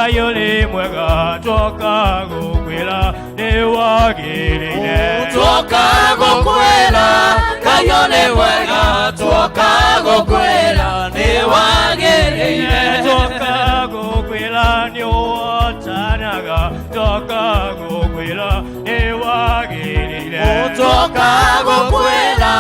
Ngai ũrĩ mwega twoka gũkwĩra nĩ wagĩrĩire. Twoka gũkwĩra Ngai ũrĩ mwega, twoka gũkwĩra nĩ wagĩrĩire. Twoka gũkwĩra nĩ ũhotanaga, twoka gũkwĩra nĩ wagĩrĩire. Twoka gũkwĩra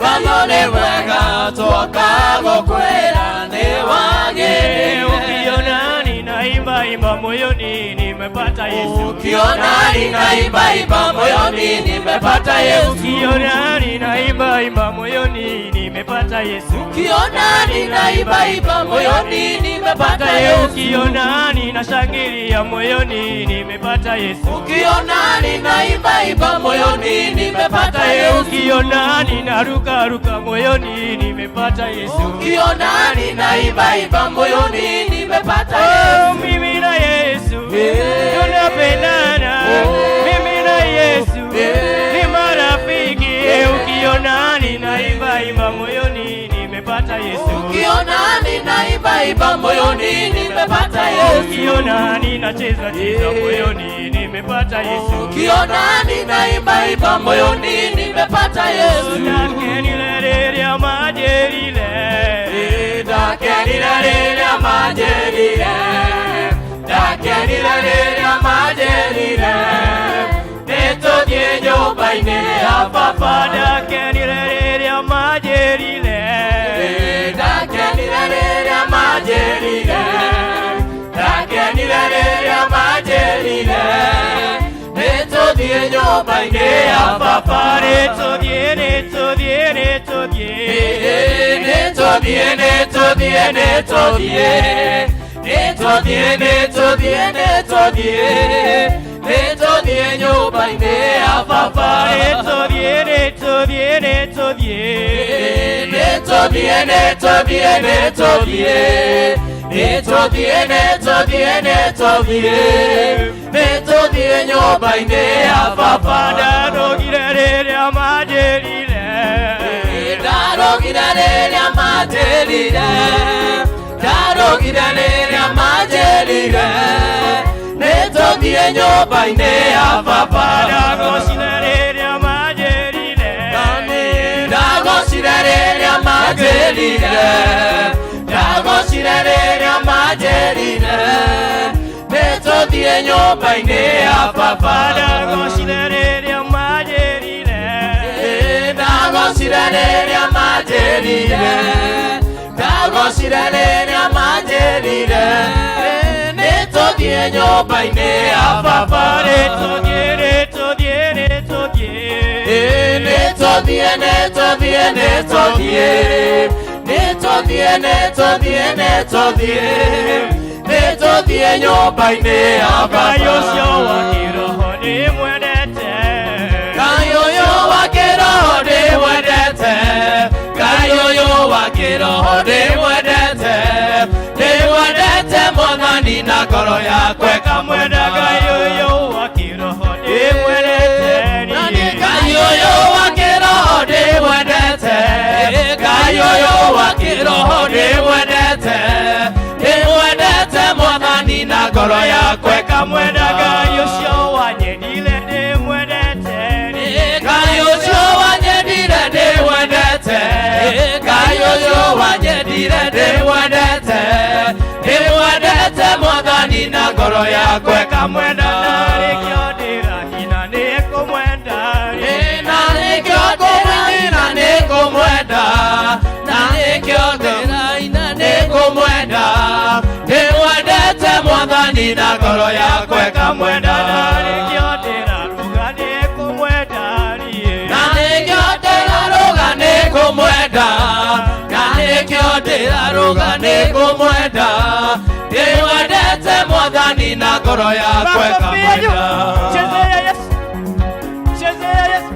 Ngai ũrĩ mwega, twoka gũkwĩra nĩ wagĩrĩire. Ukiona ninaimba imba moyoni nimepata Yesu. Ukiona ninaimba imba moyoni nimepata Yesu. Ukiona ninaimba imba moyoni nimepata Yesu. Ukiona ninaimba imba moyoni nimepata Yesu. Ukiona ninashangilia moyoni nimepata Yesu. Ukiona ninaimba imba moyoni nimepata Yesu. Ukiona ninaruka ruka moyoni nimepata Yesu. Ukiona ninaimba imba moyoni nimepata Yesu. Oh, mimi na Yesu Eh. tunapendana. Oh. Mimi na Yesu Eh. ni marafiki. Ukiona ninaimba imba moyoni nimepata Yesu. Ukiona ninaimba imba moyoni nimepata Yesu. Ukiona ninacheza cheza moyoni nimepata Yesu. Ukiona ninaimba imba moyoni nimepata Yesu. Ndakenire rĩrĩa manjĩrire. Ndakenire rĩrĩa manjĩrire, ndakenire rĩrĩa manjĩrire, nĩtũthiĩ nyũmba-inĩ ya baba. Ndakenire rĩrĩa manjĩrire. Ndakenire rĩrĩa manjĩrire, ndakenire rĩrĩa manjĩrire, nĩtũthiĩ nyũmba-inĩ ya baba. Nĩtũthiĩ, nĩtũthiĩ, nĩtũthiĩ. Nĩtũthiĩ, nĩtũthiĩ, nĩtũthiĩ, nĩtũthiĩ, nĩtũthiĩ, nĩtũthiĩ, nĩtũthiĩ nyũmba-inĩ ya baba. Nĩtũthiĩ, nĩtũthiĩ, nĩtũthiĩ. Nĩtũthiĩ, nĩtũthiĩ, nĩtũthiĩ, nĩtũthiĩ, nĩtũthiĩ, nĩtũthiĩ, nĩtũthiĩ nyũmba-inĩ ya baba. Ndarũgire rĩrĩa manjĩrire. Ndarũgire rĩrĩa manjĩrire, ndarũgire rĩrĩa manjĩrire, nĩtũthiĩ nyũmba-inĩ ya baba. Ndagocire rĩrĩa manjĩrire. Ndagocire rĩrĩa manjĩrire, ndagocire rĩrĩa manjĩrire, nĩtũthiĩ nyũmba-inĩ ya baba. Ndagocire rĩrĩa manjĩrire. Ndagocire rĩrĩa manjĩrire, ndagocire rĩrĩa manjĩrire, nĩtũthiĩ nyũmba-inĩ ya baba. Nĩtũthiĩ, nĩtũthiĩ, nĩtũthiĩ. Nĩtũthiĩ, nĩtũthiĩ, nĩtũthiĩ, nĩtũthiĩ, nĩtũthiĩ, nĩtũthiĩ, nĩtũthiĩ nyũmba-inĩ ya Ngai baba. ũcio wa kĩroho nĩmwendete. Ngai ũyũ wa kĩroho ndĩmwendete, Ngai ũyũ wa kĩroho ndĩmwendete, ndĩmwendete Mwathani na ngoro yakwa. Kamwenda Ngai ũyũ wa kĩroho ndĩmwendete niĩ. Ngai ũyũ wa kĩroho ndĩmwendete, Ngai ũyũ wa kĩroho ndĩmwendete, ndĩmwendete Mwathani na ngoro yakwa. Kamwenda Ngai ũcio wanyendire ndĩmwendete niĩ. Ngai ũcio wanyendire ndĩmwendete, Ngai ũcio wanyendire ndĩmwendete, ndĩmwendete Mwathani na ngoro yakwa. Kamwenda narĩkĩo ndĩrakina nĩkũmwenda niĩ. Na nĩkĩo ndĩraina nĩngũmwenda, na nĩkĩo ndĩraina nĩngũmwenda, ndĩmwendete Mwathani na ngoro yakwa. Kamwenda narĩkĩo ndĩraruga nĩkũmwenda niĩ. Na nĩkĩo ndĩraruga nĩngũmwenda, na nĩkĩo ndĩraruga nĩngũmwenda, ndĩmwendete Mwathani na ngoro yakwa. Makofi ya juu. Ĩkamwenda. Chezea Yesu. Chezea Yesu.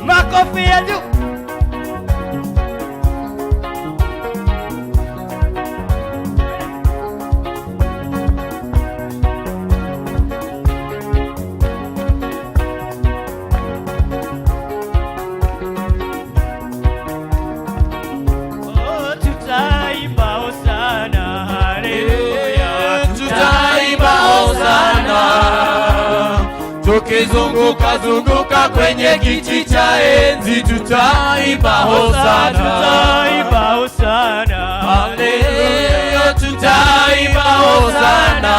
Makofi ya juu. Oh, tutaimba hosana. Tukizunguka zunguka kwenye kiti cha enzi tutaimba hosana. Tutaimba hosana. Haleluya, tutaimba hosana.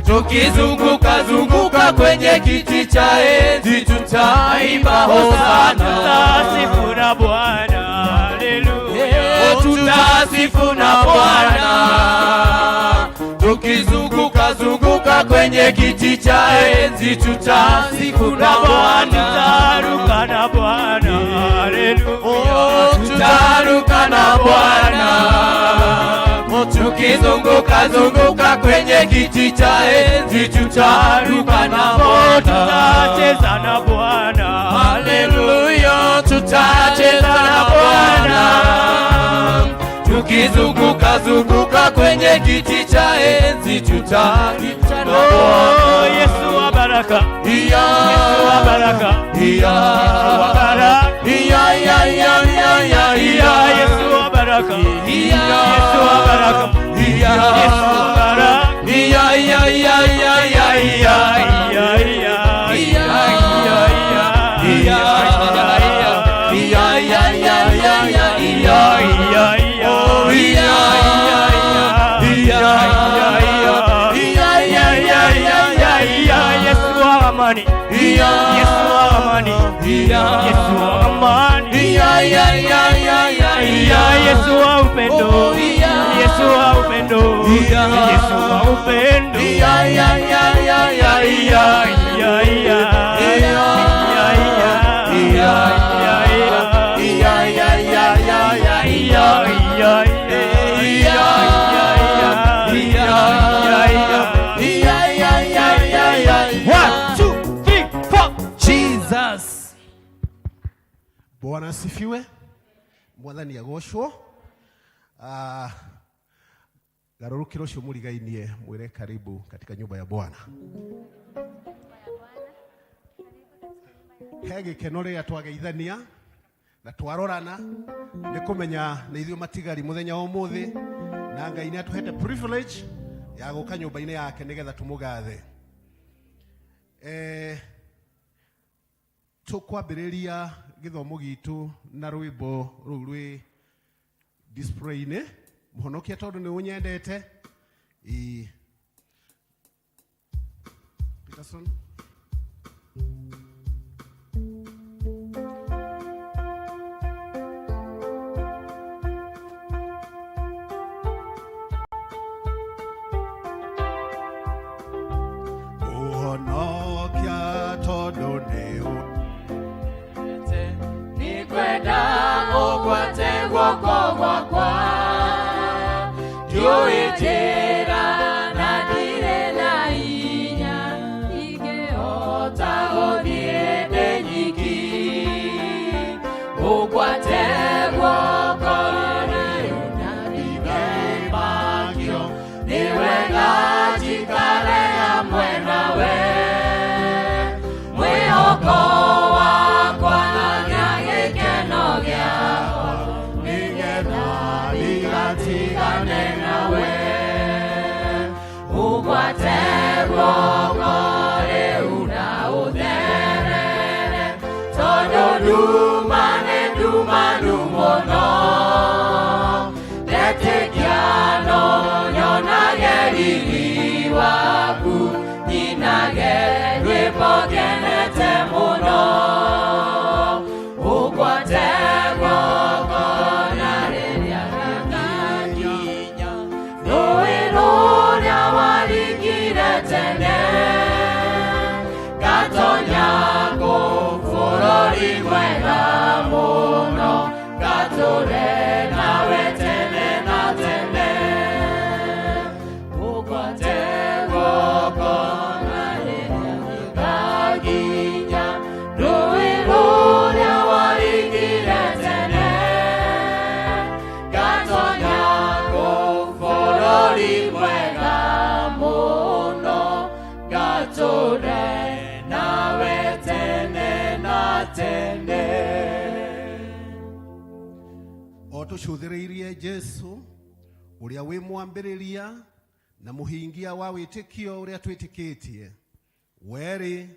Tukizunguka zunguka kwenye kiti cha enzi tutaimba hosana. Tutasifu na Bwana. Haleluya. Tutasifu na Bwana. Tukizunguka zunguka kwenye kiti cha enzi tutasifu na Bwana. Tutaruka na Bwana. Haleluya. Oh, tutaruka na Bwana. Tukizunguka zunguka kwenye kiti cha enzi tutaruka na Bwana. Tutacheza na Bwana. Haleluya, tutacheza na Bwana. Tukizunguka zunguka kwenye kiti cha enzi tutaruka na Oh, Bwana. Yesu wa baraka. Iya, Yesu wa baraka. iya, Yesu wa baraka. iya, iya, iya, iya, iya, Iya, Yesu wa baraka. Iya, Yesu wa baraka. iya, Yesu wa baraka. iya, iya, iya, iya, iya, iya. Iya, iya. Iya, Iya, iya. iya, iya, iya, iya, iya, iya, iya. Iya, iya. Oh, iya, iya, iya, iya, iya, iya, iya, iya, Iya, iya. Yesu wa amani. iya, Yesu wa amani. iya, Yesu wa amani. iya, iya, iya, iya, iya, Iya, Yesu wa upendo. Oh, iya. Yesu wa upendo. Iya. Yesu wa upendo. Iya, iya, iya, iya, iya, Iya, iya, iya. iya. Iya, iya. Iya. Iya, iya. Iya, iya, iya, iya, iya, Iya, iya. iya, iya. Iya, Iya, iya. iya, Iya, iya. iya, iya, iya, iya, iya. One, two, three, four. Jesus. Bwana asifiwe. Mwathani agocwo. Ah, garũrũkĩra ũcio mũrigainie mwĩre karibu katika nyumba ya Bwana. He gĩkeno rĩrĩa twageithania na twarorana nĩ kũmenya nĩ ithuĩ matigari mũthenya wa ũmũthĩ na Ngai nĩ atũhete privilege ya gũka nyũmba-inĩ yake nĩgetha tũmũgathe. Tũkwambĩrĩria gĩthomo gitũ na rwĩmbo rũu rwĩ display-inĩ mũhonokia tondũ nĩ ũnyendete. Ĩ, Peterson. Mũhonokia tondũ nĩ Nikwenda ũgwate guoko gwakwa ndiũĩ njĩra na ndirĩ na hinya ingĩhota gũthiĩ ndĩ nyiki ũgwate guoko rĩu na ndigemakio nĩ wega njikare hamwe nawe mwĩhoko wakwa na gĩkeno gĩakwa nĩgetha ndigatigane nawe ũgwate guoko rĩu na ũtherere tondũ nduma nĩ ndumanu mũno ndetĩkia no nyonage riri waku nyinage rwĩmbo ngenete mũno ũgwate guoko na rĩrĩa ngakinya rũĩ rũrĩa waringire tene ngatonya kũu bũrũri mwega mũno ngatũre nawe tene na tene ũgwate guoko na rĩrĩa ngakinya rũĩ rũrĩa waringire tene ngatonya kũu bũrũri mwega mũno ngatũre nawe tene na tene. O tũcũthĩrĩirie Jesu ũrĩa wĩ mwambĩrĩria na mũhingia wa wĩtĩkio ũrĩa twĩtĩkĩtie. Werĩ,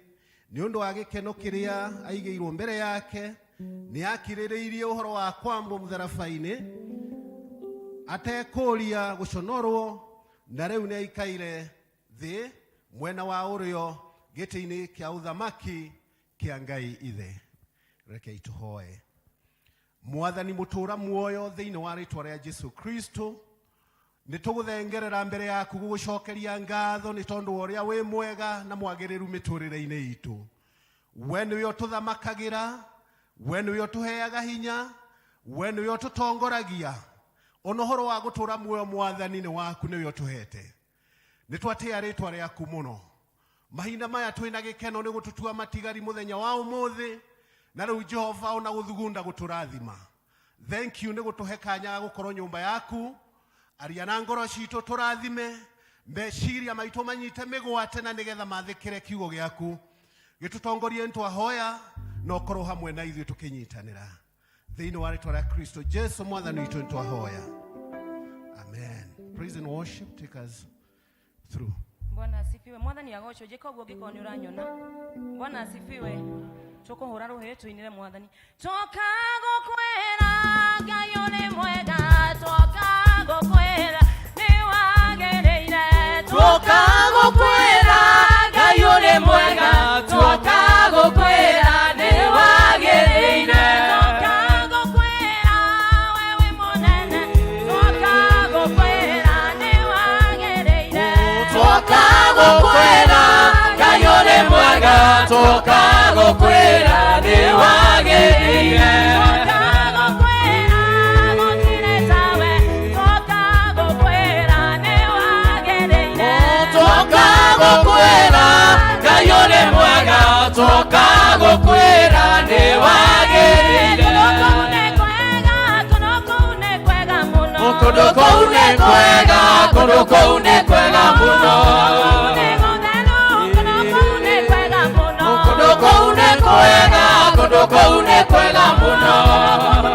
nĩ ũndũ wa gĩkeno kĩrĩa aigĩirwo mbere yake, nĩ akirĩrĩirie ũhoro wa kwambwo mũtharaba-inĩ, atekũũria gũconorwo, na rĩu nĩ aikaire thĩ mwena wa ũrĩo gĩtĩ-inĩ kĩa ũthamaki kĩa Ngai Ithe. Rekei tũhoe. Mwathani mũtũra muoyo thĩinĩ wa rĩtwa rĩa Jesu Kristo, nĩ tũgũthengerera mbere yaku gũgũcokeria ngatho nĩ tondũ wa ũrĩa wĩ mwega na mwagĩrĩru mĩtũrĩre-inĩ itũ. We nĩwe ũtũthamakagĩra, we nĩwe ũtũheaga hinya, we nĩwe ũtũtongoragia. Ona ũhoro wa gũtũra muoyo Mwathani nĩ waku, nĩwe ũtũhete. Nĩ twatĩa rĩtwa rĩaku mũno. Mahinda maya twĩna gĩkeno nĩ gũtũtua matigari mũthenya wa ũmũthĩ, na rĩu Jehova ona gũthugunda gũtũrathima. Thank you nĩ gũtũhe kanya ga gũkorwo nyũmba yaku. Aria na ngoro citũ tũrathime, meciria maitũ manyite mĩgwate na nĩgetha mathĩkĩre kiugo gĩaku. Gĩtũtongorie nĩtwahoya na ũkorwo hamwe na ithuĩ tũkĩnyitanĩra. Thĩinĩ wa rĩtwa rĩa Kristo Jesu Mwathani witũ nĩtwahoya. Amen. Praise and worship take us through. Bwana asifiwe. Mwathani agocwo. Njĩka ũguo ũngĩkorwo nĩ ũranyona. Bwana asifiwe. Tũkũhũra rũhĩ tũinĩre Mwathani. Toka gũkwĩra Ngai ũrĩ mwega, toka gũkwĩra nĩ wagĩrĩire. Toka gũkwĩra Ngai ũrĩ mwega, toka gũkwĩra nĩ wagĩrĩire. Toka gũkwĩra we wĩ mũnene, toka gũkwĩra nĩ wagĩrĩire. Toka gũkwĩra Ngai ũrĩ mwega, toka gũkwĩra nĩ wagĩrĩire. Toka gũkwĩra gũtirĩ tawe, toka gũkwĩra nĩ wagĩrĩire. Toka gũkwĩra Ngai ũrĩ mwega, toka gũkwĩra nĩ wagĩrĩire. Kũndũ kũu nĩ kwega, kũndũ kũu nĩ kwega mũno. Kũndũ kũu nĩ kwega, kũndũ kũu nĩ kwega mũno. Nĩ gũtheru, kũndũ kũu nĩ kwega mũno. Kũndũ kũu nĩ kwega, kũndũ kũu nĩ kwega mũno.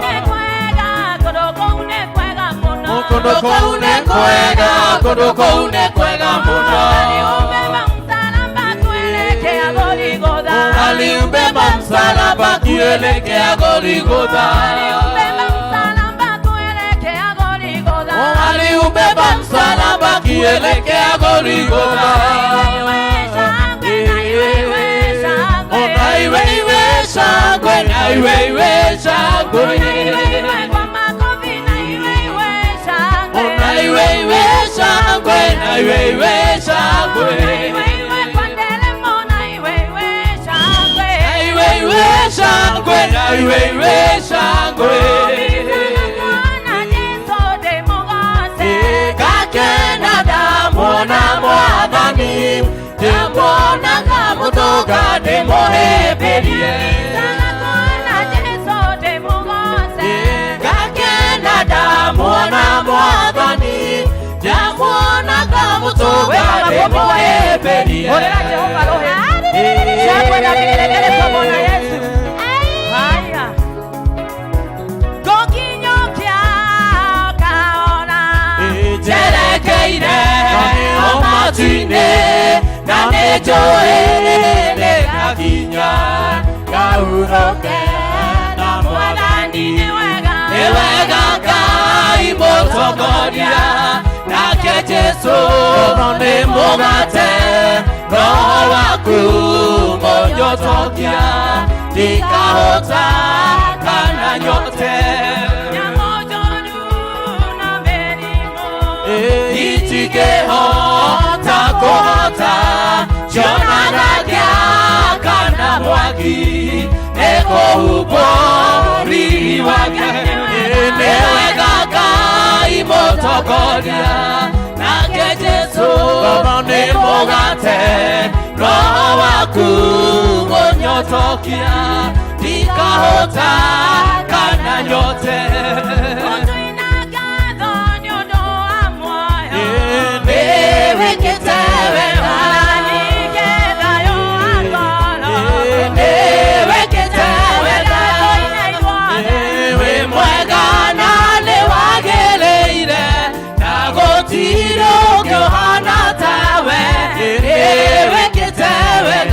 Nĩ kwega, kũndũ kũu nĩ kwega mũno. Kũndũ kũu nĩ kwega, kũndũ kũu nĩ kwega mũno. Aliubeba msalaba kuelekea Goligotha. Aliubeba msalaba kuelekea Goligotha. Aliubeba msalaba kuelekea Goligotha. Aliubeba msalaba kuelekea Goligotha. Iwe shangwe na iwe shangwe. Ona iwe iwe shangwe na iwe iwe shangwe. Na iwe iwe kwa makofi na iwe iwe shangwe. Ona iwe iwe shangwe na iwe iwe shangwe. Na iwe iwe kwa nderemo na iwe iwe shangwe. Na iwe iwe shangwe na iwe iwe shangwe. Bwana Yesu ndĩmũgooce. Ngakena ndamuona Mwathani, ndamuona ngamũtũnga ndĩmũhĩmbĩrie. Sana kuona Yesu ndĩmũgooce. Ngakena ndamuona Mwathani, ndamuona ngamũtũnga ndĩmũhĩmbĩrie. Hũrĩra Jehova rũhĩ. Shangwe na vigelegele kwa Bwana Yesu. Haya. Ngũkinyũkia kahora. Njerekeire o matu-inĩ, na nĩnjũĩ nĩngakinya ngahurũke na Mwathani. Nĩ wega. Nĩ wega Ngai mũtongoria, nake Jesũ nĩ mũgate, Roho waku mũnyotokia, ndikahota kana nyote. Nyamũ njũru na mĩrimũ. Itingĩhota kũhota, cionana kana mwaki, nĩkũhumbwo riri wake. Nĩ wega Ngai mũtongoria, nake Jesũ nĩ mũgate, Roho waku mũnyotokia, ndikahota kana nyote. Gũtũina ngatho nĩ ũndũ wa muoyo. Nĩwĩkĩte wega. Ningĩ thayũ wa ngoro. Nĩwĩkĩte wega. Tũine ithuothe. Wĩ mwega na nĩwagĩrĩire, na gũtirĩ ũngĩ ũhana tawe. Nĩwĩkĩte wega.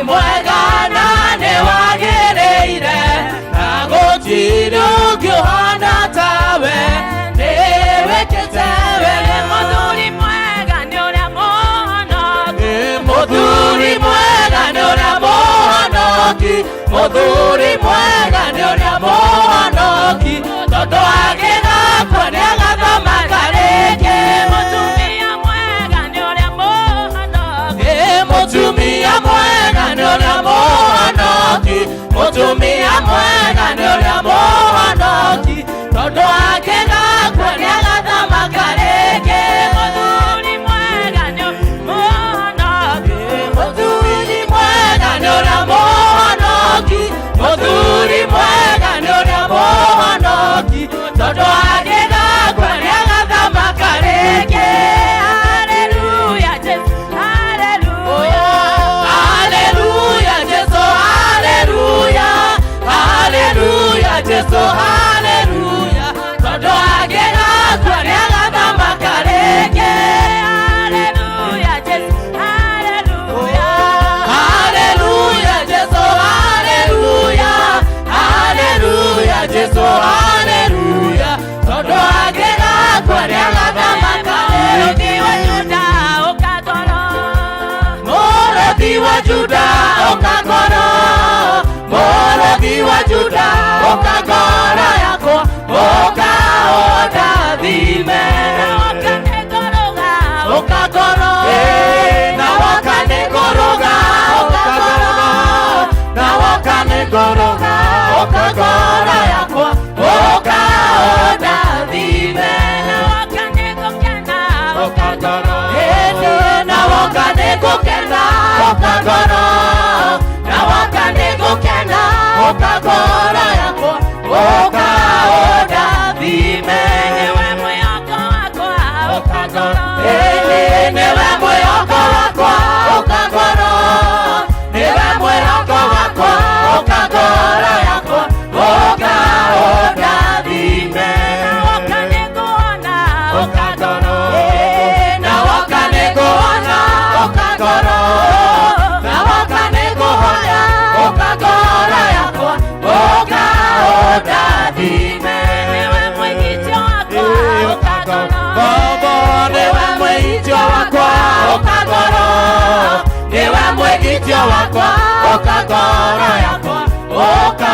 Mwega na nĩ wagĩrĩire na gũtirĩ ũngĩ ũhana tawe nĩ wĩkĩte wega. Mũthuri mwega nĩ ũrĩa mũhonoki. Mũthuri mwega nĩ ũrĩa mũhonoki, mũthuri mwega nĩ ũrĩa mũhonoki, tondũ angĩgakua nĩ agathamaka rĩngĩ. Mũtumia mwega nĩ ũrĩa mũhonoki. Mũtumia mwega nĩ ũrĩa mũhonoki, mũtumia mwega nĩ ũrĩa mũhonoki, tondũ angĩgakua nĩ agathamaka rĩngĩ. Mũthuri mwega nĩ mũhonoki. Mũthuri mwega nĩ ũrĩa mũhonoki, mũthuri mwega nĩ ũrĩa mũhonoki, tondũ angĩgakua nĩ agathamaka rĩngĩ. Hallelujah, Jesu, hallelujah. Hallelujah, Jesu, hallelujah. Hallelujah, Jesu, hallelujah. Tondũ angĩgakua nĩ agathamaka rĩngĩ. Hallelujah, Jesu, hallelujah. Hallelujah, Jesu, hallelujah. Hallelujah, Jesu, hallelujah. Tondũ angĩgakua nĩ agathamaka Mũrũthi wa rĩngĩ. Juda ũka ngoro. Mũrũthi wa Juda ũka ngoro, mũrũthi wa Juda ũka ngoro yakwa, ũka ũndathime. Na woka nĩngũrũga, Ũka ngoro, na woka nĩngũrũga, ũka ngoro, na woka nĩngũrũga, ũka ngoro yakwa, ũka ũndathime. Na woka nĩngũkena, ũka ngoro. Na woka nĩngũkena, ũka ngoro, na woka nĩngũkena, ũka ngoro yakwa, ũka ũndathime. Nĩwe mwĩhoko wakwa, ũka ngoro. Nĩwe mwĩhoko wakwa, ũka ngoro, nĩwe mwĩhoko wakwa, ũka ngoro yakwa, ũka ũndathime. Na woka nĩnguona, ũka ngoro. Na woka nĩnguona, ũka ngoro, na woka nĩngũhoya, ũka ngoro yakwa, ũka ũndathime. Nĩwe mwĩgitio wakwa, ũka ngoro. Baba, nĩwe mwĩgitio wakwa, ũka ngoro, nĩwe mwĩgitio wakwa, ũka ngoro yakwa, ũka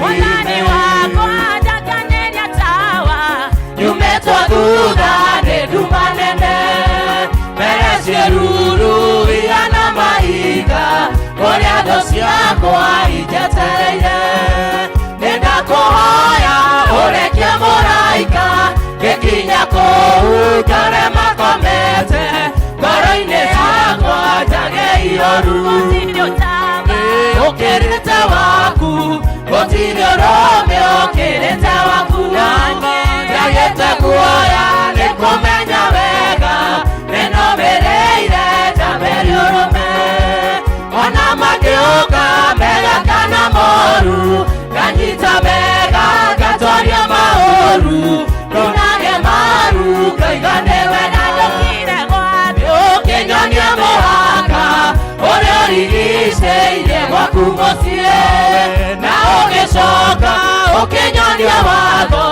Mwathani ũndathime. wakwa njakanĩria tawa. Nyumĩtwo thutha nĩ nduma nene, mbere ciĩruru igana mahiga, kũrĩa thũ ciakwa injetereire. Nĩndakũhoya ũrekie mũraika, ngĩkinya kũu ngore makomete, ngoro-inĩ yakwa njage ihoru. Gũtirĩ ũtamba. Ũkĩrĩte waku, gũtirĩ ũrũme ũkĩrĩte waku. Njagĩte guoya nĩ kũmenya wega, nĩnũmĩrĩire njambĩrie ũrũme. Ona mangĩũka mega kana moru, nganyita mega ngatoria maũru, ndunage maru ngaiga nĩ wega. Ndũkire gwaku. Ũkĩnyonia mũhaka ũrĩa ũrigicĩirie gwaku mũciĩ, na ũgĩcoka ũkĩnyonia watho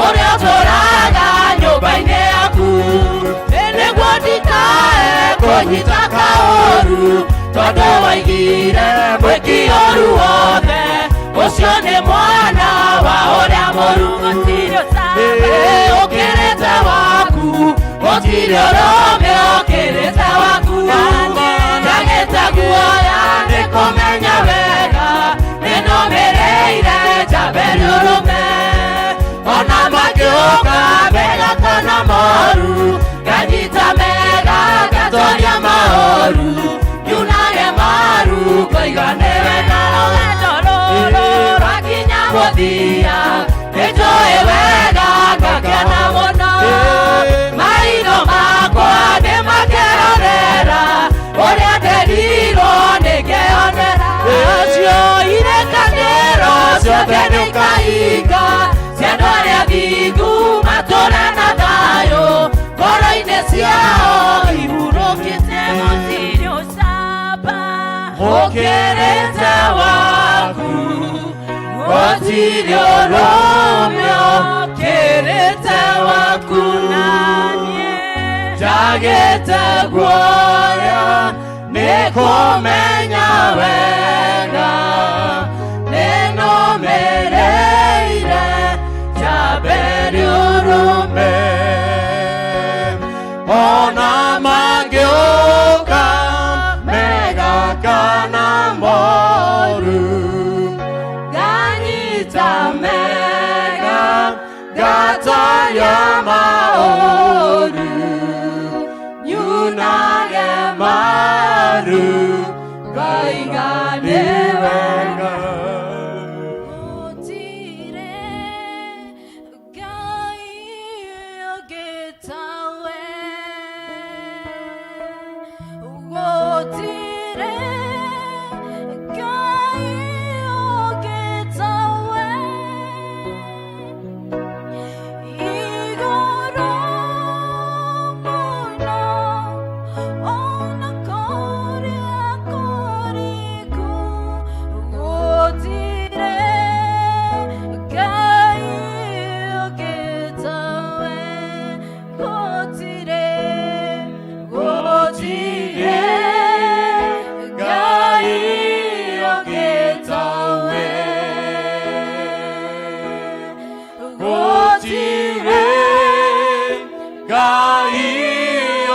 ũrĩa ũtũraga nyũmba-inĩ yaku, nĩguo ndikae kũnyita kaũru, tondũ waigire mwĩki ũru wothe, ũcio nĩ mwana wa ũrĩa mũru. Gũtirĩ ũtamba. Ũkĩrĩte waku, gũtirĩ ũrũme ũkĩrĩte waku. Njagĩte guoya nĩ kũmenya wega, nĩnũmĩrĩire njambĩrie ũrũme. Ona mangĩũka mega kana moru, nganyita mega ngatoria maũru, nyunage maru ngaiga nĩ wega. Rũgendo rũrũ Rwakinya mũthia, nĩnjũĩ wega ngakena mũno. Maitho makwa nĩmakerorera ũrĩa nderirwo nĩngeyonera. Nacio irĩkanĩro ciothe nĩikahinga, cia andũ arĩa athingu matũũre na thayũ, ngoro-inĩ ciao ihurũkĩte. Gũtirĩ ũcamba. Ũkĩrĩte waku gũtirĩ ũrũme ũkĩrĩte waku njagĩte guoya nĩ kũmenya wega nĩnũmĩrĩire njambĩri ũrũme ona mangĩũka mega kana moru nganyita mega ngatoria maũru nyunage maru ngaiga nĩ wega. Gũtirĩ Ngai ũngĩ tawe. Gũtirĩ Ngai ũngĩ tawe. Igũrũ mũno, ona kũrĩa kũriku, gũtirĩ Ngai ũngĩ tawe. Gũtirĩ, gũtirĩ Ngai ũngĩ tawe. Gũtirĩ Ngai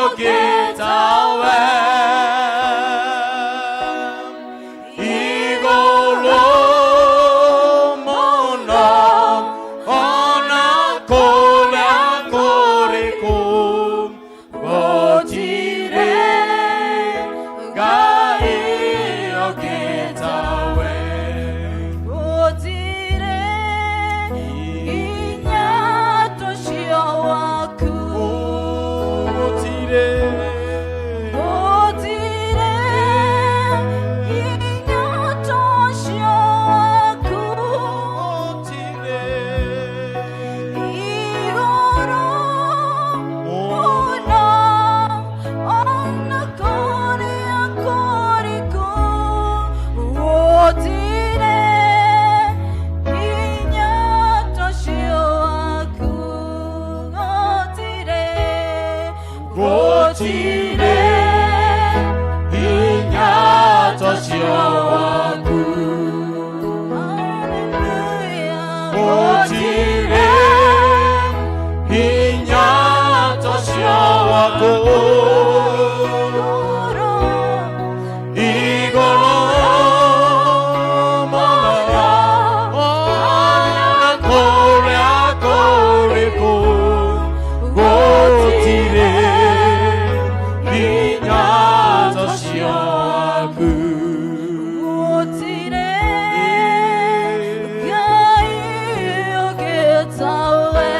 ũngĩ tawe. Igũrũ mũno, ona kũrĩa kũriku, gũtirĩ Ngai ũngĩ tawe. Gũtirĩ hinya tocio waku. Gũtirĩ Gũtirĩ hinya tocio waku. Gũtirĩ Igũrũ mũno, ona kũrĩa kũriku, gũtirĩ hinya tocio waku. Gũtirĩ, Gũtirĩ hinya tocio waku. Hallelujah. Gũtirĩ hinya tocio waku. Igũrũ Igũrũ mũno, ona kũrĩa kũriku, gũtirĩ hinya tocio waku. Gũtirĩ Ngai ũngĩ tawe.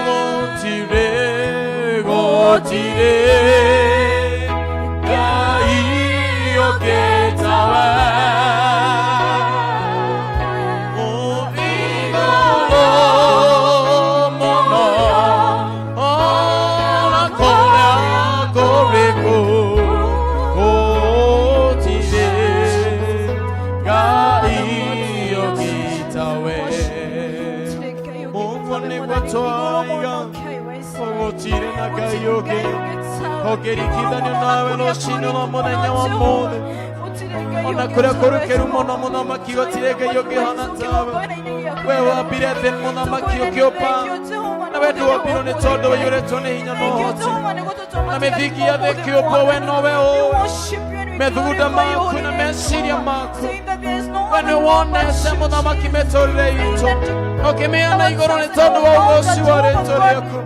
Gũtirĩ, gũtirĩ Ngai ũngĩ tawe. Igũrũ mũno, ona kũrĩa kũriku, gũtirĩ Ngai ũngĩ tawe. Ũguo nĩguo twaiga, gũtirĩ na Ngai ũngĩ ũngĩringithanio nawe rũcinĩ rwa mũthenya wa ũmũthĩ ona kũrĩa kũrũkĩru mũno mũthamaki gũtirĩ Ngai ũngĩhana tawe. We wambire thĩ mũthamaki ũkĩũmba na we ndwombirwo nĩ tondũ waiyũrĩtwo nĩ hinya na ũhoti na mĩthingi ya thĩ ĩkĩũmbwo we nowe ũĩ methugunda maku na meciria maku we nĩ wonete mũthamaki mĩtũrĩre itũ ũkĩmĩana igũrũ nĩ tondũ wa ũgoci wa rĩtwa rĩaku.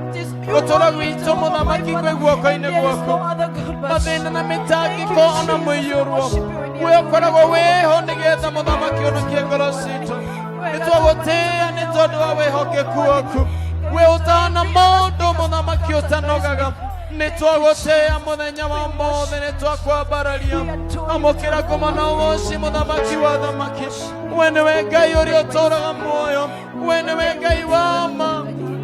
Gũtũra gwitũ mũthamaki kwĩ guoko-inĩ gwaku mathĩna na mĩtangĩko ona mũiyũrwo we ũkoragwo wĩho nĩgetha mũthamaki ũnokie ngoro citũ. Nĩ twagũtĩĩa nĩ tondũ wa wĩhokeku waku we ũtana mũndũ mũthamaki ũtanogaga. Nĩ twagũtĩĩa mũthenya wa ũmũthĩ, nĩ twakwambararia. Amũkĩra ngoma na ũgoci mũthamaki wa thamaki. We nĩwe Ngai ũrĩa ũtũraga muoyo, we nĩwe Ngai wa ma.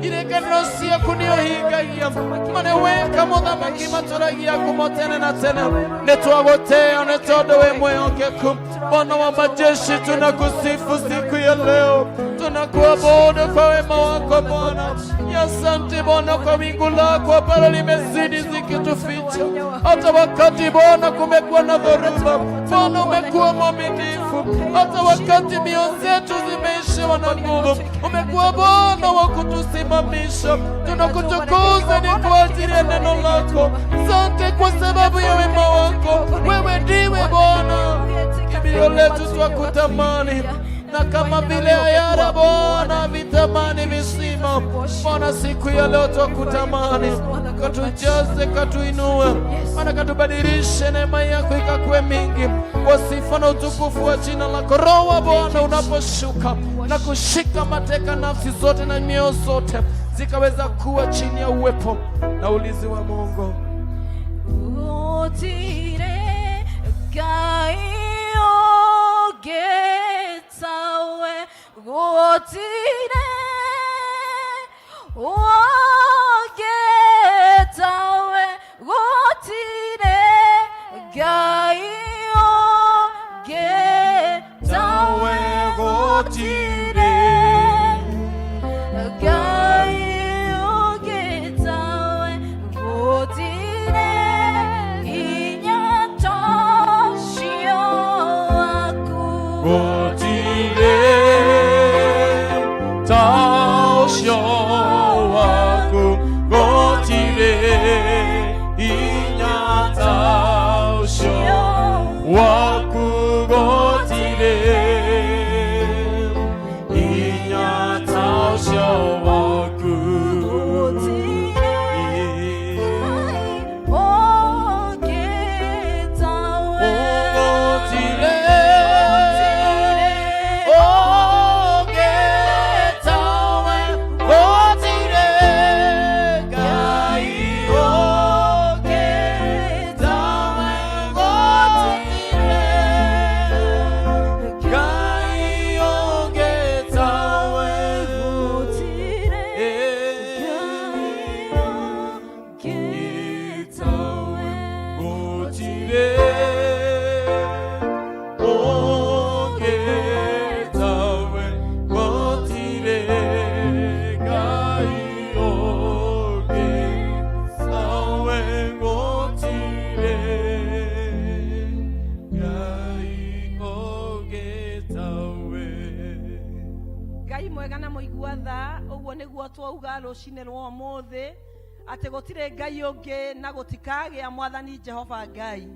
Irĩkanĩro ciaku nĩ ũhingagia, marĩa weka mũthamaki matũragia ngumo tene na tene. Nĩ twagũtĩĩa nĩ tondũ wĩ mwĩhokeku. Bwana wa majeshi, tunakusifu siku ya leo, tunakuabudu kwa wema wako Bwana. Asante Bwana kwa wingu lako ambalo limezidi zikituficha, hata wakati Bwana kumekuwa na dhoruba. Bwana umekuwa mwaminifu, hata wakati mioyo zetu zimeishiwa na nguvu, umekuwa Bwana wa kutusimamisha. Tunakutukuza ni kwa ajili ya neno lako. Asante kwa sababu ya wema wako. Wewe ndiwe Bwana kimbilio letu, twakutamani na kama vile ayara Bwana vitamani visima. Bwana, siku ya leo twakutamani, katujaze, katuinue, Bwana katubadilishe, neema yako ikakuwe mingi kwa sifa na utukufu wa jina lako. Roho wa Bwana unaposhuka na kushika mateka nafsi zote na mioyo zote zikaweza kuwa chini ya uwepo na ulinzi wa Mungu. Gũtirĩ Ngai ũngĩ tawe, gũtirĩ ũngĩ tawe, gũtirĩ Ngai ũngĩ tawe, gũtirĩ Ngai ũngĩ tawe, gũtirĩ hinya ta ũcio waku. Gũtirĩ ta ũcio waku, gũtirĩ hinya ta ũcio waku, gũtirĩ hinya ta ũcio waku. Gũtirĩ Ngai ũngĩ tawe. Gũtirĩ ũngĩ tawe, gũtirĩ Ngai ũngĩ tawe, gũtirĩ Ngai ũngĩ tawe. Gũtirĩ Ngai ũngĩ tawe. Gũtirĩ ũngĩ tawe, gũtirĩ Ngai ũngĩ tawe, gũtirĩ Ngai ũngĩ tawe. Ngai mwega na mũigua tha, ũguo nĩguo twauga rũcinĩ rwa ũmũthĩ atĩ gũtirĩ Ngai ũngĩ na gũtikagĩa Mwathani Jehova Ngai.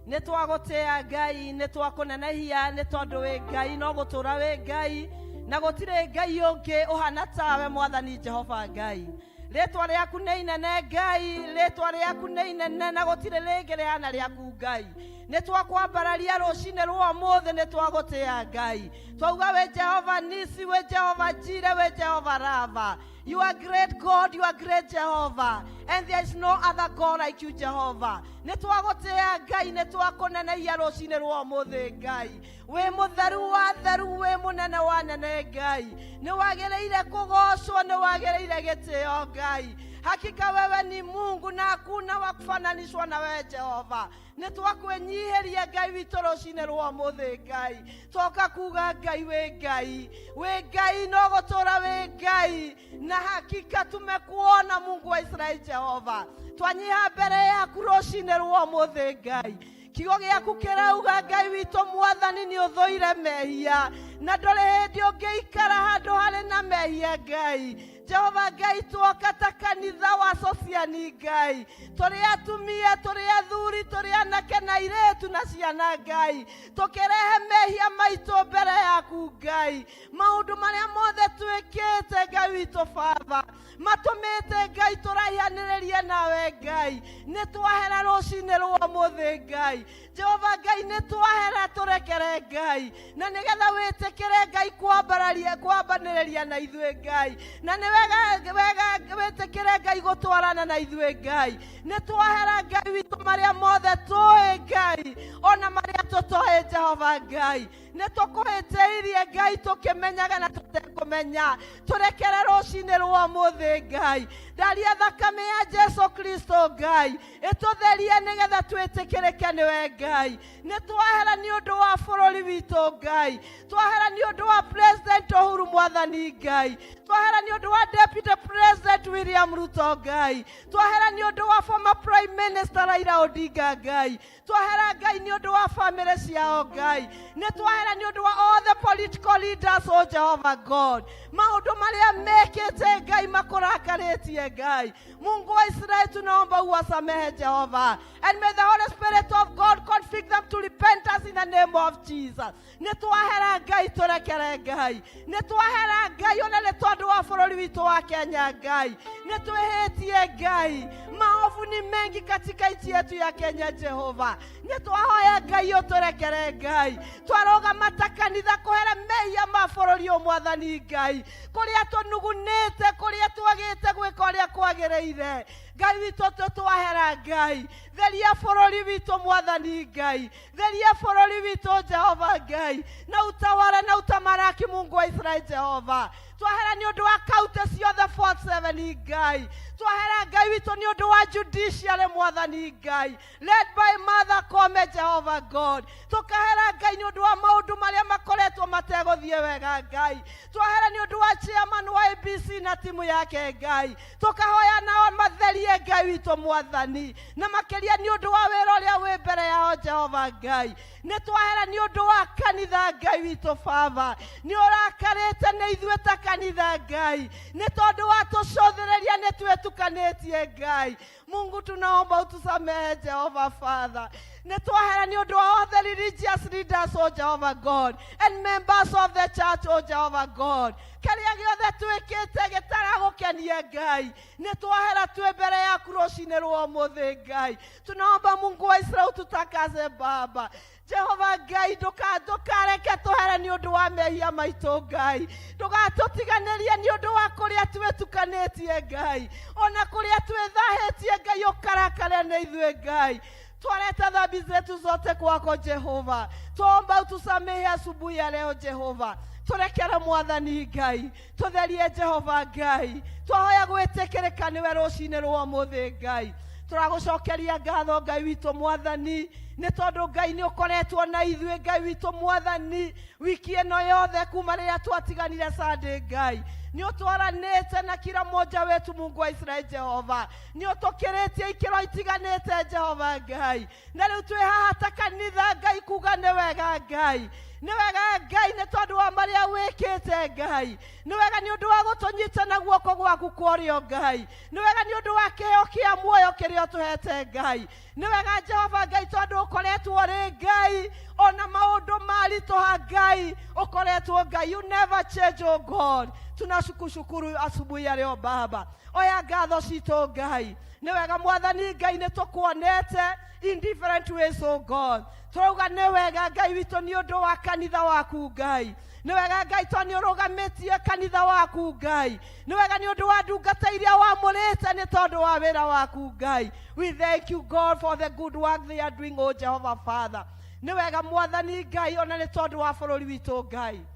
Nĩ twagũtĩĩa Ngai, nĩ twakũnenehia nĩ tondũ wĩ Ngai, no gũtũũra wĩ Ngai, na gũtirĩ Ngai ũngĩ ũhana tawe Mwathani Jehova Ngai. Rĩtwa rĩaku nĩ inene Ngai, rĩtwa rĩaku nĩ inene na gũtirĩ rĩngĩ rĩhana rĩaku Ngai. Nĩ twakwambararia rũcinĩ rwa ũmũthĩ, nĩ twagũtĩĩa Ngai. Twauga wĩ Jehova Nisi, wĩ Jehova Jire, wĩ Jehova Rava. You are great God, you are great Jehovah, and there is no other God like you, Jehovah. Nĩ twagũtĩĩa Ngai, nĩ twakũnenehia rũcinĩ rwa ũmũthĩ Ngai. Wĩ mũtheru wa theru, wĩ mũnene wa nene Ngai. Nĩ wagĩrĩire kũgocwo, nĩ wagĩrĩire gĩtĩo Ngai. Hakika wewe ni Mungu na hakuna wa kufananishwa na wewe Jehova. Nĩ twakwĩnyihĩria Ngai witũ rũcinĩ rwa ũmũthĩ Ngai. Twoka kuga Ngai wĩ Ngai, wĩ Ngai no gũtũũra wĩ Ngai, na hakika tumekuona Mungu wa Israeli Jehova. Twanyiha mbere yaku rũcinĩ rwa ũmũthĩ Ngai. Kiugo gĩaku kĩrauga Ngai witũ Mwathani nĩ ũthũire mehia, na ndũrĩ hĩndĩ ũngĩikara handũ harĩ na mehia Ngai. Jehova Ngai, tuoka ta kanitha wa Sociani Ngai, tũrĩ atumia, tũrĩ athuri, tũrĩ anake na airĩtu na ciana Ngai, tũkĩrehe mehia maitũ mbere yaku Ngai. Maũndũ marĩa mothe twĩkĩte Ngai witũ Baba matũmĩte Ngai tũraihanĩrĩrie nawe Ngai, nĩ twahera rũcinĩ rwa ũmũthĩ Ngai. Jehova Ngai, nĩ twahera, tũrekere Ngai, na nĩgetha wĩtĩkĩre Ngai kwambararia kwambanĩrĩria na ithuĩ Ngai, na nĩ wega wega wĩtĩkĩre Ngai gũtwarana na ithuĩ Ngai. Nĩ twahera Ngai witũ marĩa mothe tũĩ Ngai, ona marĩa tũtoĩ Jehova Ngai, nĩ tũkũhĩtĩirie Ngai tũkĩmenyaga na tũtekũmenya. Tũtekũmenya tũrekere rũcinĩ rwa ũmũthĩ Ngai. Ndaria thakame ya Jesu Kristo Ngai ĩtũtherie nĩgetha twĩtĩkĩrĩke nĩwe Ngai. Nĩ twahera nĩ ũndũ wa bũrũri witũ Ngai, twahera nĩ ũndũ wa President Uhuru Mwathani Ngai, twahera nĩ ũndũ wa Deputy President William Ruto Ngai, twahera nĩ ũndũ wa former Prime Minister Raila Odinga Ngai, twahera Ngai nĩ ũndũ wa family ciao Ngai, nĩ twahera nĩ ũndũ wa all the political leaders, o Jehovah God, maũndũ marĩa mekĩte Ngai makũrakarĩtie Ngai. Mungu wa Israeli, tunaomba uwasamehe Jehova, and may the Holy Spirit of God convict them to repentance in the name of Jesus. Nĩ twahera Ngai, tũrekere Ngai, nĩ twahera Ngai ona nĩ tondũ wa bũrũri witũ wa Kenya Ngai, nĩ twĩhĩtie Ngai, maovu ni mengi katika nchi yetu ya Kenya Jehova, nĩ twahoya Ngai ũtũrekere Ngai, twarũgama ta kanitha kũhera mehia ma bũrũri ũyũ Mwathani Ngai, kũrĩa tũnugunĩte, kũrĩa twagĩte gwĩka ũrĩa kwagĩrĩire Ngai witũ, tũtwahera Ngai, theria bũrũri witũ Mwathani Ngai, theria bũrũri witũ Jehova Ngai, na utawala na utamaraki Mungu wa Israeli Jehova. Twahera nĩ ũndũ wa kaunti ciothe 47 Ngai, twahera Ngai witũ nĩ ũndũ wa judiciary Mwathani Ngai, led by Martha Koome Jehova God, tukahera Ngai nĩ ũndũ wa maũndũ marĩa makoretwo mategũthiĩ wega Ngai, twahera nĩ ũndũ wa chairman wa ABC na timu yake Ngai, tukahoya nao matherie Ngai witũ Mwathani, na makĩria nĩ ũndũ wa wĩra ũrĩa wĩ mbere yao Jehova Ngai. Nĩ twahera nĩ ũndũ wa kanitha Ngai witũ Baba, nĩ ũrakarĩte nĩ ithuĩ ta kanitha Ngai, nĩ tondũ wa tũcũthĩrĩria nĩ twĩtukanĩtie Ngai. Mungu, tunaomba utusamehe Jehova Father. Nĩ twahera nĩ ũndũ wa all the religious leaders, o Jehova God, and members of the church, o Jehovah God, kĩrĩa gĩothe twĩkĩte gĩtaragũkenia Ngai, nĩ twahera twĩ mbere yaku rũcinĩ rwa ũmũthĩ Ngai. Tunaomba Mungu wa Israel tutakaze Baba Jehova Ngai, ndũkareke tũhere nĩ ũndũ wa mehia maitũ Ngai, ndũgatũtiganĩrie nĩ ũndũ wa kũrĩa twĩtukanĩtie Ngai, ona kũrĩa twĩthahĩtie Ngai, ũkarakare nĩ ithuĩ Ngai. Twaleta dhambi zetu zote kwako Jehova, tuomba utusamehe asubuhi ya leo Jehova, turekere Mwathani Ngai, tutherie Jehova Ngai, twahoya gwĩtĩkĩrĩka nĩwe rũcinĩ rwa ũmũthĩ Ngai. Tũragũcokeria ngatho Ngai witũ Mwathani, nĩ tondũ Ngai nĩ ũkoretwo na ithuĩ Ngai witũ Mwathani wiki ĩno yothe kuma rĩrĩa twatiganire Sunday Ngai, nĩ ũtwaranĩte na kila mmoja wetu Mungu wa Israeli Jehova, nĩ ũtũkĩrĩtie ikĩro itiganĩte Jehova Ngai, na rĩu twĩ haha ta kanitha Ngai kuga nĩ wega Ngai, nĩ wega Ngai nĩ tondũ wa marĩa wĩkĩte Ngai, nĩ wega nĩ ũndũ wa gũtũnyita na guoko gwaku kwa ũrĩo Ngai, nĩ wega nĩ ũndũ wa kĩheo kĩa muoyo kĩrĩa ũtũhete Ngai, nĩ wega Jehova Ngai tondũ ũkoretwo ũrĩ Ngai ona maũndũ maritũha Ngai ũkoretwo Ngai, you never change, oh God. Tunakushukuru asubuhi ya leo Baba, oya ngatho citũ Ngai, nĩ wega Mwathani Ngai nĩ tũkuonete in different ways, oh God. Tũrauga nĩ wega Ngai witũ nĩ ũndũ wa kanitha waku Ngai, nĩ wega Ngai tondũ nĩ ũrũgamĩtie kanitha waku Ngai, nĩ wega nĩ ũndũ wa ndungata iria wamũrĩte nĩ tondũ wa wĩra waku Ngai. We thank you God for the good work they are doing, oh Jehovah Father. Nĩ wega Mwathani Ngai ona nĩ tondũ wa bũrũri witũ Ngai.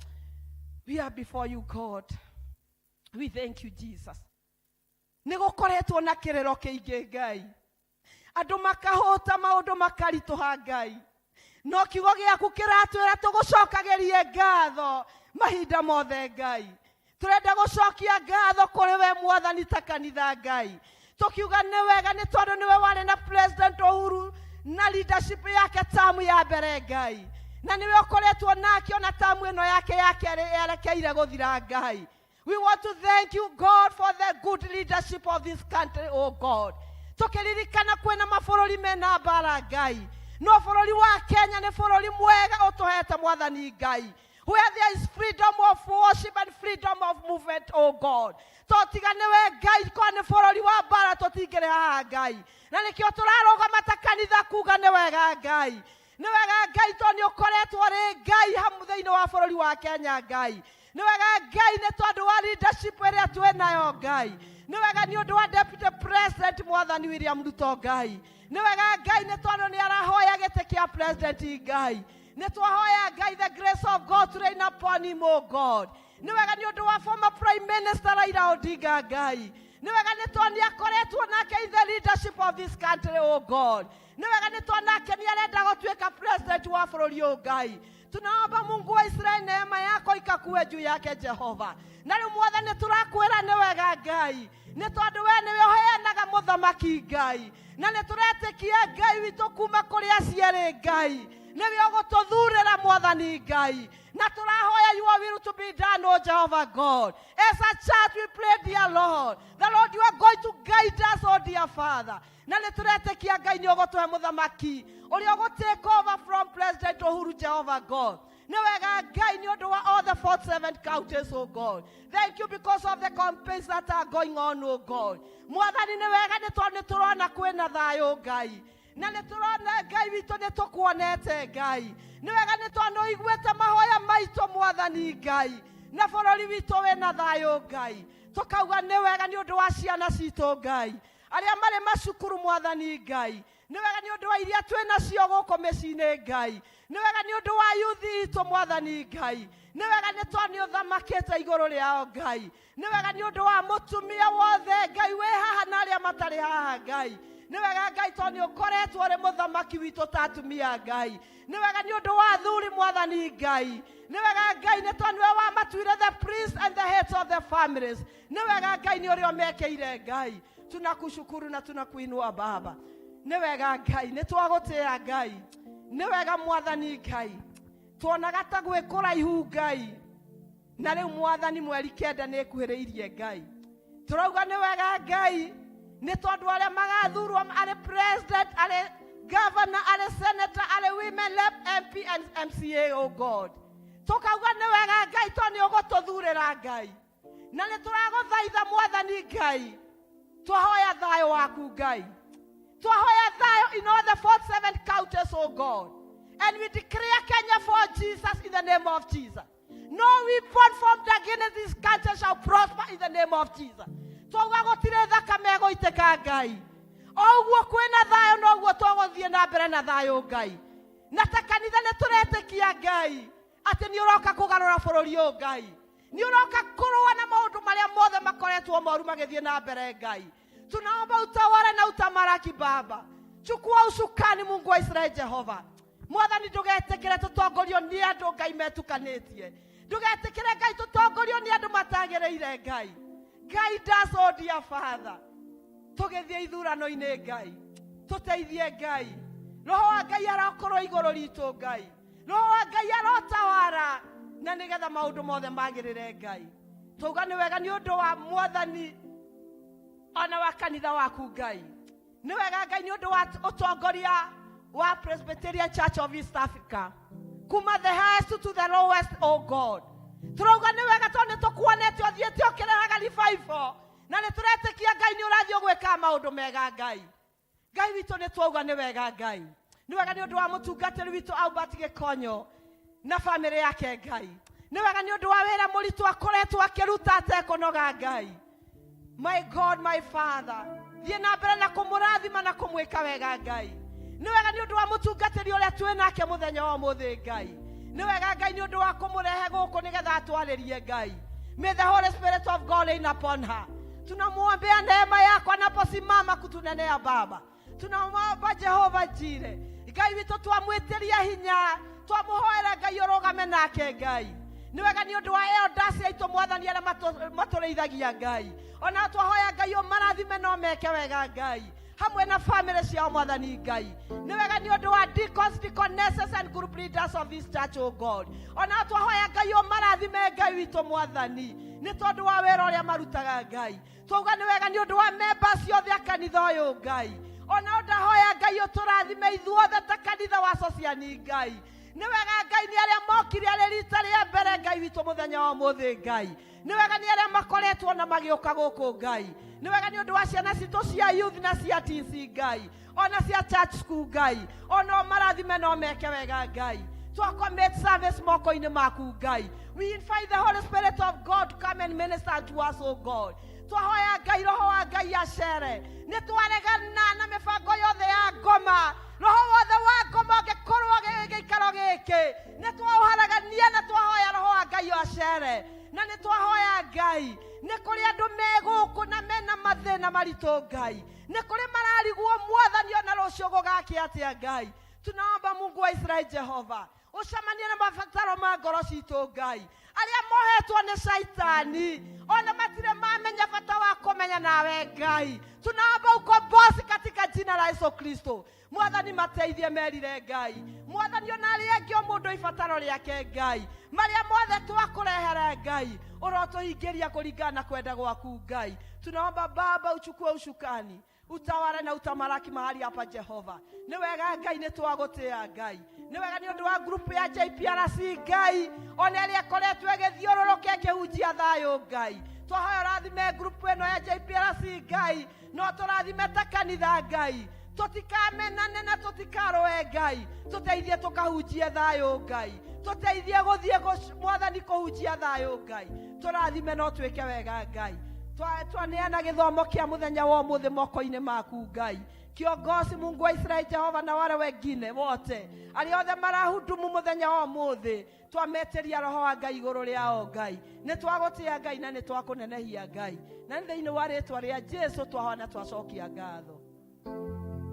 We are before you God, we thank you Jesus. Nĩ gũkoretwo na kĩrĩro kĩingĩ Ngai, andũ makahũta, maũndũ makaritũha Ngai, no kiugo gĩaku kĩratwĩra tũgũcokagĩrie ngatho mahinda mothe Ngai. Tũrenda gũcokia ngatho kũrĩ we Mwathani ta kanitha Ngai, tũkiuga nĩ wega nĩ tondũ nĩwe warĩ na President Uhuru na leadership yake tamu ya mbere Ngai, na nĩwe ũkoretwo nake ona tamu ĩno yake ya kerĩ erekeire gũthira Ngai. We want to thank you God for the good leadership of this country, oh God. Tũkĩririkana kwĩna mabũrũri mena mbara Ngai, no bũrũri wa Kenya nĩ bũrũri mwega ũtũhete Mwathani Ngai, where there is freedom of worship and freedom of movement, oh God. Totiga nĩwe Ngai, kwa nĩ bũrũri wa mbara tũtingĩrĩ haha Ngai, na nĩkĩo tũrarũgama ta kanitha kuga nĩ wega Ngai, nĩ wega Ngai tondũ nĩ ũkoretwo rĩ Ngai hamu thĩinĩ wa bũrũri wa Kenya Ngai, nĩ wega Ngai nĩ tondũ wa leadership ĩrĩa twĩ nayo Ngai, nĩ wega nĩ ũndũ wa Deputy President Mwathani William Ruto Ngai, nĩ wega Ngai nĩ tondũ nĩ arahoya gĩtĩ kĩa president Ngai. Nĩ twahoya Ngai the grace of God to reign upon him, O God. Nĩ wega nĩ ũndũ wa former prime minister Raila Odinga Ngai. Nĩ wega nĩ tondũ nĩ akoretwo nake in the leadership of this country, O God. Nĩ wega nĩ tondũ nake nĩ arenda gũtuĩka president wa bũrũri ũyũ Ngai. Tunaomba Mungu wa Israeli neema yako ikakue juu yake Jehova. Na rĩu Mwathani tũrakwĩra nĩ wega Ngai, nĩ tondũ we nĩwe ũheanaga mũthamaki Ngai, na nĩ tũretĩkia Ngai witũ kuma kũrĩ aciarĩ Ngai, nĩwe ũgũtũthurĩra Mwathani Ngai, na tũrahoya your will to be done, O Jehovah God. As a church we pray, dear Lord, the Lord you are going to guide us, O dear Father. Na nĩ tũretĩkia Ngai nĩ ũgũtũhe mũthamaki ũrĩa ũgũ take over from President Uhuru, Jehovah God. Nĩ wega Ngai nĩ ũndũ wa all the 47 counties, oh God. Thank you because of the campaigns that are going on, oh God. Mwathani nĩ wega nĩ tondũ nĩ tũrona kwĩna thayũ Ngai, na nĩ tũrona Ngai witũ nĩ tũkuonete Ngai. Nĩ wega nĩ tondũ nĩ ũiguĩte mahoya maitũ Mwathani Ngai, na bũrũri witũ wĩna thayũ Ngai. Tũkauga nĩ wega nĩ ũndũ wa ciana citũ Ngai, arĩa marĩ macukuru Mwathani Ngai. Nĩ wega nĩ ũndũ wa iria twĩ nacio gũkũ mĩciĩ-inĩ Ngai. Nĩ wega nĩ ũndũ wa yuthi itũ Mwathani Ngai. Nĩ wega nĩ tondũ nĩ ũthamakĩte igũrũ rĩao Ngai. Nĩ wega nĩ ũndũ wa mũtumia wothe Ngai wĩ haha na arĩa matarĩ haha Ngai. Nĩ wega Ngai tondũ nĩ ũkoretwo ũrĩ mũthamaki witũ ta atumia Ngai. Nĩ wega nĩ ũndũ wa athuri Mwathani Ngai. Nĩ wega Ngai nĩ tondũ nĩwe wamatuire the priest and the heads of the families. Nĩ wega Ngai nĩ ũrĩa ũmekĩire Ngai. Tunakushukuru na tunakuinua Baba. Nĩ wega Ngai, nĩ twagũtĩĩa Ngai. Nĩ wega Mwathani Ngai, tuonaga ta gwĩ kũraihu Ngai, na rĩu Mwathani mweri 9 nĩ ĩkuhĩrĩirie Ngai. Tũrauga nĩ wega Ngai nĩ tondũ arĩa magathurwo arĩ president, arĩ governor, arĩ senator, arĩ women rep, MP and MCA, oh God. Tũkauga nĩ wega Ngai tondũ nĩ ũgũtũthurĩra Ngai, na nĩ tũragũthaitha Mwathani Ngai. Twahoya thayũ waku Ngai, twahoya thayũ in all the 47 counties, oh God, and we declare Kenya for Jesus in the name of Jesus. No weapon formed against this country shall prosper in the name of Jesus. Twauga gũtirĩ thakame ĩgũitĩka Ngai. O ũguo kwĩna thayũ noguo tũgũthiĩ na mbere na thayũ Ngai. Na ta kanitha nĩ tũretĩkia Ngai atĩ nĩ ũroka kũgarũra bũrũri ũyũ Ngai, nĩ ũroka kũrũa na maũndũ marĩa mothe makoretwo moru magĩthiĩ na mbere Ngai. Tunaomba utawale na utamalaki Baba. Chukua usukani Mungu wa Israeli Jehova. Mwathani ndũgetĩkĩre tũtongorio nĩ andũ Ngai metukanĩtie. Ndũgetĩkĩre Ngai tũtongorio nĩ andũ matagĩrĩire Ngai. Guide us, oh dear Father. Tũgĩthiĩ ithurano-inĩ Ngai, tũteithie Ngai. Roho wa Ngai arokorwo igũrũ ritũ Ngai. Roho wa Ngai arotawara na nĩgetha maũndũ mothe magĩrĩre Ngai. Twauga nĩ wega nĩ ũndũ wa Mwathani ona wa kanitha waku Ngai. Nĩ wega Ngai nĩ ũndũ wa ũtongoria wa Presbyterian Church of East Africa kuma the highest to the lowest, oh God. Tũrauga nĩ wega tondũ nĩ tũkuonete ũthiĩte ũkĩrehaga revival, na nĩ tũretĩkia Ngai nĩ ũrathiĩ ũgwĩkaga maũndũ mega Ngai. Ngai witũ nĩ twauga nĩ wega Ngai. Nĩ wega nĩ ũndũ wa mũtungatĩri witũ Albert Gĩkonyo na bamĩrĩ yake Ngai. Nĩ wega nĩ ũndũ wa wĩra mũritũ akoretwo akĩruta atekũnoga Ngai. My God, my Father, thiĩ na mbere na kũmũrathima na kũmwĩka wega Ngai. Nĩ wega nĩ ũndũ wa mũtungatĩri ũrĩa twĩ nake mũthenya wa ũmũthĩ Ngai. Nĩ wega Ngai nĩ ũndũ wa kũmũrehe gũkũ nĩgetha atwarĩrie Ngai. May the Holy Spirit of God reign upon her. Tunamwombea neema yako anaposimama kutunenea Baba. Tunamwomba Jehova Jire Ngai witũ, twamwĩtĩria hinya, twamũhoera Ngai ũrũgame nake Ngai. Nĩ wega nĩ ũndũ wa elders aitũ Mwathani arĩa matũrĩithagia Ngai. Ona twahoya Ngai ũmarathime no meke wega Ngai hamwe na family ciao Mwathani Ngai. Nĩ wega nĩ ũndũ wa deacons, deaconesses and group leaders of this church, oh God. Ona twahoya Ngai ũmarathime Ngai witũ Mwathani nĩ tondũ wa wĩra ũrĩa marutaga Ngai. Twauga nĩ wega nĩ ũndũ wa members othe a kanitha ũyũ Ngai. Ona ndahoya Ngai ũtũrathime ithuothe ta kanitha wa Sociani Ngai. Nĩ wega Ngai nĩ arĩa mokire arĩ rita rĩa mbere Ngai witũ mũthenya wa ũmũthĩ Ngai. Nĩ wega nĩ arĩa makoretwo na magĩũka gũkũ Ngai. Nĩ wega nĩ ũndũ wa ciana citũ cia youth na cia TC Ngai, ona cia church school Ngai. Ona marathime no meke wega Ngai. Twa commit service moko-inĩ maku Ngai. We invite the Holy Spirit of God to come and minister to us, oh God. Twahoya Ngai Roho wa Ngai acere. Nĩ twaregana na mĩbango yothe ya ngoma. Roho wothe wa ngoma ũngĩkorwo gĩikaro gĩkĩ, nĩ twaũharagania na twahoya roho wa Ngai acere, na nĩ twahoya Ngai. Nĩ kũrĩ andũ me gũkũ na mena mathĩna maritũ Ngai, nĩ kũrĩ mararigwo Mwathani ona rũciũ gũgakĩa atĩa Ngai. Tunaomba Mungu wa Israeli Jehova ucemanie na mabataro ma ngoro citũ Ngai. Arĩa mohetwo nĩ shaitani ona matirĩ mamenya bata wa kũmenya nawe Ngai, tunaomba ukombozi katika jina la Yesu Kristo. Mwathani mateithie merire Ngai. Mwathani ona arĩa angĩ o mũndũ ibataro rĩake Ngai, marĩa mothe twakũrehere Ngai, ũrotũhingĩria kũringana na kwenda gwaku Ngai. Tunaomba Baba uchukue ushukani, utawale na utamalaki mahali hapa Jehova. Nĩ wega Ngai, nĩ twagũtĩa Ngai. Nĩ wega nĩ ũndũ wa group ya JPRC Ngai, ona ĩrĩa ĩkoretwo ĩgĩthiũrũrũka ĩkĩhunjia thayũ Ngai. Twahoya ũrathime group ĩno ya JPRC Ngai, no tũrathime ta kanitha Ngai. Tũtikamenane na tũtikarũe Ngai, tũteithie tũkahunjie thayũ Ngai, tũteithie gũthiĩ Mwathani kũhunjia thayũ Ngai. Tũrathime no twĩke wega Ngai. Twaneana gĩthomo kĩa mũthenya wa ũmũthĩ moko-inĩ maku Ngai. Kiongozi Mungu wa Israeli Jehova na wale wengine wote arĩa othe marahudumu mũthenya wa ũmũthĩ, twametĩria roho wa Ngai igũrũ rĩao Ngai. Nĩ twagũtĩa Ngai na nĩ twakũnenehia Ngai, na nĩ thĩinĩ wa rĩtwa rĩa Jesu twahoya na twacokia ngatho.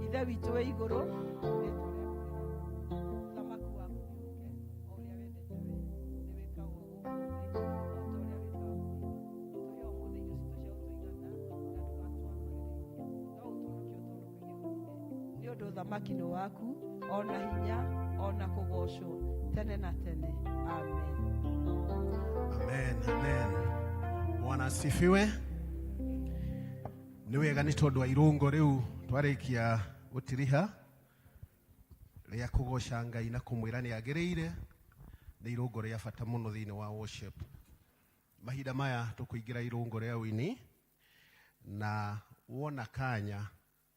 Ithe witũ wĩ igũrũ, rĩtwa rĩaku rĩtherio, ũthamaki waku nĩũke, o ũrĩa wendete we, nĩwĩkagwo gũkũ thĩ o ta ũrĩa wĩkagwo igũrũ. Tũhe ũmũthĩ irio citũ cia gũtũigana, na ndũgatwamũrĩre, no ũtũhonokie ũtũhonokagie mũũru, nĩ ũndũ ũthamaki nĩ waku, ona hinya, ona kũgocwo tene na tene. Amen. Amen, amen. Bwana asifiwe. Nĩ wega nĩ tondũ wa irũngo rĩu twarĩkia gũtiriha rĩa kũgoca Ngai na kũmwĩra nĩ agĩrĩire, nĩ irũngo rĩa bata mũno thĩinĩ wa worship. Mahinda maya tũkũingĩra irũngo rĩa ũini, na wona kanya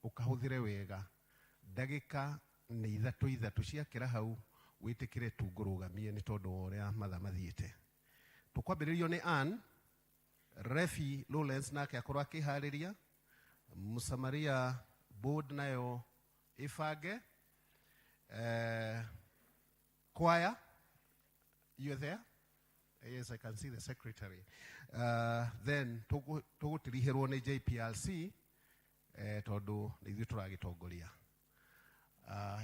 ũkahũthĩre wega. Ndagĩka nĩ ithatũ ithatũ ciakĩra hau, wĩtĩkĩre tu ngũrũgamie nĩ tondũ wa ũrĩa mathaa mathiĩte. Tũkwambĩrĩrio nĩ Ann Refi Lawrence, nake akorwo akĩharĩria Msamaria board nayo ĩbange. Choir, you are there? Yes, I can see the secretary. Then tũgũtirihĩrwo nĩ JPRC, tondũ nĩ ithuĩ tũragĩtongoria.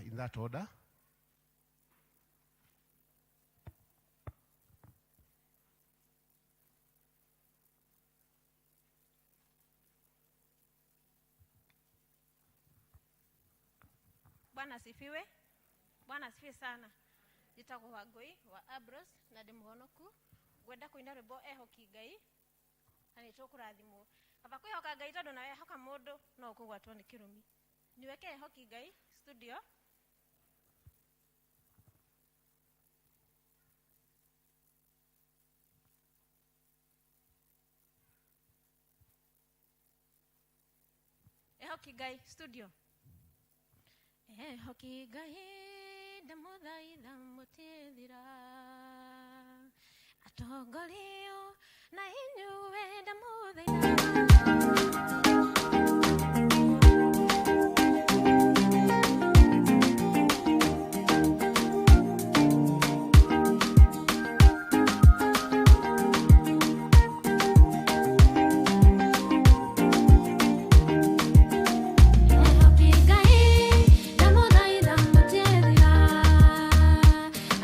In that order. Bwana asifiwe. Bwana asifiwe sana. Njĩtagwo Wangũi wa Abros na ndĩ mũhonoku. Ngwenda kũina rwĩmbo Ehoki Ngai na nĩ tũkũrathimwo. Kaba kwĩhoka Ngai tondũ nawe ehoka mũndũ no ũkũgwatwo nĩ kĩrumi. Niweke Ehoki Ngai studio. Ehoki Ngai studio. Ehoki Ngai ndamũthaitha mũtithira, atongorio na inyuĩ ndamũthaitha. Ehoki Ngai ndamũthaitha mũtithira,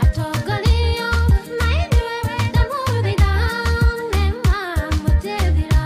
atongorio na inyuĩ ndamũthaitha, nema mũtithira.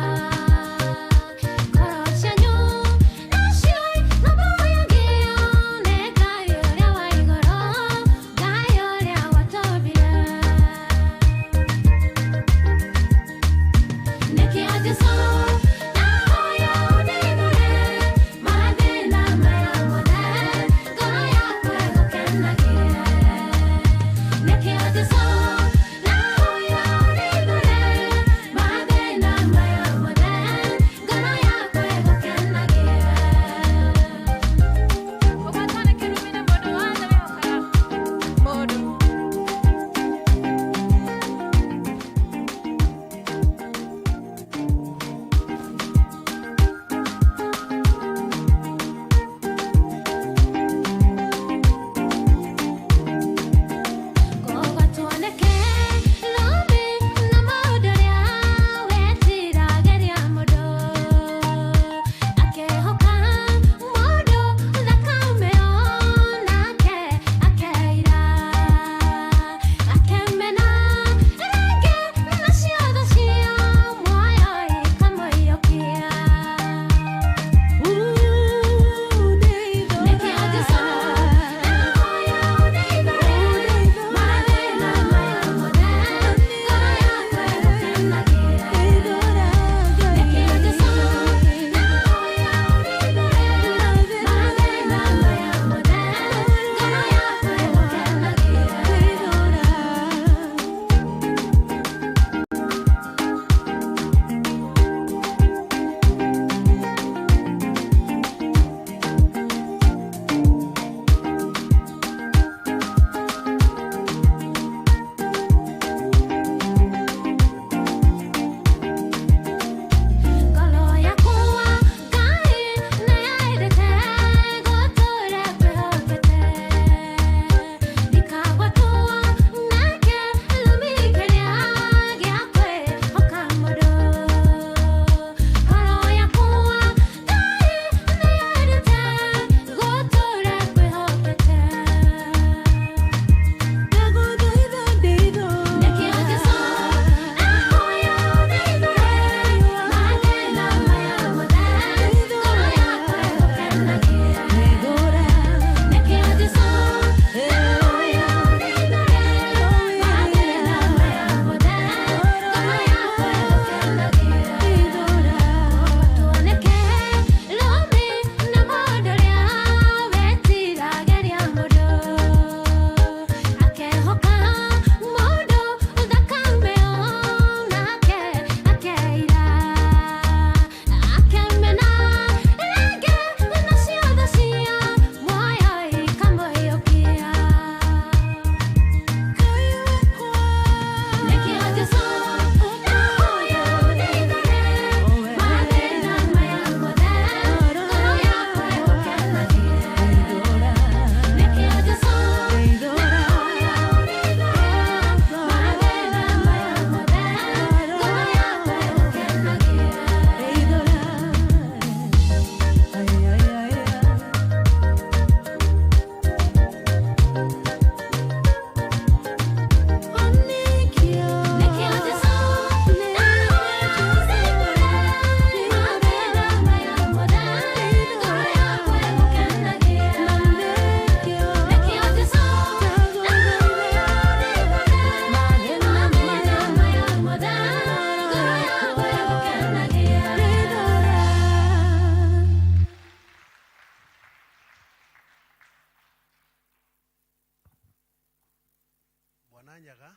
Kana Nyaga,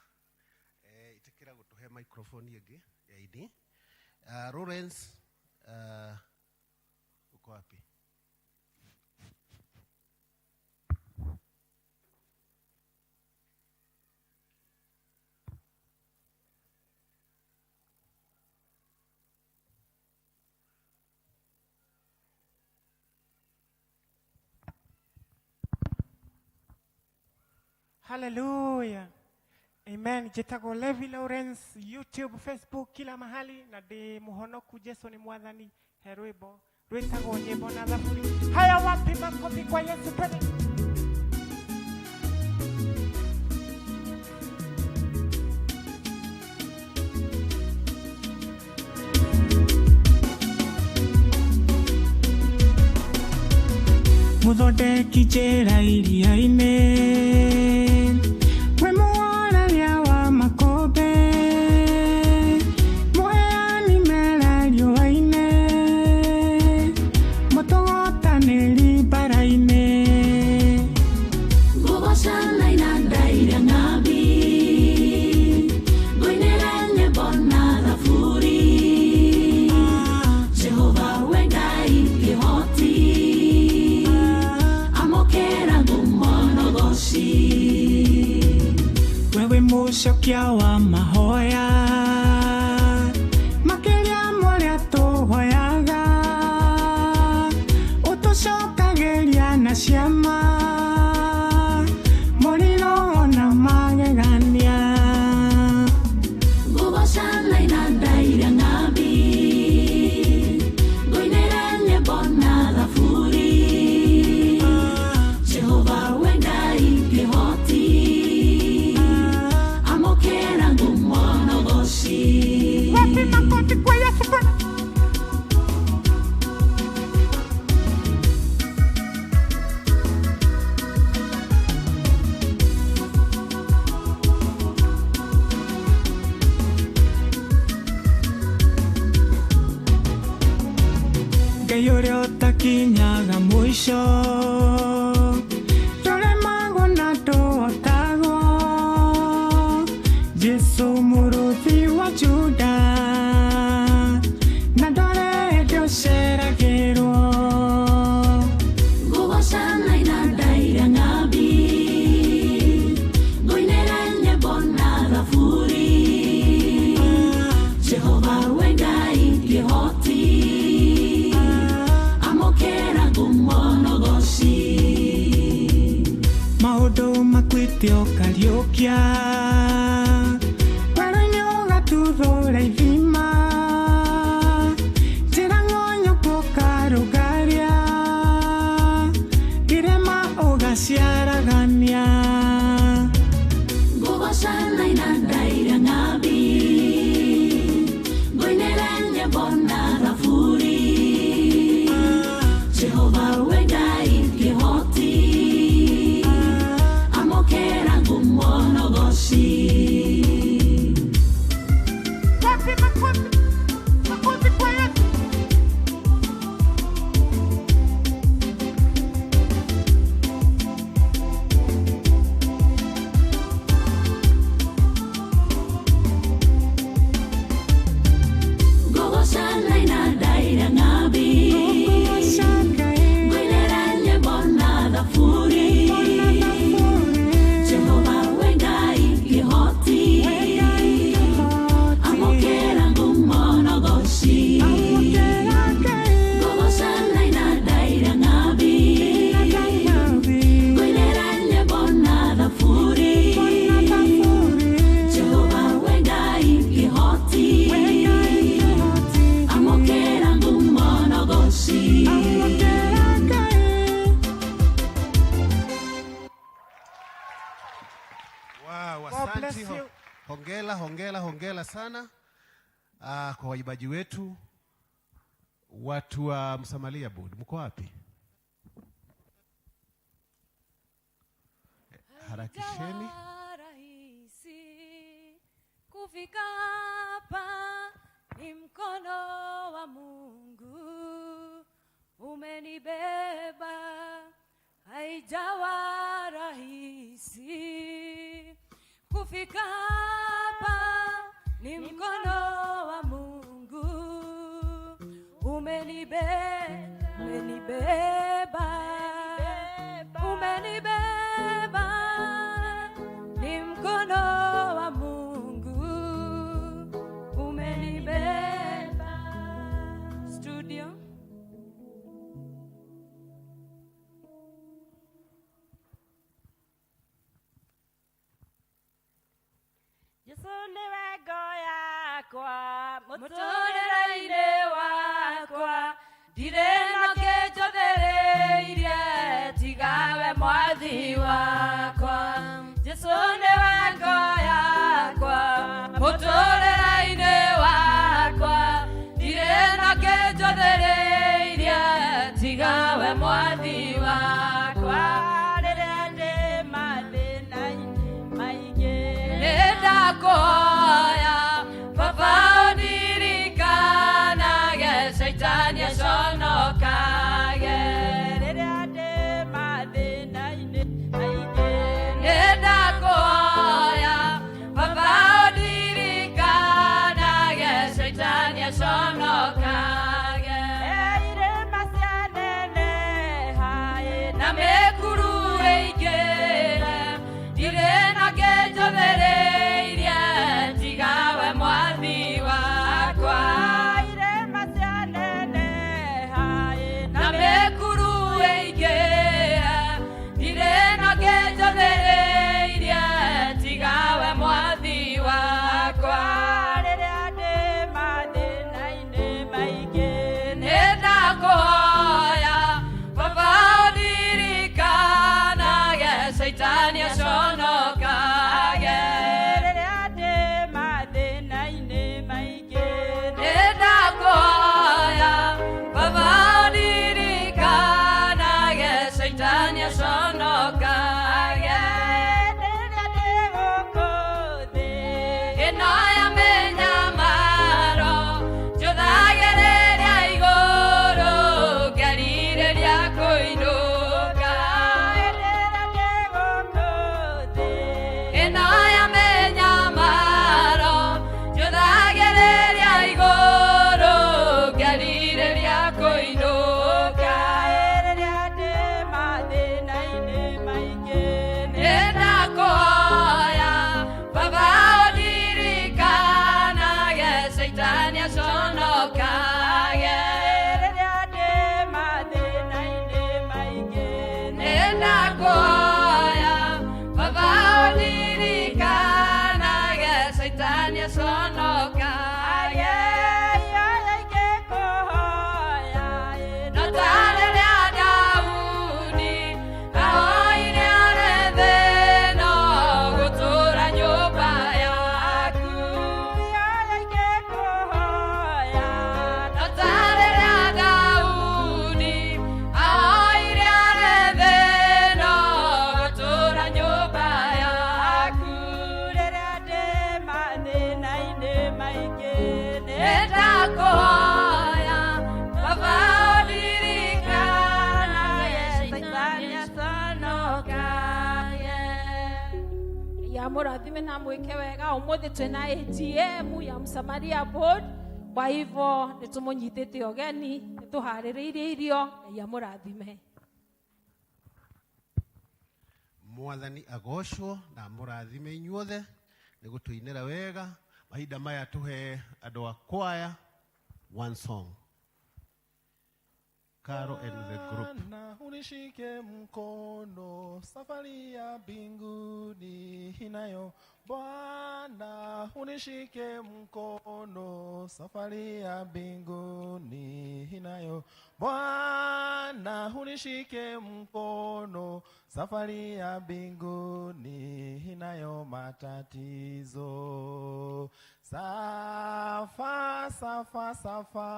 itikira gutuhe microphone ingi ya ini. Lawrence, uko wapi? Hallelujah. Amen. Njĩtagwo Levi Lawrence, YouTube, Facebook, kila mahali na ndĩ mũhonoku. Jesu ni mwathani. He rwĩmbo rwĩtagwo nyĩmbo na thaburi. Haya, wapi makofi kwa Yesu? Twende. Mũthondeki njĩra iria-inĩ, we mũworeria wa makũmbĩ, mũheani mera riũa-inĩ, mũtũgotanĩri mbara-inĩ. Ngũgocana inanda iria ng'ambi, ngũinĩre nyĩmbo na thaburi. Jehova we Ngai kĩhoti, amũkĩra ngumo na ũgoci. Wewe mũcokia wa mahoya, makĩria marĩa tũhoyaga, ũtũcokagĩria na ciama, mũrĩro ona magegania. Ngũgocana inanda iria ng'ambi, ngũinĩre nyĩmbo na thaburi. Jehova we Ngai kĩhoti, amũkĩra ngumo na ũgoci. Wapi makofi kwa Yesu Bwana? Ngai ũrĩa ũtakinyaga mũico, tũremagwo na tũhotagwo, Jesu mũrũthi wa Juda, na ndorete ũceragĩrwo. Ngũgocana inanda iria ng'ambi, ngũinĩre nyĩmbo na thaburi. Jehova we Ngai kĩhoti, amũkĩra ngumo na ũgoci. Maũndũ makuĩte ũkariũkia, werũ-inĩ ũgatuthũra ithima, njĩra ng'onyoku ũkarũngaria, irĩma ũgaciaragania. Ngũgocana inanda iria ng'ambi, ngũinĩre nyĩmbo na thaburi. Jehova we Ngai kĩhoti, amũkĩra ngumo na ũgoci. Wapi makofi? Makofi kwa Yesu. Ngũgocana inanda iria ng'ambi, ngũinĩre nyĩmbo na thaburi. Jehova we Ngai kĩhoti, amũkĩra ngumo na ũgoci. Ngũgocana inanda iria ng'ambi, ngũinĩre nyĩmbo na thaburi. Jehova we Ngai kĩhoti, amũkĩra ngumo na ũgoci. Wow, God asante. bless you. Hongera, hongera, hongera sana kwa waibaji wetu. Watu wa Msamaria Board, mko wapi? Harakisheni. Haijawa rahisi kufika hapa, ni mkono wa Mungu umenibeba. Haijawa rahisi kufika Kufika hapa ni mkono wa Mungu, umenibeba, umenibeba, ni mkono wa Mungu, umenibeba. Studio. Jesu nĩwe ngo yakwa Mũtũrĩre-inĩ wakwa ndirĩ na kĩnjothereirie tiga we mwathi wakwa. Jesu nĩwe ngo yakwa mũtũrĩre-inĩ wakwa ndirĩ na kĩnjothereirie tiga we mwathi wakwa. Rĩrĩa ndĩ mathĩna-inĩ maingĩ Nĩndakũhoya Baba ũndirikanage Caitani aconokage. Rĩrĩa ndĩ mathĩna-inĩ maingĩ Nĩndakũhoya Baba ũndirikanage Caitani aconokage. Irĩma cianeneha Na mĩkuru ĩingĩre ndirĩ na kĩnjothereirie tiga we mwathi wakwa. Irĩma cianeneha Na mĩkuru ĩingĩre ndirĩ na kĩnjothereirie tiga we mwathi wakwa. Rĩrĩa ndĩ mathĩna-inĩ maingĩ Nĩndakũhoya Baba ũndirikanage Caitani aconokage. Rĩrĩa ndĩ mathĩna-inĩ maingĩ Nĩndakũhoya Baba ũndirikanage Caitani aconokage. Rĩrĩa ndĩ gũkũ thĩ Ĩno ya mĩnyamaro njũthagĩrĩria igũrũ ngerirĩria kũinũka. Rĩrĩa ndĩ gũkũ thĩ Ĩno ya mĩnyamaro njũthagĩrĩria igũrũ ngerirĩria kũinũka. Rĩrĩa ndĩ mathĩna-inĩ maingĩ Nĩndakũhoya Baba ũndirikanage Caitani aconokage. Rĩrĩa ndĩ mathĩna-inĩ maingĩ Nĩndakũhoya Baba ũndirikanage Caitani aconokage. No ta rĩrĩa Daudi ahoire arĩ thĩna gũtũũra nyũmba yaku. No ta rĩrĩa Daudi ahoire arĩ thĩna gũtũũra nyũmba yaku. Nĩndakũhoya Baba ũndirikanage Caitani aconokage. Ya mũrathime na mwĩke wega. Ũmũthĩ twĩna AGM ya Msamaria Board, kwa hivyo nĩ tũmũnyitĩte ũgeni, nĩ tũharĩrĩirie irio. Ngai amũrathime. Mwathani agocwo na mũrathime inyuothe nĩ gũtũinĩra wega. Mahinda maya tũhe andũ a kwaya one song. Caro and the group. Bwana, unishike mkono, safari ya mbinguni inayo. Bwana, unishike mkono, safari ya mbinguni inayo. Bwana, unishike mkono, safari ya mbinguni inayo matatizo. Safa, safa, safa,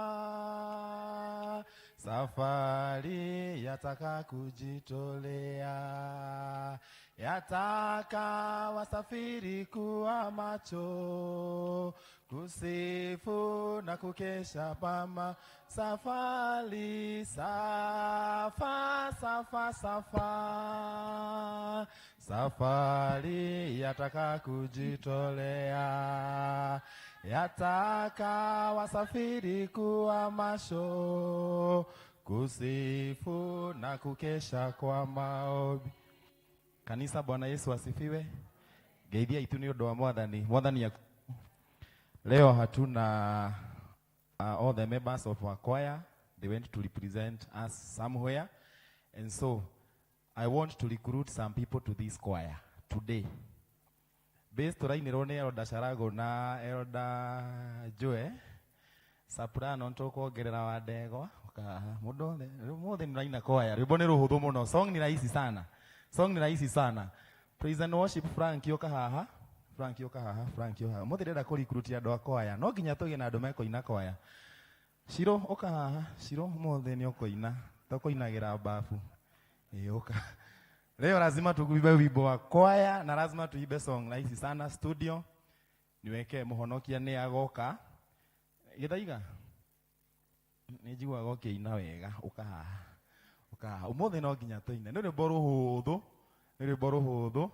safari yataka kujitolea, yataka wasafiri kuwa macho, kusifu na kukesha pama safari. Safa, safa, safa, Safari yataka kujitolea, yataka wasafiri kuwa macho, kusifu na kukesha kwa maombi. Kanisa, Bwana Yesu asifiwe. Geithia itu nĩ ũndũ wa Mwathani. Mwathani leo hatuna all the members of our choir. They went to represent us somewhere, and so I want to recruit some people to this choir today. Based tũrainĩrwo nĩ Elder Sharago na Elder Joe. Soprano nĩtũkuongerera wa ndegwa. Ũkahaha. Mũndũ wothe ũmũthĩ nĩ ũraina choir. Rwĩmbo nĩ rũhũthũ mũno. Song ni rahisi sana. Song ni rahisi sana. Praise and worship Frank ũka haha. Frank ũka haha, Frank ũka haha. Ũmũthĩ ndĩrenda kũ-recruit andũ a choir. No nginya tũgĩe na andũ mekũina choir. Shiro ũka haha. Shiro ũmũthĩ nĩ ũkũina. Tũkũinagĩra bafu. Ĩĩ ũka. Leo lazima tuimbe wimbo wa kwaya na lazima tuimbe song rahisi sana studio. Niweke Mũhonokia nĩ agoka. Gĩthaiga. Nĩ njiguaga ũkĩina wega ũka haha. Ũka haha. Ũmũthĩ no nginya tũine. Nĩ rwĩmbo rũhũthũ. Nĩ rwĩmbo rũhũthũ.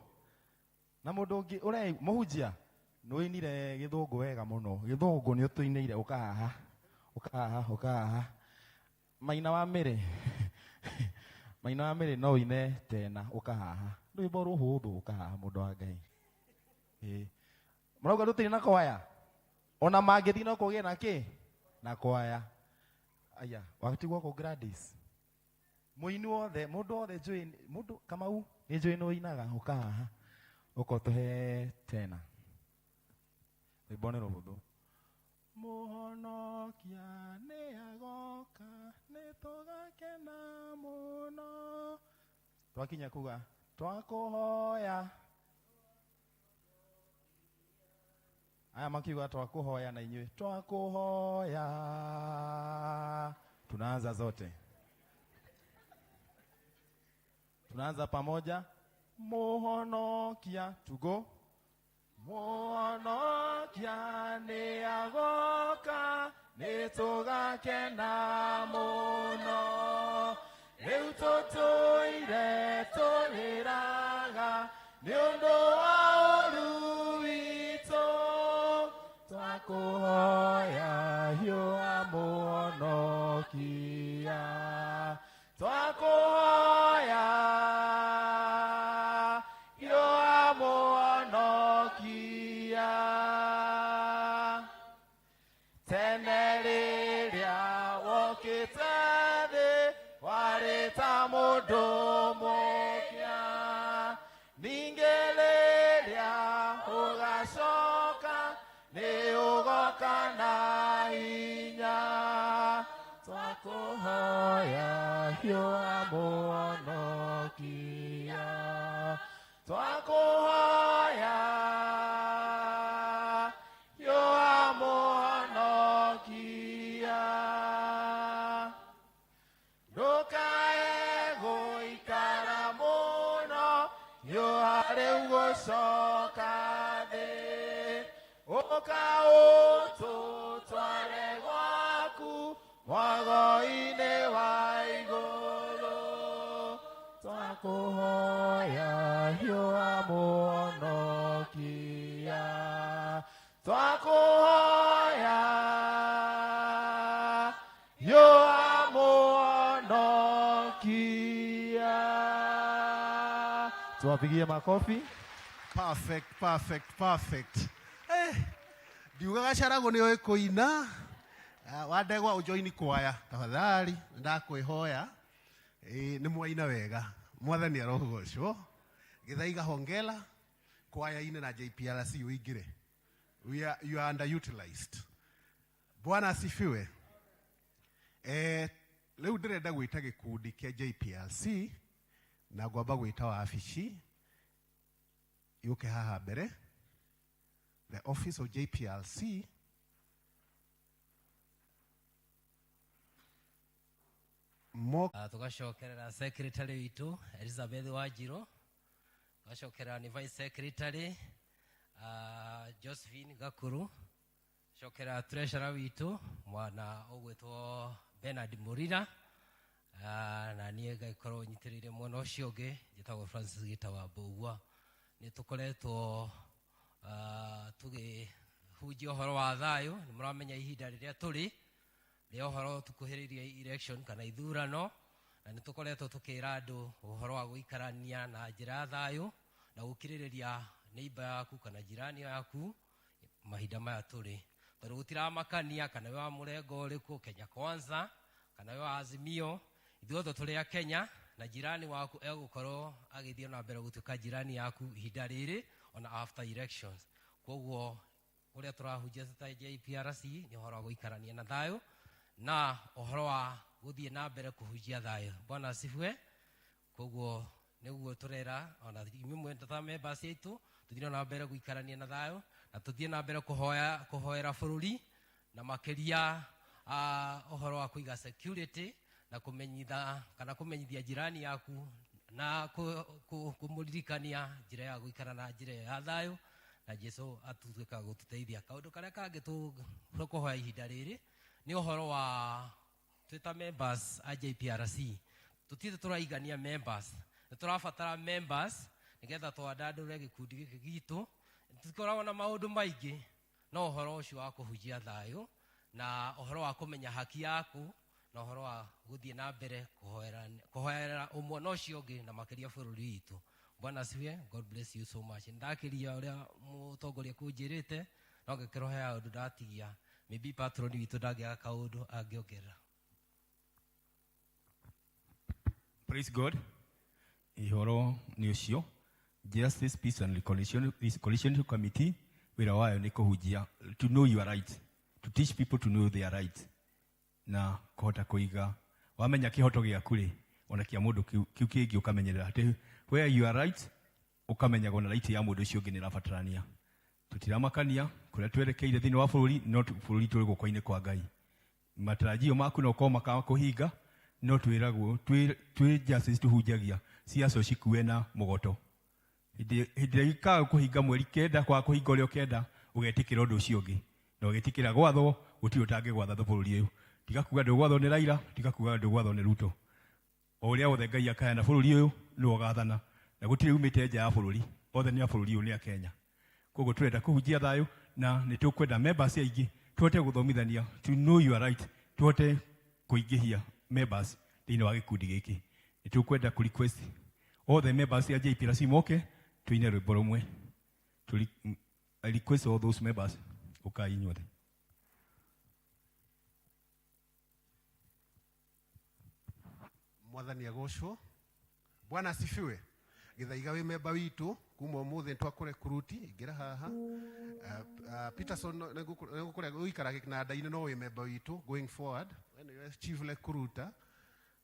Na mũndũ ũngĩ ũre mũhunjia nĩ ũinire gĩthũngũ wega mũno. Gĩthũngũ nĩ ũtũinĩire ũka haha. Ũka haha, ũka haha. Maina wa Mĩrĩ. Maina wa Mĩrĩ no ũine tena ũka haha. Rwĩmbo rũhũthũ ũka haha mũndũ wa Ngai. Ĩĩ. Mũrauga tũtirĩ na kwaya? Ona mangĩthiĩ no kũgĩe na kĩ? Na kwaya. Aya, watigwo kũ Gladys? Mũini wothe, mũndũ wothe njũĩ, mũndũ Kamau nĩ njũĩ nĩ ũinaga ũka haha. Ũka ũtũhe tena. Rwĩmbo nĩ rũhũthũ. Mũhonokia nĩ agoka, nĩ tũgakena mũno. Twakinya kuga, twakũhoya. Aya makiuga twakũhoya na inyuĩ. Twakũhoya. Tunaanza zote. Tunaanza pamoja. Mũhonokia, tugo. Mũhonokia nĩ agoka, nĩ tũgakena mũno. Rĩu tũtũire tũrĩraga, nĩ ũndũ wa ũũru witũ. Twakũhoya hiũha Mũhonokia. Twakũhoya hiũha Mũhonokia. Tene rĩrĩa wokĩte thĩ, warĩ ta mũndũ mũkĩa. Ningĩ rĩrĩa ũgacoka, nĩ ũgoka na hinya. Twakũhoya hiũha Mũhonokia. Twakũhoya hiũha Mũhonokia. Ndũkae gũikara mũno, hiũha rĩu gũcoka thĩ. Ũka ũtũtware gwaku, mwago-inĩ wa igũrũ. Twakũhoya hiũha Mũhonokia. Twakũhoya hiũha Mũhonokia. Tuwapigie makofi. Perfect, perfect, perfect. Ndiugaga Carago nĩ oĩ kũina. Wandegwa ũjoini kwaya tafadhali, ndakwĩhoya. Nĩ mwaina wega. Mwathani arogocwo. Gĩthaiga hongela kwaya-inĩ na JPRC ũingĩre. You are underutilized. Bwana asifiwe. Rĩu ndĩrenda gwĩta gĩkundi kĩa JPRC na ngwamba gwĩta wabici yũke haha mbere. The office of JPRC Mo Tugacokerera secretary witũ Elizabeth Wanjiru, tugacokerera nĩ vice secretary Josephine Gakuru, cokerera treasurer witũ mwana ũgwĩtwo Bernard Murira, na niĩ ngagĩkorwo nyitĩrĩire mwena ũcio ũngĩ njĩtagwo Francis Gita wa Mbũgua. Nĩ tũkoretwo tũgĩhunjia ũhoro wa thayũ. Nĩ mũramenya ihinda rĩrĩa tũrĩ rĩa ũhoro tũkuhĩrĩirie election kana ithurano, na nĩ tũkoretwo tũkĩra andũ ũhoro wa gũikarania na njĩra ya thayũ na gũkirĩrĩria neighbor yaku kana jirani yaku mahinda maya tũrĩ, tondũ gũtiramakania kana wĩ wa mũrengo ũrĩkũ, Kenya Kwanza kana wĩ wa Azimio, ithuothe tũrĩ a Kenya, na jirani waku egũkorwo agĩthiĩ na mbere gũtuĩka jirani yaku ihinda rĩrĩ ona after elections. Koguo ũrĩa tũrahunjia ta JPRC nĩ ũhoro wa gũikarania na thayũ na ũhoro wa gũthiĩ na mbere kũhunjia thayũ. Bwana asifiwe. Koguo nĩguo tũrera ona inyuĩ mwĩ ta members aitũ tũthiĩ na mbere gũikarania na thayũ na tũthiĩ na mbere kũhoya kũhoera bũrũri na makĩria ũhoro wa kũiga security na kũmenyitha kana kũmenyithia jirani yaku na kũmũririkania njĩra ya gũikara na njĩra ya thayũ, na Jesu atuĩka gũtũteithia. Kaũndũ karĩa kangĩ tũkũhoya ihinda rĩrĩ nĩ ũhoro wa twĩ ta members a JPRC, tũtirĩ tũraigania members, nĩ tũrabatara members nĩgetha twandandũre gĩkundi gĩkĩ gitũ. Tũtikoragwo na maũndũ maingĩ, no ũhoro ũcio wa kũhunjia thayũ na ũhoro wa kũmenya haki yaku na ũhoro wa gũthiĩ na mbere kũhoera ũmwe na ũcio ũngĩ na makĩria bũrũri witũ. Bwana asifiwe. God bless you so much. Ndakĩria ũrĩa mũtongoria kũnjĩrĩte, no ngĩkĩrwo he ũndũ ndatigia, maybe patron witũ ndangĩaga kaũndũ angĩongerera. Praise God. Ihoro nĩ ũcio. Justice, Peace and Reconciliation Committee wĩra wayo nĩ kũhunjia to know your right, to teach people to know their right, na kũhota kũiga wamenya kĩhoto gĩaku rĩ, ona kĩa mũndũ kĩu kĩngĩ ũkamenyerera atĩ where you are right, ũkamenyaga ona right ya mũndũ ũcio ũngĩ nĩ ĩrabatarania. Tũtiramakania kũrĩa twerekeire thĩinĩ wa bũrũri, no bũrũri tũrĩ guoko-inĩ kwa Ngai. Matarajio maku no ũkorwo makaga kũhinga, no twĩragwo twĩ justice tũhunjagia ciaco cikue na mũgoto. Hĩndĩ ĩrĩa ikaga kũhinga mweri kenda kwaga kũhinga ũrĩa ũkenda, ũgetĩkĩra ũndũ ũcio ũngĩ na ũgĩtĩkĩra gwathwo, gũtirĩ ũtangĩgwatha bũrũri ũyũ. Tiga kuga ndũgwathwo nĩ Raila, tiga kuga ndũgwathwo nĩ Ruto. O ũrĩa wothe Ngai akaheana bũrũri ũyũ nĩwe ũgathana, na gũtirĩ umĩte nja ya bũrũri, othe nĩ a bũrũri ũyũ, nĩ a Kenya. Koguo tũrenda kũhunjia thayũ na nĩ tũkwenda members aingĩ tũhote gũthomithania to know your right, tũhote kũingĩhia members thĩinĩ wa gĩkundi gĩkĩ. Nĩ tũkwenda kũ request othe members a JPRC moke tũine rwĩmbo rũmwe. I request all those members, ũkai inyuothe. Mwathani agocwo. Bwana asifiwe. Githaiga wĩ memba witũ kuma ũmũthĩ twakũrekuruti ingĩra haha. Peterson nĩngũkũrĩa gũikara kĩnanda-inĩ, no wĩ memba witũ going forward. We nĩwe chief recruiter.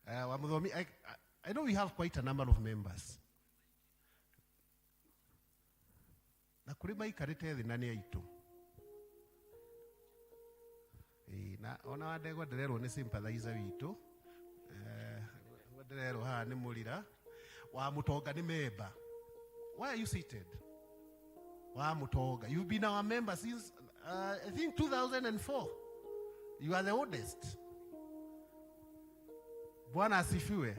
Wa mũthomi, I know we have quite a number of members na kũrĩ maikarĩte thĩ na nĩ aitũ. Ĩĩ, na ona wa ndegwa ndĩrerwo nĩ sympathizer witũ. Ndĩrerwo haha nĩ mũrira wa mũtonga nĩ member. Why are you seated? Wa mũtonga, you've been our member since I think 2004. You are the oldest. Bwana asifiwe.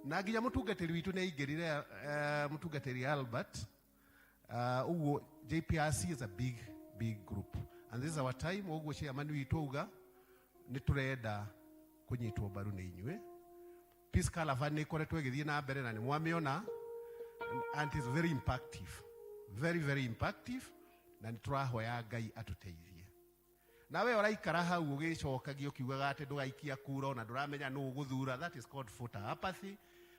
Na nginya mũtungatĩri witũ nĩ aingĩrire, mũtungatĩri Albert. Ũguo JPRC is a big big group and this is our time. Ũguo chairman witũ auga nĩ tũrenda kũnyitwo mbaru nĩ inyuĩ. Peace Caravan nĩ ĩkoretwo ĩgĩthiĩ na mbere na nĩ mwamĩona, and is very impactive, very very impactive, na nĩ tũrahoya Ngai atũteithie. Nawe ũraikara hau ũgĩcokagia ũkiugaga atĩ ndũgaikia kura ona ndũramenya nũ ũgũthura, that is called voter apathy.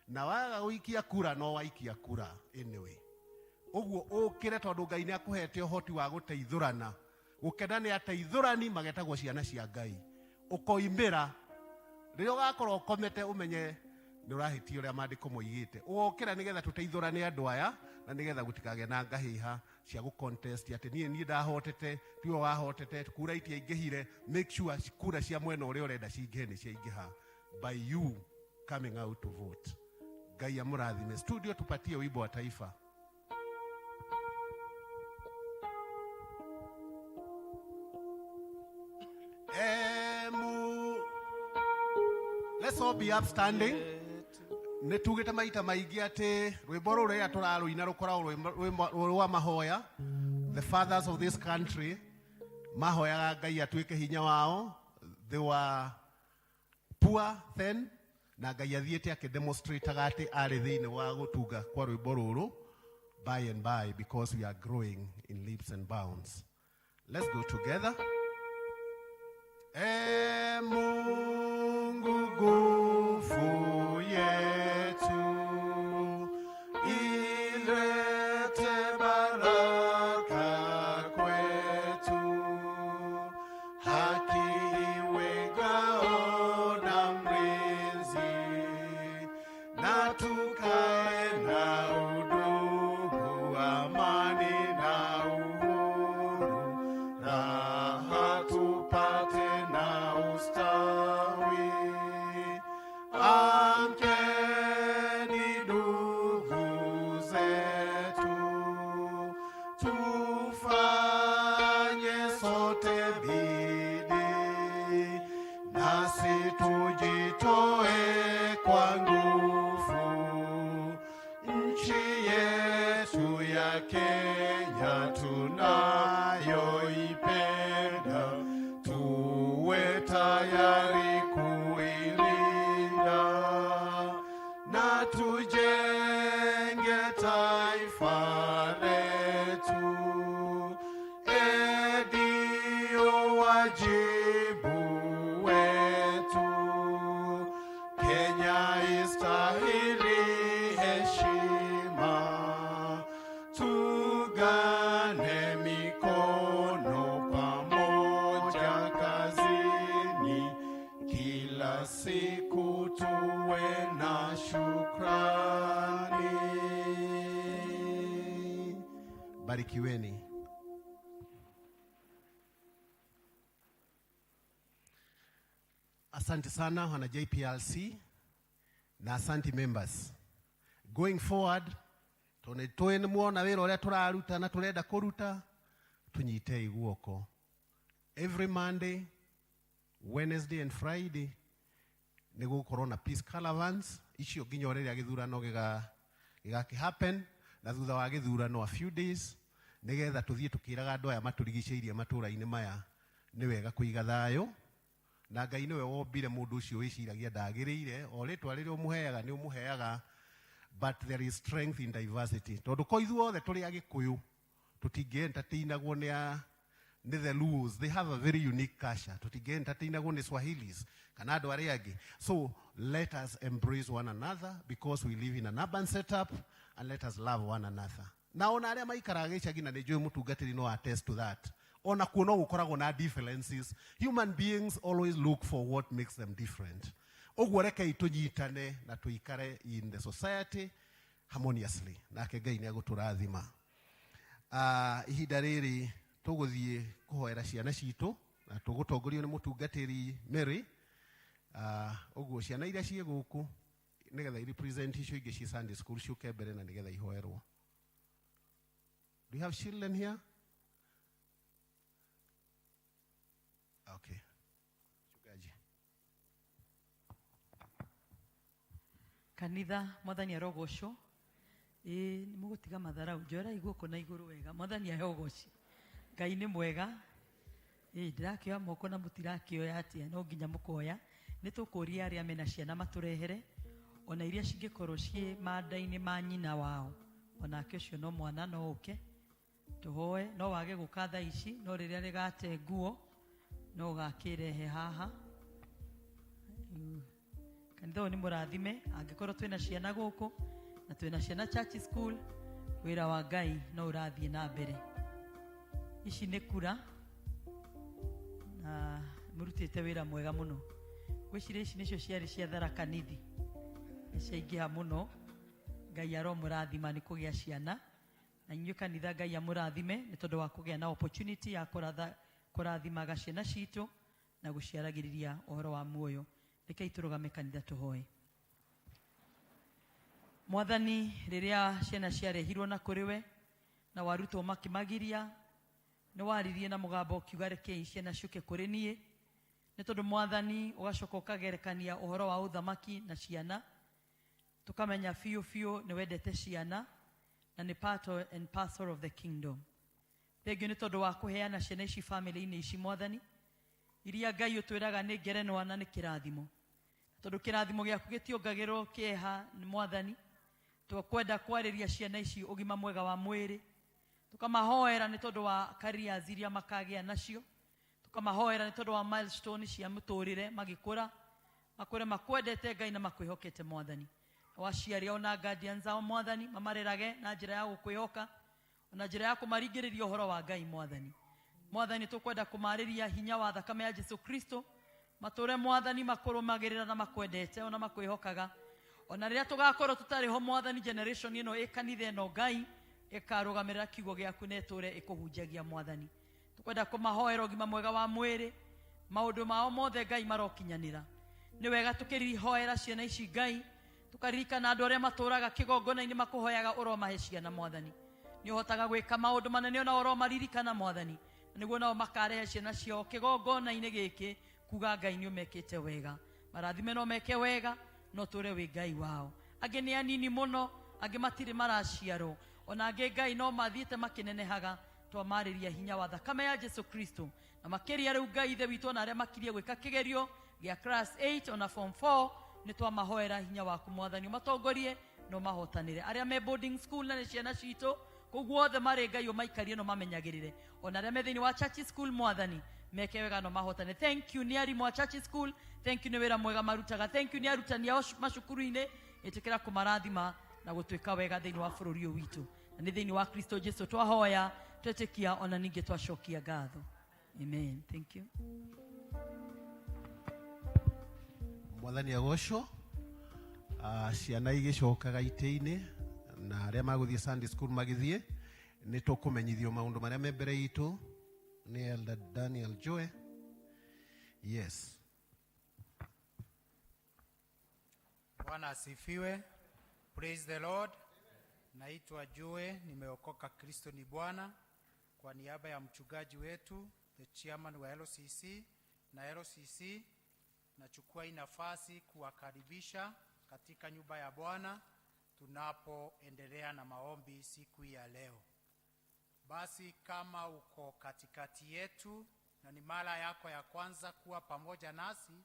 Na waga gũikia kura, no waikia kura anyway. Ũguo ũkĩre, tondũ Ngai nĩ akũhete ũhoti wa gũteithũrana. Gũkena nĩ ateithũrani, magetagwo ciana cia Ngai. Ũkoimĩra rĩrĩa ũgakorwo ũkomete, ũmenye nĩ ũrahĩtia ũrĩa maandĩko moigĩte, ũgokĩra nĩgetha tũteithũrane andũ aya na nĩgetha gũtikagĩe na ngahĩha cia gũ contest atĩ niĩ ndahotete, tiwe wahotete, kura itiaingĩhire. Make sure kura cia mwena ũrĩa ũrenda cingĩhe nĩ ciaingĩha by you coming out to vote. Ngai amũrathime. Studio, tupatie wimbo wa taifa. Let's all be upstanding. Nĩ tugĩte maita maingĩ atĩ rwĩmbo rũrũ rĩrĩa tũrarũina rũkoragwo rwĩ rwa mahoya. The fathers of this country mahoyaga Ngai atuĩke hinya wao. They were poor then, na Ngai athiĩte akĩdemonstrataga atĩ arĩ thĩinĩ wa gũtunga kwa rwĩmbo rũrũ by and by, because we are growing in leaps and bounds. Let's go together. E Mungu nguvu yetu, ilete baraka kwetu, haki iwe ngao na mlinzi, na tukae na udugu, amani na uhuru, raha tupate na ustawi. Amkeni ndugu zetu, tufanye sote bidii, nasi tujitoe kwa nguvu, nchi yetu ya Kenya tunayoipenda, tuwe tayari kuilinda na tujenge taifa letu. Ndio wajibu wetu, Kenya istahili heshima, tuungane mikono pamoja kazini, kila siku tuwe na shukrani. Barikiweni. Asante sana wana JPLC na asante members. Going forward, tondũ nĩ muona wĩra ũrĩa tũraruta na tũrenda kũruta, tũnyitei guoko. Every Monday, Wednesday and Friday nĩ gũgũkorwo na peace caravans icio nginya o rĩrĩa gĩthurano gĩgakĩ happen, na thutha wa gĩthurano a few days, nĩgetha tũthiĩ tũkĩraga andũ aya matũrigicĩirie matũra-inĩ maya nĩ wega kũiga thayũ, na Ngai nĩwe wombire mũndũ ũcio wĩciragia ndagĩrĩire, o rĩtwa rĩrĩa ũmũheaga nĩ ũmũheaga, but there is strength in diversity, tondũ ko ithuothe tũrĩ Agĩkũyũ tũtingĩ entertainagwo nĩ the Luos. They have a very unique culture. Tũtingĩ entertainagwo nĩ Swahilis kana andũ arĩa angĩ. So let us embrace one another, because we live in an urban setup, and let us love one another. Na ona arĩa maikaraga gĩcagi, na nĩ njũĩ mũtungatĩri no attest to that, ona kuo no gũkoragwo na differences. Human beings always look for what makes them different. Ũguo rekei tũnyitane na tũikare in the society harmoniously, nake Ngai nĩ egũtũrathima. Ihinda rĩrĩ tũgũthiĩ kũhoera ciana citũ na tũgũtongorio nĩ mũtungatĩri Mary. Ũguo ciana iria ciĩ gũkũ, nĩgetha irepresent icio ingĩ ci Sunday school, ciũke mbere na nĩgetha ihoerwo. Do you have children here? Okay. Mchungaji. Kanitha, Mwathani arogocwo. Ĩĩ, nĩ mũgũtiga matharau, njoerai guoko na igũrũ wega. Mwathani ahe ũgoci. Ngai nĩ mwega. Ĩĩ, ndĩrakĩoya moko na mũtirakĩoya atĩa, no nginya mũkoya. Nĩ tũkũria arĩa mena ciana matũrehere, ona iria cingĩkorwo ciĩ manda-inĩ ma nyina wao, onake ũcio no mwana no ũke tũhoe. No wage gũka thaa ici, no rĩrĩa rĩgate nguo no ũgakĩrehe haha. Kanitha ũyũ nĩ mũrathime. Angĩkorwo twĩna ciana gũkũ na twĩna ciana church school, wĩra wa Ngai no ũrathiĩ na mbere. Ici nĩ kura na mũrutĩte wĩra mwega mũno. Ngwĩciria ici nĩcio ciarĩ cia Tharaka Nithi, nĩ ciaingĩha mũno. Ngai aromũrathima nĩ kũgĩa ciana, na inyuĩ kanitha Ngai amũrathime nĩ tondũ wa kũgĩa na opportunity ya kũrathimaga ciana citũ na gũciaragĩrĩria ũhoro wa muoyo. Rekei tũrũgame kanitha tũhoe. Mwathani, rĩrĩa ciana ciarehirwo na kũrĩ we na warutwo makĩmagiria, nĩ waririe na mũgambo ũkiuga rekei ciana ciũke kũrĩ niĩ, nĩ tondũ Mwathani ũgacoka ũkagerekania ũhoro wa ũthamaki na ciana. Tũkamenya biũ biũ nĩ wendete ciana na nĩ part and parcel of the kingdom. Thengiũ nĩ tondũ wa kũheana ciana ici famĩlĩ-inĩ ici mwathani, iria Ngai ũtwĩraga nĩ ngerenwa na nĩ kĩrathimo. Tondũ kĩrathimo gĩaku gĩtiongagĩrwo kĩeha nĩ mwathani, twakwenda kwarĩria ciana ici ũgima mwega wa mwĩrĩ, tukamahoera nĩ tondũ wa careers iria makagĩa nacio, tukamahoera nĩ tondũ wa milestone cia mũtũrĩre magĩkũra, makũre makwendete Ngai na makwĩhokete mwathani. Waciari ao na guardians ao mwathani, mamarerage na njĩra ya gũkwĩhoka na njĩra ya kũmaringĩrĩria ũhoro wa Ngai mwathani. Mwathani tũkwenda kũmarĩria hinya wa thakame ya Jesu Kristo, matũre mwathani makũrũmagĩrĩra na makwendete ona makwĩhokaga. Ona rĩrĩa tũgakorwo tũtarĩ ho mwathani, generation ĩno ĩ kanitha ĩno Ngai ĩkarũgamĩrĩra kiugo gĩaku na ĩtũre ĩkũhunjagia mwathani. Tũkwenda kũmahoera ũgima mwega wa mwĩrĩ, maũndũ mao mothe Ngai marokinyanĩra. Nĩ wega tũkĩhoera ciana ici Ngai, tũkaririkana andũ arĩa matũraga kĩgongona-inĩ makũhoyaga ũromahe ciana mwathani. Nĩ ũhotaga gwĩka maũndũ manene ona ũromaririkana mwathani, nĩguo nao makarehe ciana ciao kĩgongona-inĩ gĩkĩ kuga Ngai nĩ ũmekĩte wega. Marathime no meke wega, no tũre wĩ Ngai wao. Angĩ nĩ anini mũno, angĩ matirĩ maraciarwo, ona angĩ Ngai no mathiĩte makĩnenehaga. Twamarĩria hinya wa thakame ya Jesu Kristo, na makĩria rĩu Ngai ithe witũ ona arĩa makirie gwĩka kĩgerio gĩa class 8 ona form 4, nĩ twamahoera hinya waku mwathani, ũmatongorie na ũmahotanĩre. Arĩa me boarding school na nĩ ciana citũ kũu guothe marĩ Ngai ũmaikarie na ũmamenyagĩrĩre. Ona arĩa me thĩinĩ wa church school mwathani, meke wega na ũmahotane. Thank you nĩ arimũ a church school, thank you nĩ wĩra mwega marutaga, thank you nĩ arutani ao macukuru-inĩ. Ĩtĩkĩra kũmarathima na gũtuĩka wega thĩinĩ wa bũrũri ũyũ witũ, na nĩ thĩinĩ wa Kristo Jesu twahoya, twetĩkia ona ningĩ twacokia ngatho. Amen. Thank you. Mwathani agocwo. Ciana igĩcokaga itĩ-inĩ na arĩa magũthiĩ Sunday school magĩthiĩ, nĩ tũkũmenyithio maũndũ marĩa me mbere itũ nĩ Elder Daniel Joe. Yes. Bwana asifiwe. Praise the Lord. Naitwa Joe, nimeokoka, Kristo ni Bwana. Kwa niaba ya mchungaji wetu, the chairman wa LCC na LCC, nachukua hii nafasi kuwakaribisha katika nyumba ya Bwana tunapoendelea na maombi siku ya leo. Basi kama uko katikati yetu na ni mara yako ya kwanza kuwa pamoja nasi,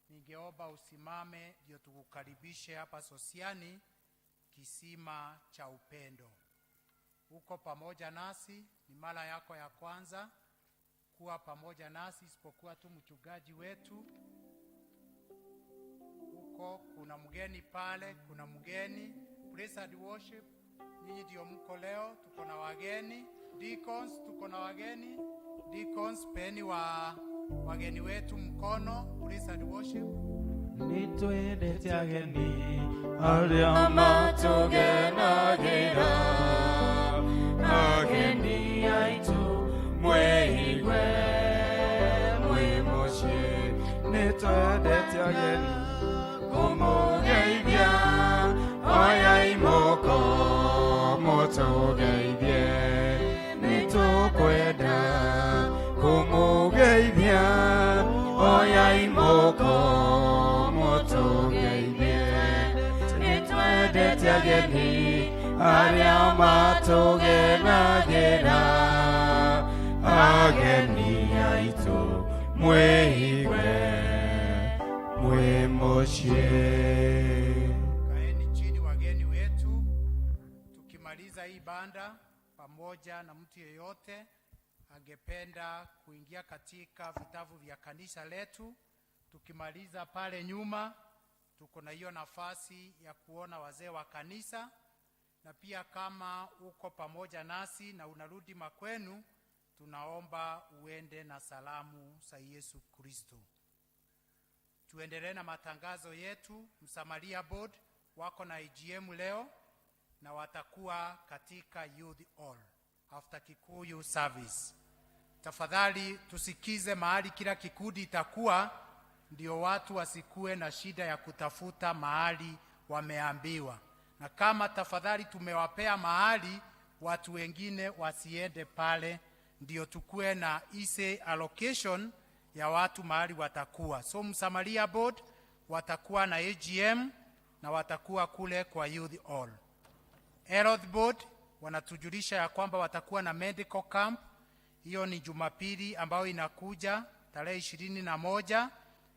ningeomba usimame ndio tukukaribishe hapa Sosiani, kisima cha upendo. Uko pamoja nasi, ni mara yako ya kwanza kuwa pamoja nasi, isipokuwa tu mchungaji wetu. Uko kuna mgeni pale, kuna mgeni. Praise and worship, nyinyi ndio mko leo, tuko na wageni. Deacons, tuko na wageni. Deacons, peni wa wageni wetu mkono. Praise and worship. Nĩtwendete ageni arĩa matũgenagĩra, ageni aitũ mwĩigue mwĩ mũciĩ. Nĩtwendete ageni kũmũgeithia, oyai moko mũtũgeithie. Nĩtũkwenda kũmũgeithia, oyai moko mũtũgeithie. Nĩtwendete ageni arĩa matũgenagĩra, ageni aitũ mwĩigue mwĩ mũciĩ. Kaeni chini wageni wetu. Tukimaliza hii banda pamoja na mtu yeyote angependa kuingia katika vitabu vya kanisa letu, tukimaliza pale nyuma tuko na hiyo nafasi ya kuona wazee wa kanisa, na pia kama uko pamoja nasi na unarudi makwenu, tunaomba uende na salamu za Yesu Kristo. Tuendelee na matangazo yetu. Msamaria Board wako na AGM leo na watakuwa katika Youth Hall after Kikuyu service. Tafadhali tusikize mahali kila kikundi itakuwa, ndio watu wasikue na shida ya kutafuta mahali wameambiwa. Na kama tafadhali tumewapea mahali, watu wengine wasiende pale, ndio tukue na easy allocation ya watu mahali watakuwa. So Msamaria Board watakuwa na AGM na watakuwa kule kwa Youth Hall. Health Board wanatujulisha ya kwamba watakuwa na medical camp. Hiyo ni Jumapili ambayo inakuja tarehe 21,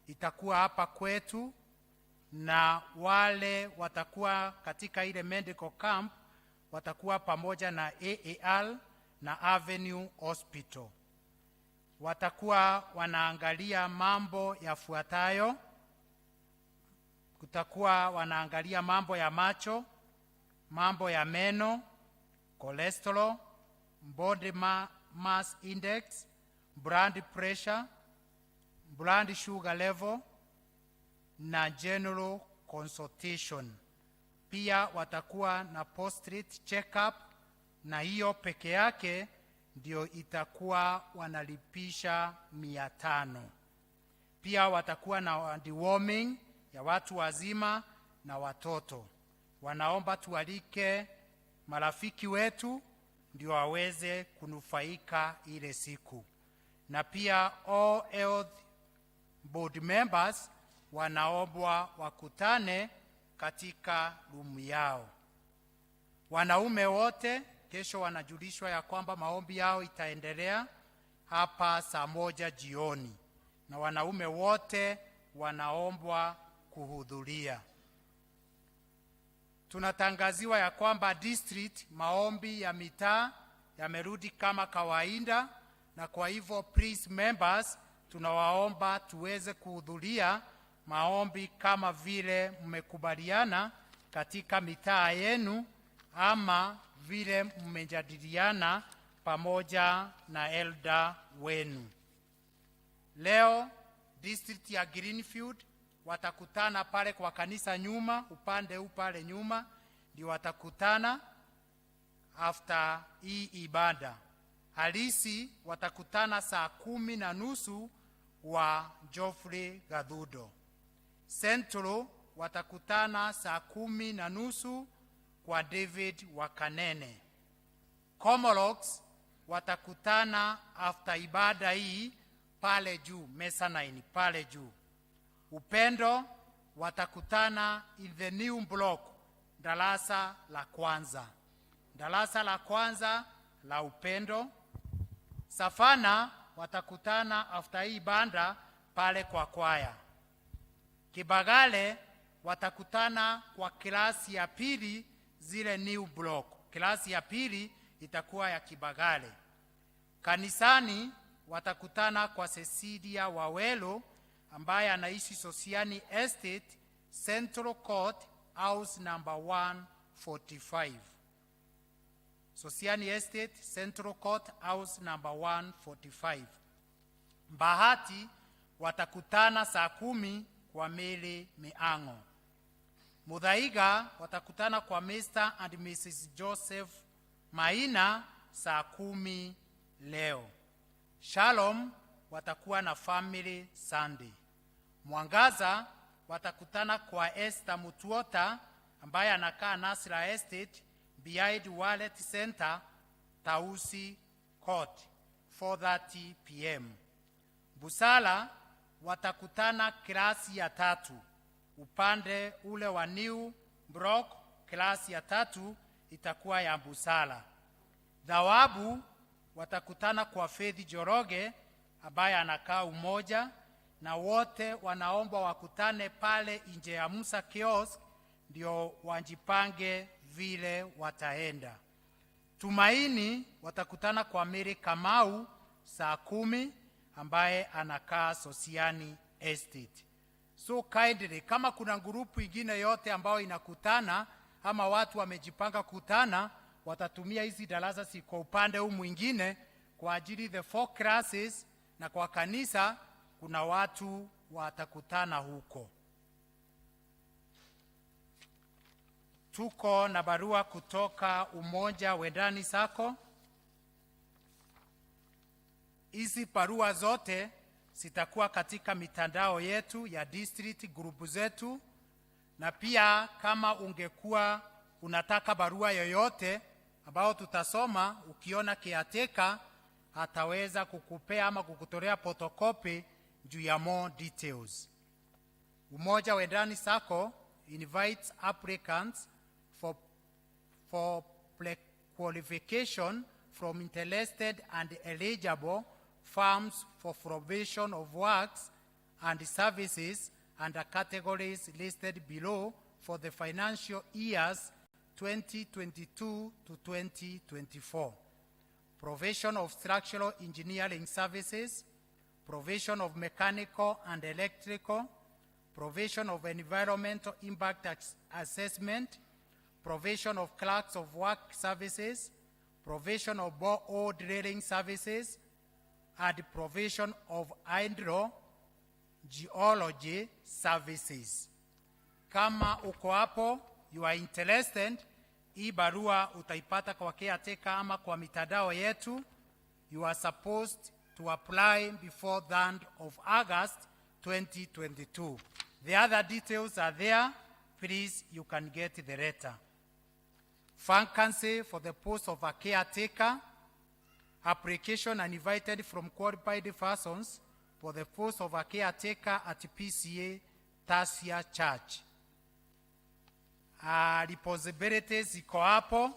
itakuwa hapa kwetu, na wale watakuwa katika ile medical camp watakuwa pamoja na AAR na Avenue Hospital. Watakuwa wanaangalia mambo yafuatayo. Kutakuwa wanaangalia mambo ya macho, mambo ya meno, cholesterol, body mass index, blood pressure, blood sugar level na general consultation. Pia watakuwa na prostate checkup, na hiyo peke yake ndio itakuwa wanalipisha 500. Pia watakuwa na deworming ya watu wazima na watoto. Wanaomba tualike marafiki wetu ndio waweze kunufaika ile siku, na pia all health board members wanaombwa wakutane katika room yao. Wanaume wote kesho wanajulishwa ya kwamba maombi yao itaendelea hapa saa 1 jioni, na wanaume wote wanaombwa kuhudhuria. Tunatangaziwa ya kwamba district maombi ya mitaa yamerudi kama kawaida, na kwa hivyo please members, tunawaomba tuweze kuhudhuria maombi kama vile mmekubaliana katika mitaa yenu ama vile mmejadiliana pamoja na elder wenu. Leo district ya Greenfield watakutana pale kwa kanisa nyuma, upande huu pale nyuma ndio watakutana after hii ibada. Halisi watakutana saa 10:30 wa Geoffrey Gadhudo. Central watakutana saa 10:30 kwa David Wakanene. Komolox watakutana after ibada hii pale juu, mezzanine pale juu. Upendo watakutana in the new block, darasa la kwanza. Darasa la kwanza la Upendo. Safana watakutana after hii ibada pale kwa kwaya. Kibagale watakutana kwa klasi ya pili, zile new block. Klasi ya pili itakuwa ya Kibagale. Kanisani watakutana kwa Cecilia Wawelo ambaye anaishi Sosiani Estate, Central Court, house number 145. Sosiani Estate, Central Court, house number 145. Bahati watakutana saa 10 kwa Mele Miango. Muthaiga watakutana kwa Mr. and Mrs. Joseph Maina saa 10 leo. Shalom watakuwa na Family Sunday. Mwangaza watakutana kwa Esther Mutuota ambaye anakaa Nasra Estate behind Wallet Center, Tausi Court, 4:30 p.m. Busala watakutana klasi ya 3 upande ule wa New Block. Klasi ya 3 itakuwa ya Busala. Thawabu watakutana kwa Faith Joroge ambaye anakaa Umoja, na wote wanaomba wakutane pale nje ya Musa Kiosk ndio wajipange vile wataenda. Tumaini watakutana kwa Mary Kamau saa 10 ambaye anakaa Sosiani Estate. So kindly, kama kuna grupu ingine yote ambayo inakutana ama watu wamejipanga kutana, watatumia hizi darasa si kwa upande huu mwingine kwa ajili the 4 classes, na kwa kanisa kuna watu watakutana huko. Tuko na barua kutoka Umoja Wendani Sacco. Hizi barua zote zitakuwa katika mitandao yetu ya district group zetu, na pia kama ungekuwa unataka barua yoyote ambao tutasoma, ukiona caretaker ataweza kukupea ama kukutolea photocopy juu ya more details. Umoja Wendani Sacco invites applicants for pre-qualification from interested and eligible firms for provision of works and services under categories listed below for the financial years 2022 to 2024. Provision of structural engineering services, provision of mechanical and electrical, provision of environmental impact assessment, provision of clerks of work services, provision of borehole drilling services, and provision of hydrogeology services. Kama uko hapo, you are interested, hii barua utaipata kwa caretaker ama kwa mitandao yetu. You are supposed to apply before the end of August 2022. The other details are there. Please, you can get the letter. Vacancy for the post of a caretaker. Application and invited from qualified persons for the post of a caretaker at PCEA Tasia Church. Responsibilities ziko hapo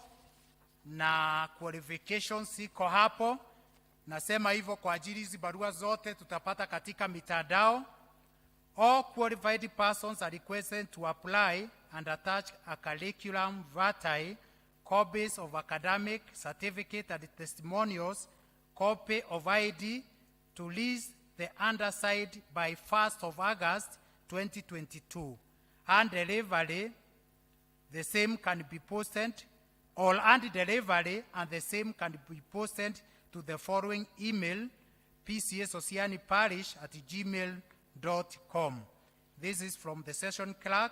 na qualifications ziko hapo. Nasema hivyo kwa ajili hizi barua zote tutapata katika mitandao. All qualified persons are requested to apply and attach a curriculum vitae, copies of academic certificate and testimonials, copy of ID to list the underside by 1st of August 2022. And delivery, the same can be posted, or and delivery, and the same can be posted to the following email, pcasosianiparish@gmail.com. This is from the session clerk,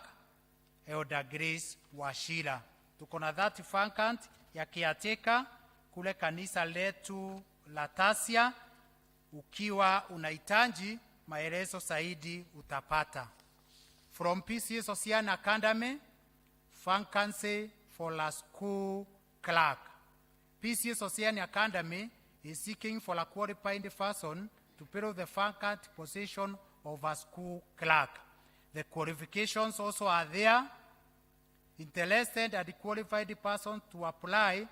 Elder Grace Wachira. Tuko na that vacant ya caretaker kule kanisa letu la Tasia. Ukiwa unahitaji maelezo zaidi utapata. From PCEA Sosiani Academy, vacancy for a school clerk. PCEA Sosiani Academy is seeking for a qualified person to fill the vacant position of a school clerk. The qualifications also are there. Interested and qualified person to apply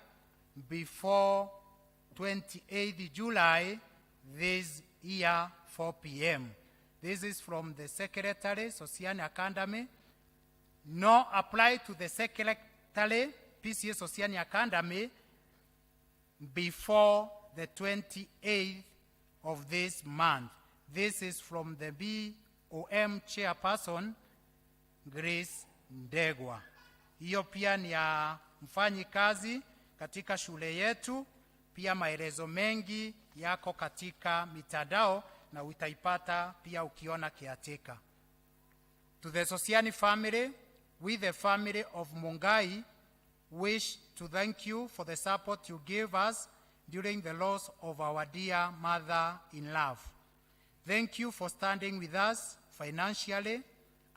before 28th July this year, 4 p.m. This is from the Secretary, Sosiani Academy. No, apply to the Secretary, PCEA Sosiani Academy, before the 28th of this month. This is from the BOM chairperson, Grace Ndegwa. Hiyo pia ni ya mfanyikazi katika shule yetu. Pia maelezo mengi yako katika mitandao na utaipata pia ukiona caretaker. To the Sosiani family, we the family of Mungai wish to thank you for the support you gave us during the loss of our dear mother in love. Thank you for standing with us financially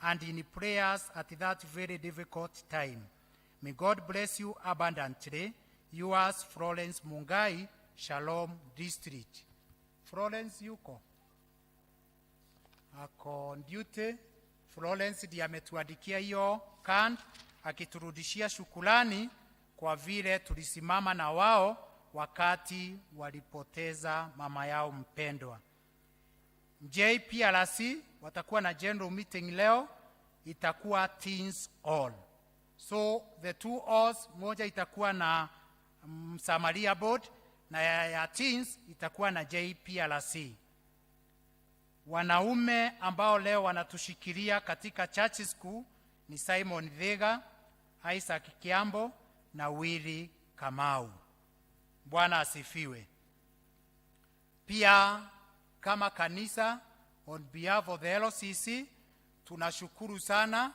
and in prayers at that very difficult time. May God bless you abundantly. Yours, Florence Mungai, Shalom District. Florence yuko? Ako on duty. Florence ndiye ametuandikia hiyo card akiturudishia shukulani kwa vile tulisimama na wao wakati walipoteza mama yao mpendwa. JPRC watakuwa na general meeting leo, itakuwa Teens All. So the two alls, moja itakuwa na Samaria Board na ya Teens itakuwa na JPRC. Wanaume ambao leo wanatushikilia katika church school ni Simon Dhega, Isaac Kiambo na Willy Kamau. Bwana asifiwe. Pia kama kanisa, on behalf of the LCC, tunashukuru sana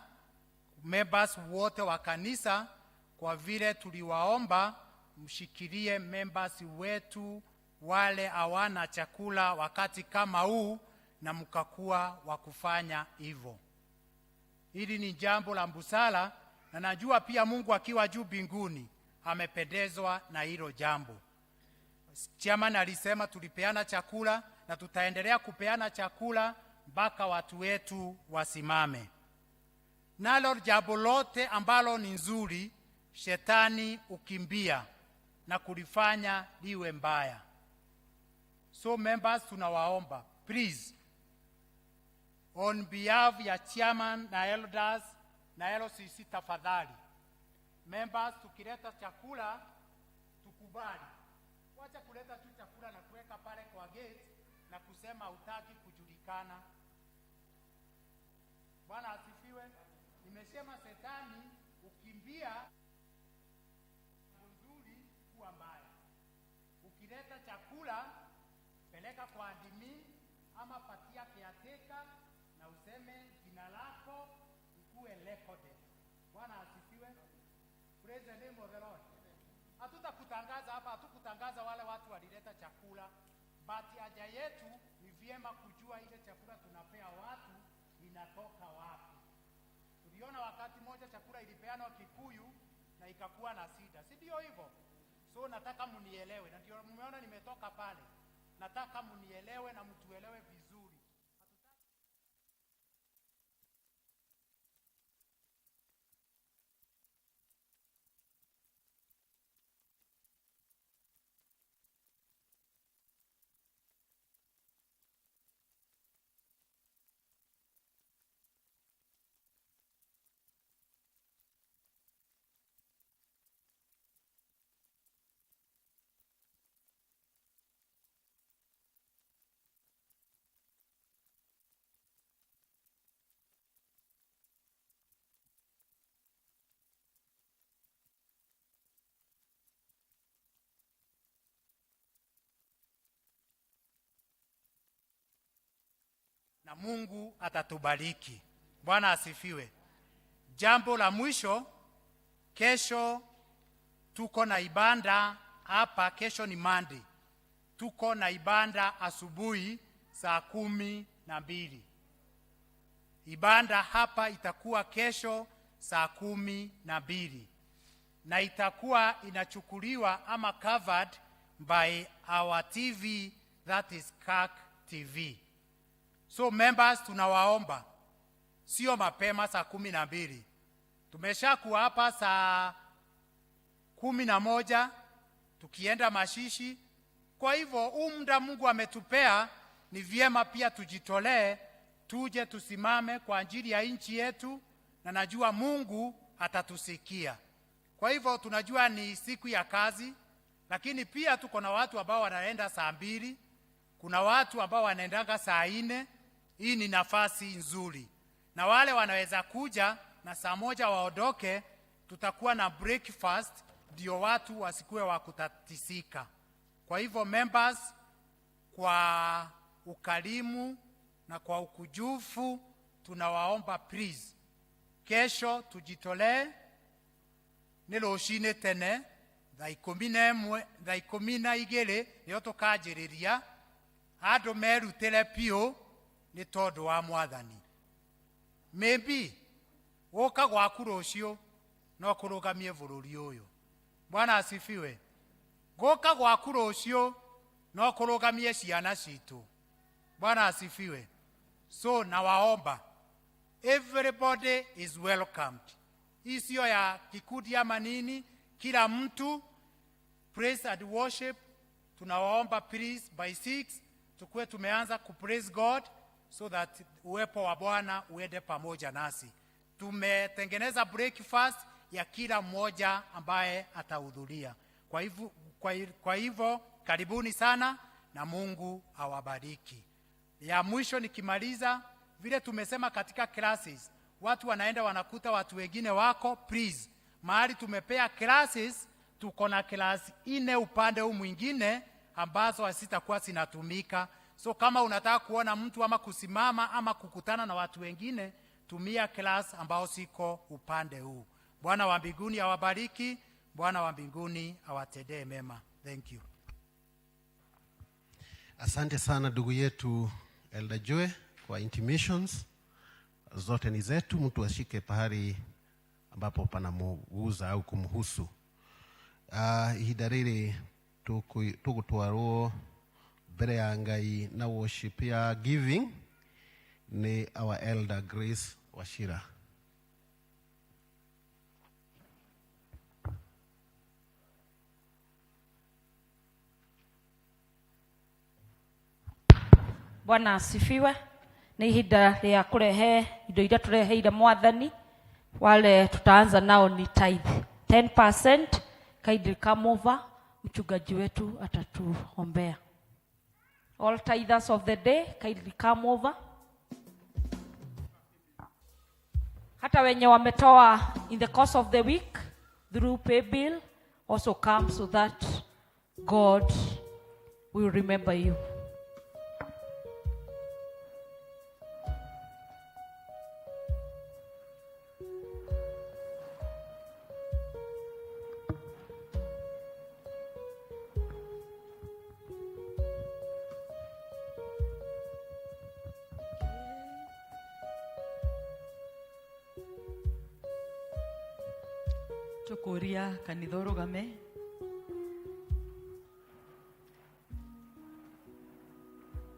members wote wa kanisa kwa vile tuliwaomba mshikilie members wetu wale hawana chakula wakati kama huu, na mkakuwa wa kufanya hivyo. Hili ni jambo la busara, na najua pia Mungu akiwa juu mbinguni amependezwa na hilo jambo. Chairman alisema tulipeana chakula na tutaendelea kupeana chakula mpaka watu wetu wasimame. Nalo jambo lote ambalo ni nzuri, shetani ukimbia na kulifanya liwe mbaya. So members, tunawaomba please, on behalf ya chairman na elders na LCC, tafadhali members, tukileta chakula tukubali. Wacha kuleta tu chakula na kuweka pale kwa gate na kusema hutaki kujulikana. Bwana asifiwe. Nimesema shetani ukimbia nzuri kuwa mbaya. Ukileta chakula peleka kwa admin ama patia caretaker na useme jina lako ikuwe recorded. Bwana asifiwe. Praise the name of the Lord. Hatutakutangaza hapa, hatukutangaza wale watu walileta chakula, but haja yetu ni vyema kujua ile chakula tunapea watu inatoka wapi. Tuliona wakati moja chakula ilipeanwa Kikuyu na ikakuwa na shida, si ndio hivyo? So nataka mnielewe, na ndio mmeona nimetoka pale. Nataka mnielewe na mtuelewe vizuri. Na Mungu atatubariki. Bwana asifiwe. Jambo la mwisho, kesho tuko na ibada hapa. Kesho ni Monday, tuko na ibada asubuhi saa 12. Ibada hapa itakuwa kesho saa 12 na itakuwa inachukuliwa ama covered by our TV, that is CAC TV. So members, tunawaomba sio mapema saa 12. Tumeshakuwa hapa saa 11 tukienda mashishi. Kwa hivyo huu muda Mungu ametupea, ni vyema pia tujitolee, tuje tusimame kwa ajili ya nchi yetu, na najua Mungu atatusikia. Kwa hivyo tunajua ni siku ya kazi, lakini pia tuko na watu ambao wanaenda saa 2, kuna watu ambao wanaendanga saa 4. Hii ni nafasi nzuri, na wale wanaweza kuja na saa 1 waondoke. Tutakuwa na breakfast ndio watu wasikuwe wa kutatisika. Kwa hivyo members, kwa ukarimu na kwa ukujufu tunawaomba please, kesho tujitolee. Nĩ rũcinĩ tene thaa ikũmi na ĩmwe, thaa ikũmi na igĩrĩ nĩyo tũkanjĩrĩria. Andũ merutĩre biũ nĩ tondũ wa Mwathani. Maybe gũka gwaku rũciũ no kũrũgamie bũrũri ũyũ. Bwana asifiwe. Gũka gwaku rũciũ no kũrũgamie ciana citũ. Bwana asifiwe. So nawaomba, everybody is welcomed. Hii sio ya kikundi ama nini, kila mtu praise and worship. Tunawaomba please by 6 tukuwe tumeanza ku praise God so that uwepo wa Bwana uende pamoja nasi. Tumetengeneza breakfast ya kila mmoja ambaye atahudhuria. Kwa hivyo karibuni sana na Mungu awabariki. Ya mwisho nikimaliza, vile tumesema katika classes, watu wanaenda wanakuta watu wengine wako, please, mahali tumepea classes, tuko na class 4 upande huu mwingine ambazo hazitakuwa zinatumika. So kama unataka kuona mtu ama kusimama ama kukutana na watu wengine, tumia class ambao siko upande huu. Bwana wa mbinguni awabariki, Bwana wa mbinguni awatendee mema. Thank you. Asante sana ndugu yetu Elder Joe kwa intimations. Zote ni zetu, mtu ashike pahali ambapo panamuguza au kumhusu. Ihinda rĩrĩ tũgũtwarwo mbere ya Ngai na worship ya giving ni our Elder Grace Wachira. Bwana asifiwe. Nĩ ihinda rĩa kũrehe indo iria tũreheire mwathani. Wale tutaanza nao ni tithe 10%. Kindly come over, mchungaji wetu atatuombea. All tithers of the day, kindly come over. Hata wenye wametoa in the course of the week through pay bill also come so that God will remember you. Tukuria kanitha ũrũgame.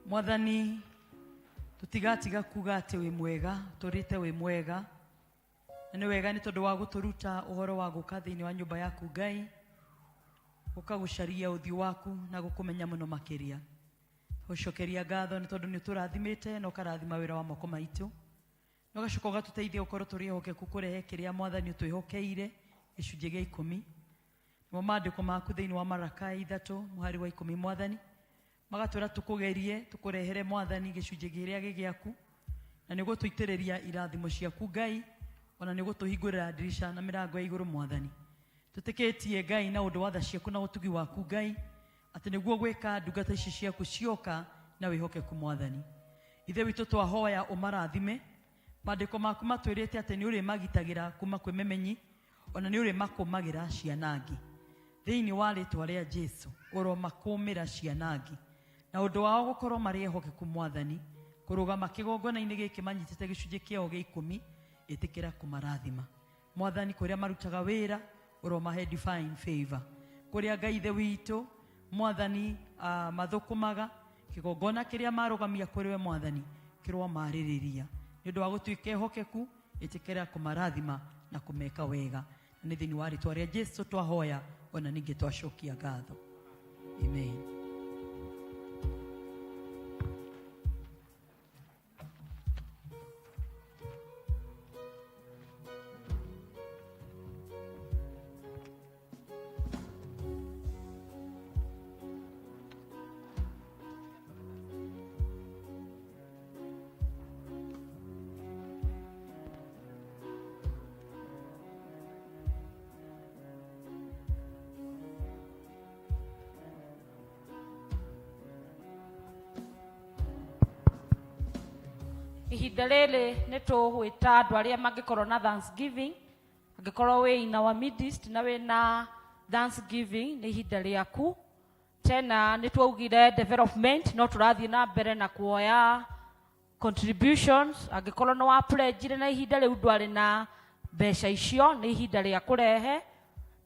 Mwathani, tũtigatiga kuga atĩ wĩ mwega, tũrĩte wĩ mwega, na nĩ wega nĩ tondũ wa gũtũruta ũhoro wa gũka thĩinĩ wa nyũmba yaku Ngai, gũka gũcaria ũthiũ waku na gũkũmenya mũno makĩria. Gũcokeria ngatho nĩ tondũ nĩ ũtũrathimĩte na ũkarathima wĩra wa moko maitũ, na ũgacoka ũgatũteithia gũkorwo tũrĩ ehokeku kũrehe kĩrĩa Mwathani ũtwĩhokeire gĩcunjĩ gĩa ikũmi. Nĩmo maandĩko maku thĩinĩ wa Marakai 3 mũhari wa 10 Mwathani magatwĩra tũkũgerie tũkũrehere Mwathani gĩcunjĩ kĩrĩa gĩ gĩaku, na nĩ ũgũtũitĩrĩria irathimo ciaku Ngai, ona nĩ ũgũtũhingũrĩra ndirica na mĩrango ya igũrũ Mwathani. Tũtĩkĩtie Ngai na ũndũ wa tha ciaku na ũtugi waku Ngai, atĩ nĩguo gwĩka ndungata ici ciaku cioka na wĩhokeku Mwathani. Ithe witũ twahoya ũmarathime. Maandĩko maku matwĩrĩte atĩ nĩ ũrĩmagitagĩra kuma kwĩ memenyi, ona nĩ ũrĩmakũmagĩra ciana ngĩ. Thĩinĩ wa rĩtwa rĩa Jesu ũromakũmĩra ciana ngĩ, na ũndũ wao gũkorwo marĩ ehokeku Mwathani, kũrũgama kĩgongona-inĩ gĩkĩ manyitĩte gĩcunjĩ kĩao gĩa ikũmi, ĩtĩkĩra kũmarathima Mwathani. Kũrĩa marutaga wĩra ũromahe divine favor, kũrĩa Ngai Ithe witũ Mwathani mathũkũmaga kĩgongona kĩrĩa marũgamia kũrĩ we Mwathani kĩromarĩrĩria nĩ ũndũ wa gũtuĩka ehokeku, ĩtĩkĩra kũmarathima na kũmeka wega. Na nĩ thĩinĩ wa rĩtwa rĩa Jesu twahoya, ona ningĩ twacokia ngatho. Amen. Ihinda rĩrĩ nĩ tũgwĩta andũ arĩa mangĩkorwo na Thanksgiving. Angĩkorwo wĩ in our midst na wĩ na Thanksgiving, nĩ ihinda rĩaku. Tena nĩ twaugire development no tũrathiĩ na mbere na kuoya contributions. Angĩkorwo nĩ wa pledge na ihinda rĩu ndwarĩ na mbeca icio, nĩ ihinda rĩa kũrehe,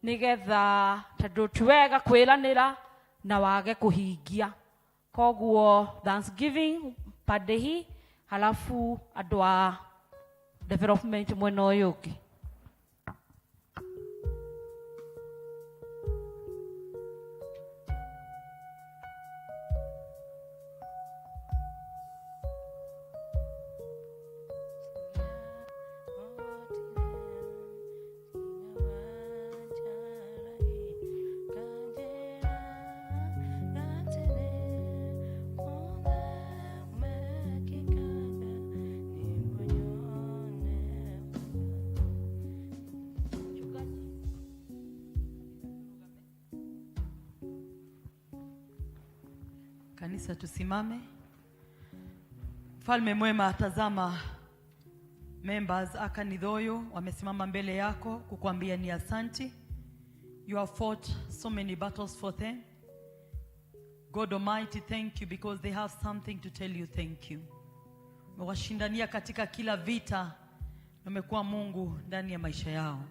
nĩgetha tondũ ti wega kwĩranĩra na wage kũhingia. Koguo Thanksgiving pande hii, halafu andũ a development mwena ũyũ ũngĩ. Kanisa tusimame. Mfalme mwema, tazama members a kanitha ũyũ wamesimama mbele yako kukwambia ni asanti. You have fought so many battles for them. God Almighty, thank you because they have something to tell you thank you. Umewashindania katika kila vita na umekuwa Mungu ndani ya maisha yao.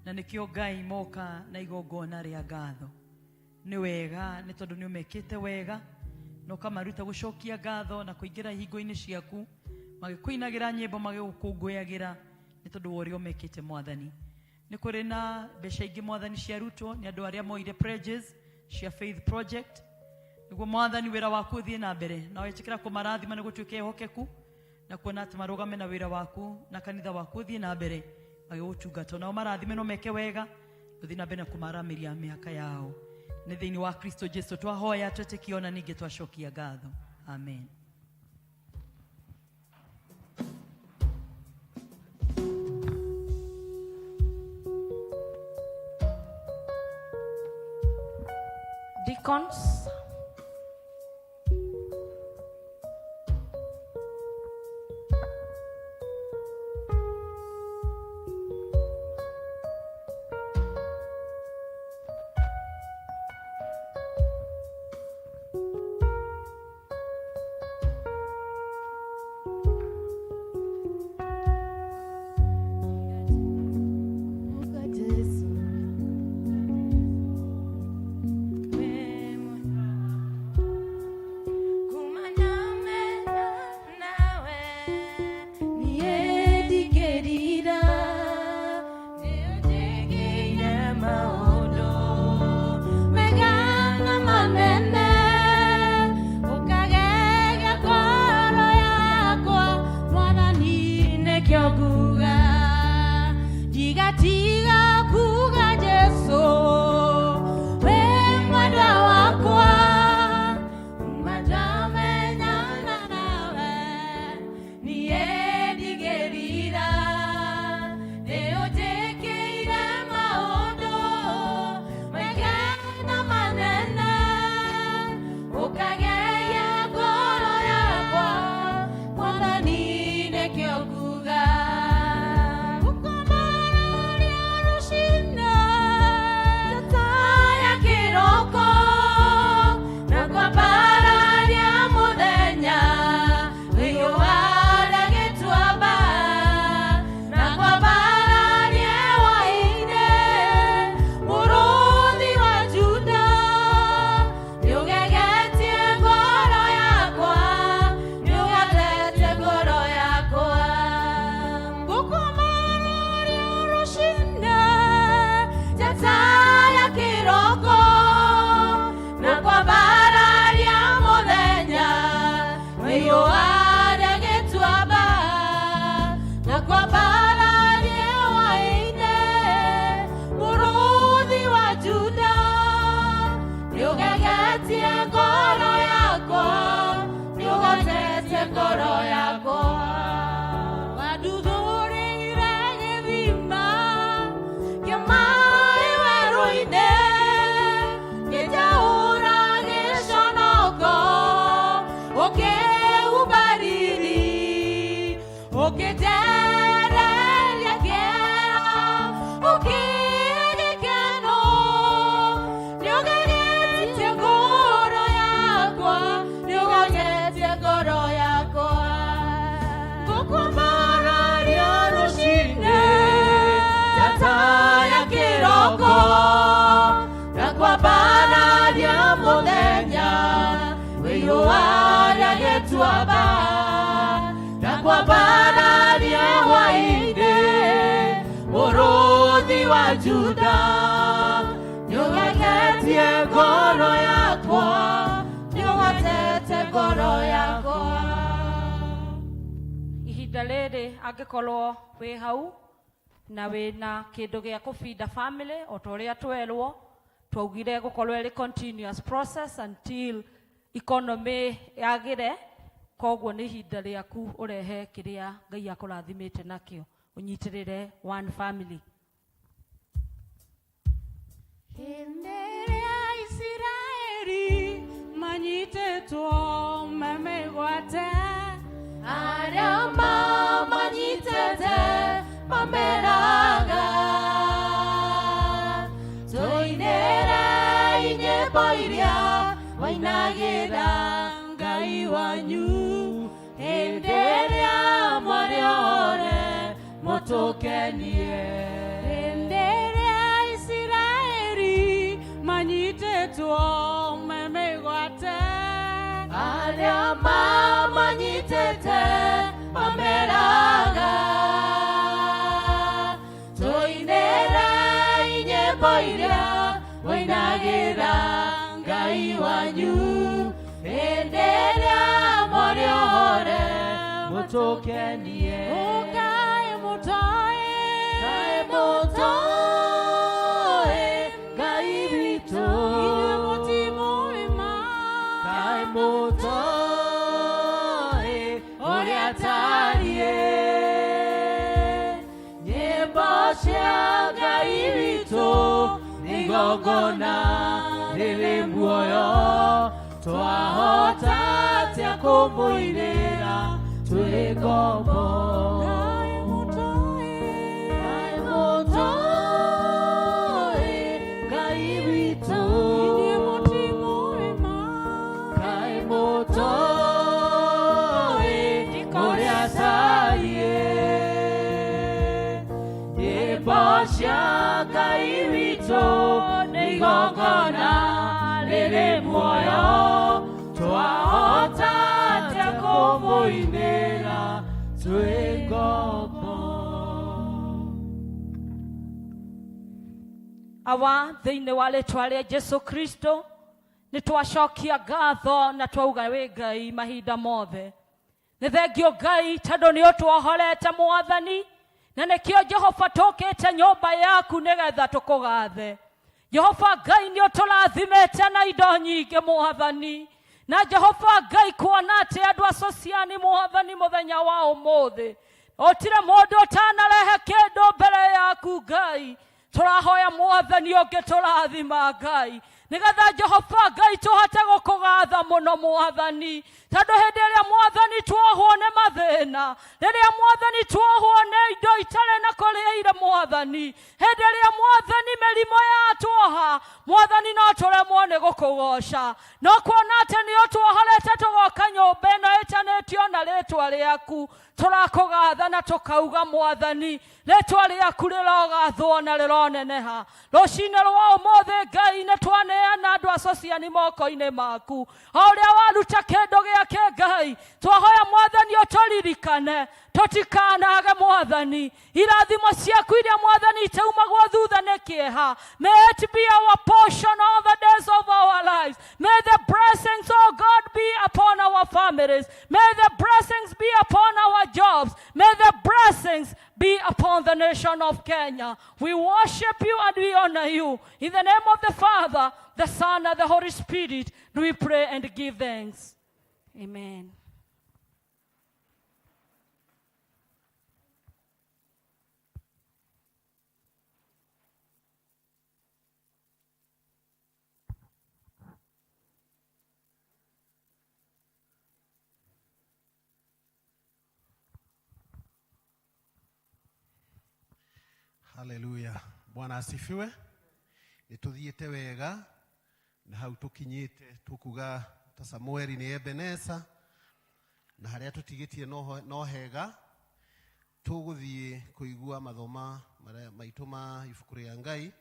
Na nikio Ngai moka na igongona rĩa ngatho. Nĩ wega nĩ tondũ nĩ ũmekĩte wega na ũkamaruta gũcokia ngatho na kũingĩra hingo-inĩ ciaku magĩkũinagĩra nyĩmbo magĩgũkũngũyagĩra nĩ tondũ wa ũrĩa ũmekĩte Mwathani. Nĩ kũrĩ na mbeca ingĩ Mwathani ciarutwo nĩ andũ arĩa moire pledges cia Faith Project. Nĩguo Mwathani wĩra waku ũthiĩ na mbere, na wetĩkĩra kũmarathima nĩ gũtuĩka ehokeku, na kuona atĩ marũgame na wĩra waku na kanitha waku ũthiĩ na mbere magĩgũtungata. Nao marathime no meke wega, ũthiĩ na mbere na kũmaramĩria mĩhaka yao. Nĩ thĩinĩ wa Kristo Jesu twahoya, twetĩkia ona ningĩ twacokia ngatho. Amen. Deacons. Tiga kuga Jesu, we mwendwa wakwa, madamenyana nawe, niĩ ndigĩrira, nĩũnjĩkĩire maũndũ mega na manene, ũkageria ngoro yakwa, Mwathani nĩkĩo nguga. Gũkũmararia rũciinĩ, njata ya kĩroko, na kwambararia mũthenya, riũa rĩa gĩtuamba, na kwambararia hwaĩ-inĩ, mũrũthi wa Juda, nĩũgegetie ngoro yakwa, nĩũgegetie ngoro yakwa. Gũkũmararia rũciinĩ, njata ya kĩroko, na kwambararia mũthenya, riũa rĩa gĩtuamba, na kwambararia hwaĩ-inĩ, mũrũthi wa Juda, nĩũgegetie ngoro yakwa, nĩũgegetie ngoro yakwa. Wanduthũrĩire gĩthima kĩa maaĩ werũ-inĩ, ngĩnjaũra gĩconoko, ũkĩhumba riri, ũkĩnjereria kĩeha, ũkĩhe gĩkeno, nĩũgegetie ngoro yakwa, nĩũgegetie ngoro yakwa. Gũkũmararia rũciinĩ, njata ya kĩroko, na kwambararia mũthenya, riũa rĩa gĩtuamba, na kwambararia hwaĩ-inĩ, mũrũthi wa Juda, nĩũgegetie ngoro yakwa, nĩũgegetie ngoro yakwa. Ihinda rĩrĩ angĩkorwo wĩ hau na wĩna kĩndũ gĩa kũbinda family o ta ũrĩa twerwo twaugire gũkorwo ĩrĩ continuous process until economy yagĩre, koguo nĩ ihinda rĩaku ũrehe kĩrĩa Ngai akũrathimĩte nakĩo, ũnyitĩrĩre one family. Hĩndĩ ĩrĩa Isiraeli manyitĩtwo me mĩgwate, arĩa mamanyitĩte mameraga, tũinĩrei nyĩmbo iria wainagĩra Ngai wanyu, hĩndĩ ĩrĩa mwarĩ ohore mũtũkenie. Hĩndĩ ĩrĩa Isiraeli manyitĩtwo me mĩgwate, arĩa mamanyitĩte mameraga, tũinĩrei nyĩmbo iria wainagĩra Ngai wanyu, ĩrĩa mwarĩ ohore mũtũkenie. Kaĩ mũtoĩ, kaĩ mũtoĩ Ngai witũ, inyuĩ mũtimũĩ ma, kaĩ mũtoĩ ũrĩa atariĩ. Nyĩmbo cia Ngai witũ nĩ igongona rĩrĩ muoyo, twahota atĩa kũmũinĩra twĩ ngombo? Kaĩ mũtoĩ, kaĩ mũtoĩ Ngai witũ, inyuĩ mũtimũĩ ma, kaĩ mũtoĩ ũrĩa atariĩ. Nyĩmbo cia Ngai witũ nĩ igongona rĩrĩ muoyo, twahota atĩa kũmũinĩra twĩ ngombo? Awa thĩinĩ wa rĩtwa rĩa Jesu Kristo nĩ twacokia ngatho na twauga wĩ Ngai mahinda mothe. Nĩ thengio Ngai tondũ nĩ ũtuohorete Mwathani, na nĩkĩo Jehova tũkĩte nyũmba yaku nĩgetha tũkũgathe. Jehova Ngai nĩ ũtũrathimĩte na indo nyingĩ Mwathani, na Jehova Ngai kuona atĩ andũ a Sociani Mwathani mũthenya wa ũmũthĩ ũtirĩ mũndũ ũtanarehe kĩndũ mbere yaku Ngai. Tũrahoya Mwathani ũngĩtũrathima Ngai, nĩgetha Jehova Ngai tũhote gũkũgatha mũno Mwathani, tondũ hĩndĩ ĩrĩa Mwathani tuohwo nĩ mathĩna, rĩrĩa Mwathani tuohwo nĩ indo itarĩ na kũrĩa ire Mwathani, hĩndĩ ĩrĩa Mwathani mĩrimũ yatuoha Mwathani, no tũremwo nĩ gũkũgoca. No kuona atĩ nĩ ũtuohorete tũgoka nyũmba ĩno ĩtanĩtio na rĩtwa rĩaku, tũrakũgatha na tũkauga Mwathani rĩtwa rĩaku rĩrogathwo na rĩroneneha. Rũcinĩ rwa ũmũthĩ Ngai nĩ twaneana andũ a Sociani moko-inĩ maku, o ũrĩa waruta kĩndũ gĩake Ngai, twahoya Mwathani ũtũririkane tũtikanage Mwathani irathimo ciaku iria Mwathani itaumagwo thutha nĩ kĩeha. May it be our portion all the days of our lives. May the blessings, oh God, be upon our families. May the blessings be upon our jobs. May the blessings be upon the nation of Kenya. We worship you and we honor you. In the name of the Father, the Son, and the Holy Spirit, do we pray and give thanks. Amen. Haleluya, Bwana asifiwe. Nĩ tũthiĩte wega na hau tũkinyĩte tũkuga ta Samueli nĩ Ebeneza, na harĩa tũtigĩtie no hega. Tũgũthiĩ kũigua mathoma marĩa maitũ ma ibuku rĩa Ngai,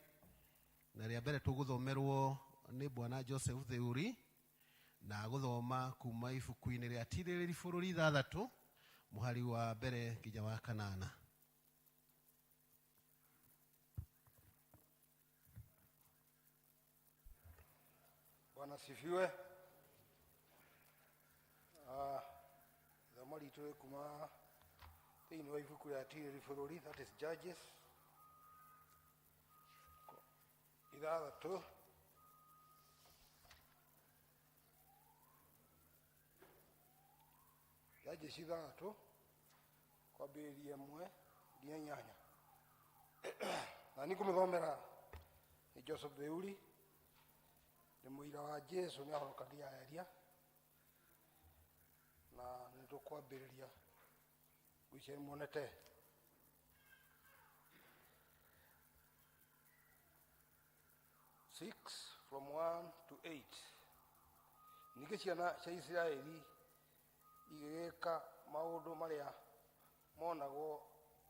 na rĩa mbere tũgũthomerwo nĩ Bwana Joseph Theuri, na gũthoma kuma ibuku-inĩ rĩa Tirĩrĩri bũrũri 6 mũhari wa mbere nginya wa kanana. Bwana sifiwe. Ithomo ritũ rĩ kuma thĩinĩ wa ibuku rĩa Tirĩrĩri bũrũri, that is Judges 6, Judges 6 kwambĩrĩria 1 nginya 8. Na nĩ ngũmũthomera nĩ Joseph Theuri, nĩ mũira wa Jesu, nĩ ahonokania area, na nĩ tũkwambĩrĩria ngwĩciria nĩ muonete. 6 from 1 to 8. Ningĩ ciana cia Isiraeli igĩgĩka maũndũ marĩa monagwo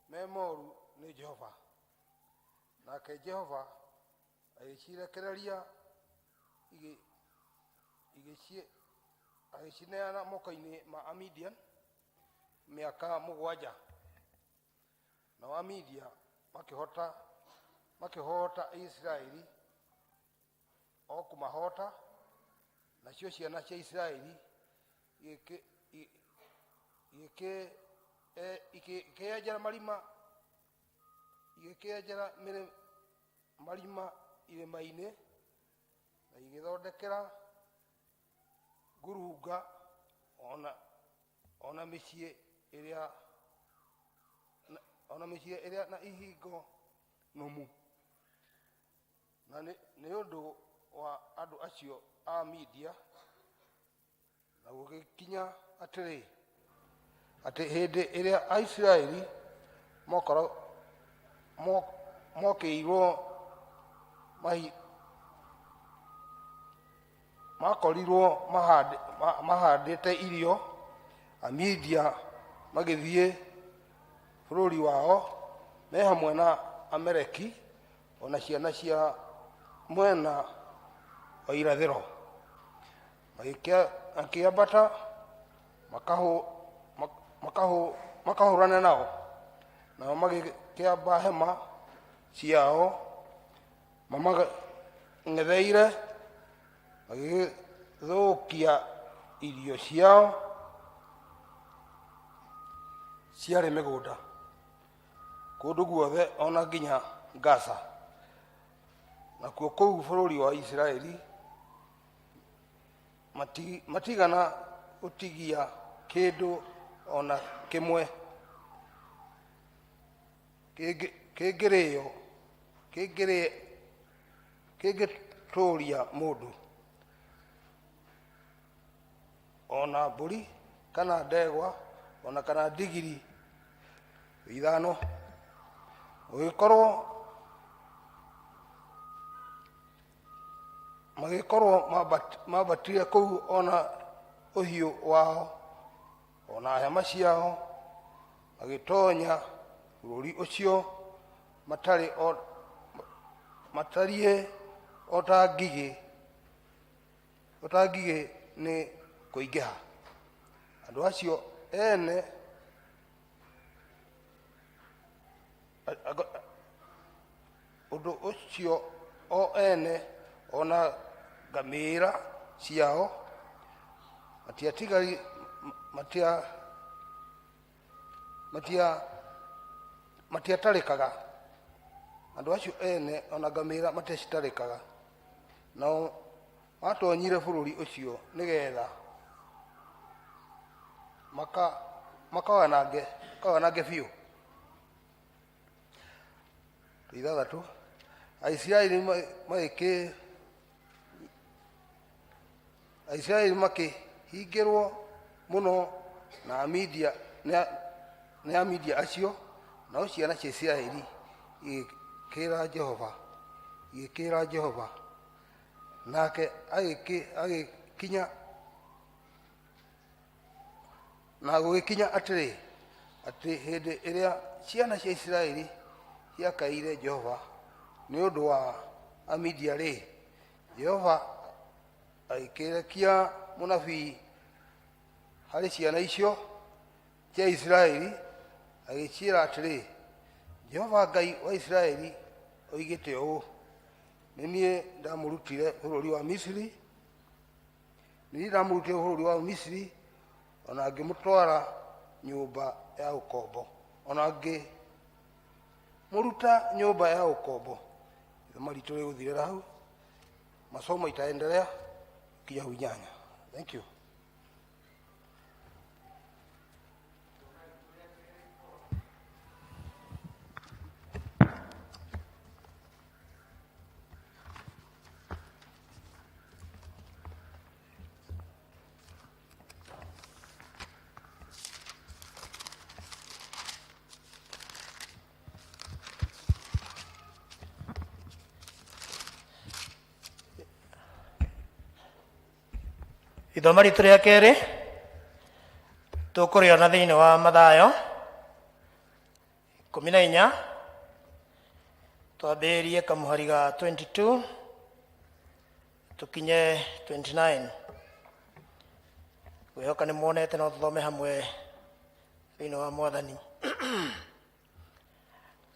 me moru nĩ Jehova, nake Jehova agĩcirekereria agĩcineana moko-inĩ ma Amidian mĩaka 7. Nao Amidia makĩhoota Isiraeli o kũmahoota, nacio ciana cia Isiraeli Igĩkĩenjera marima igĩkĩenjera marima irĩma-inĩ na igĩthondekera ngurunga ona mĩciĩ ĩrĩa ona mĩciĩ ĩrĩa na ihingo nũmu. Na nĩ ũndũ wa andũ acio a Media. Na gũgĩkinya atĩrĩ, atĩ hĩndĩ ĩrĩa Aisiraeli mokĩirwo makorirwo mahandĩte irio, Amidia magĩthiĩ bũrũri wao me hamwe na Ameleki ona ciana cia mwena wa irathĩro, makĩambata makahũrane nao. Nao magĩkĩamba hema ciao mamang'etheire, magĩgĩthũkia irio ciao ciarĩ mĩgũnda kũndũ guothe ona nginya Gaza. Nakuo kũu bũrũri wa Isiraeli matigana gũtigia kĩndũ ona kĩmwe kĩngĩrĩo kĩngĩtũũria mũndũ, ona mbũri kana ndegwa ona kana ndigiri ithano. Magĩkorwo mambatire kũu ona ũhiũ wao ona hema ciao, magĩtonya bũrũri ũcio matariĩ o ta ngigĩ nĩ kũingĩha. Andũ acio ene ũndũ ũcio o ene ona ngamĩĩra ciao matiatarĩkaga. Andũ acio ene ona ngamĩĩra matiacitarĩkaga. Nao matonyire bũrũri ũcio nĩgetha makawanange biũ. Ithathatũ, Aisiraeli makĩhingĩrwo mũno na Amidia nĩ Amidia acio, nao ciana cia Isiraeli igĩkĩra Jehova, nake agĩkinya na gũgĩkinya atĩrĩ, atĩ hĩndĩ ĩrĩa ciana cia Isiraeli ciakaĩire Jehova nĩ ũndũ wa Amidia-rĩ, Jehova agĩkĩrekia mũnabii harĩ ciana icio cia Isiraeli, agĩciĩra atĩrĩ, Jehova Ngai wa Isiraeli oigĩte ũũ, nĩ niĩ ndamũrutire bũrũri wa Misiri, nĩ niĩ ndamũrutire bũrũri wa Misiri, ona ngĩmũtwara nyũmba ya ũkombo, ona ngĩmũruta nyũmba ya ũkombo. Ithoma ritũ rĩgũthirĩra hau, masomo itaendelea kinya hau inyanya. Thank you. Ithoma ritũ rĩa kerĩ tũkũrĩona thĩinĩ wa Mathayo 14, twambĩrĩrie kamũhari ga 22 tũkinye 29. Ngwĩhoka nĩ muonete, no tũthome hamwe thĩinĩ wa Mwathani.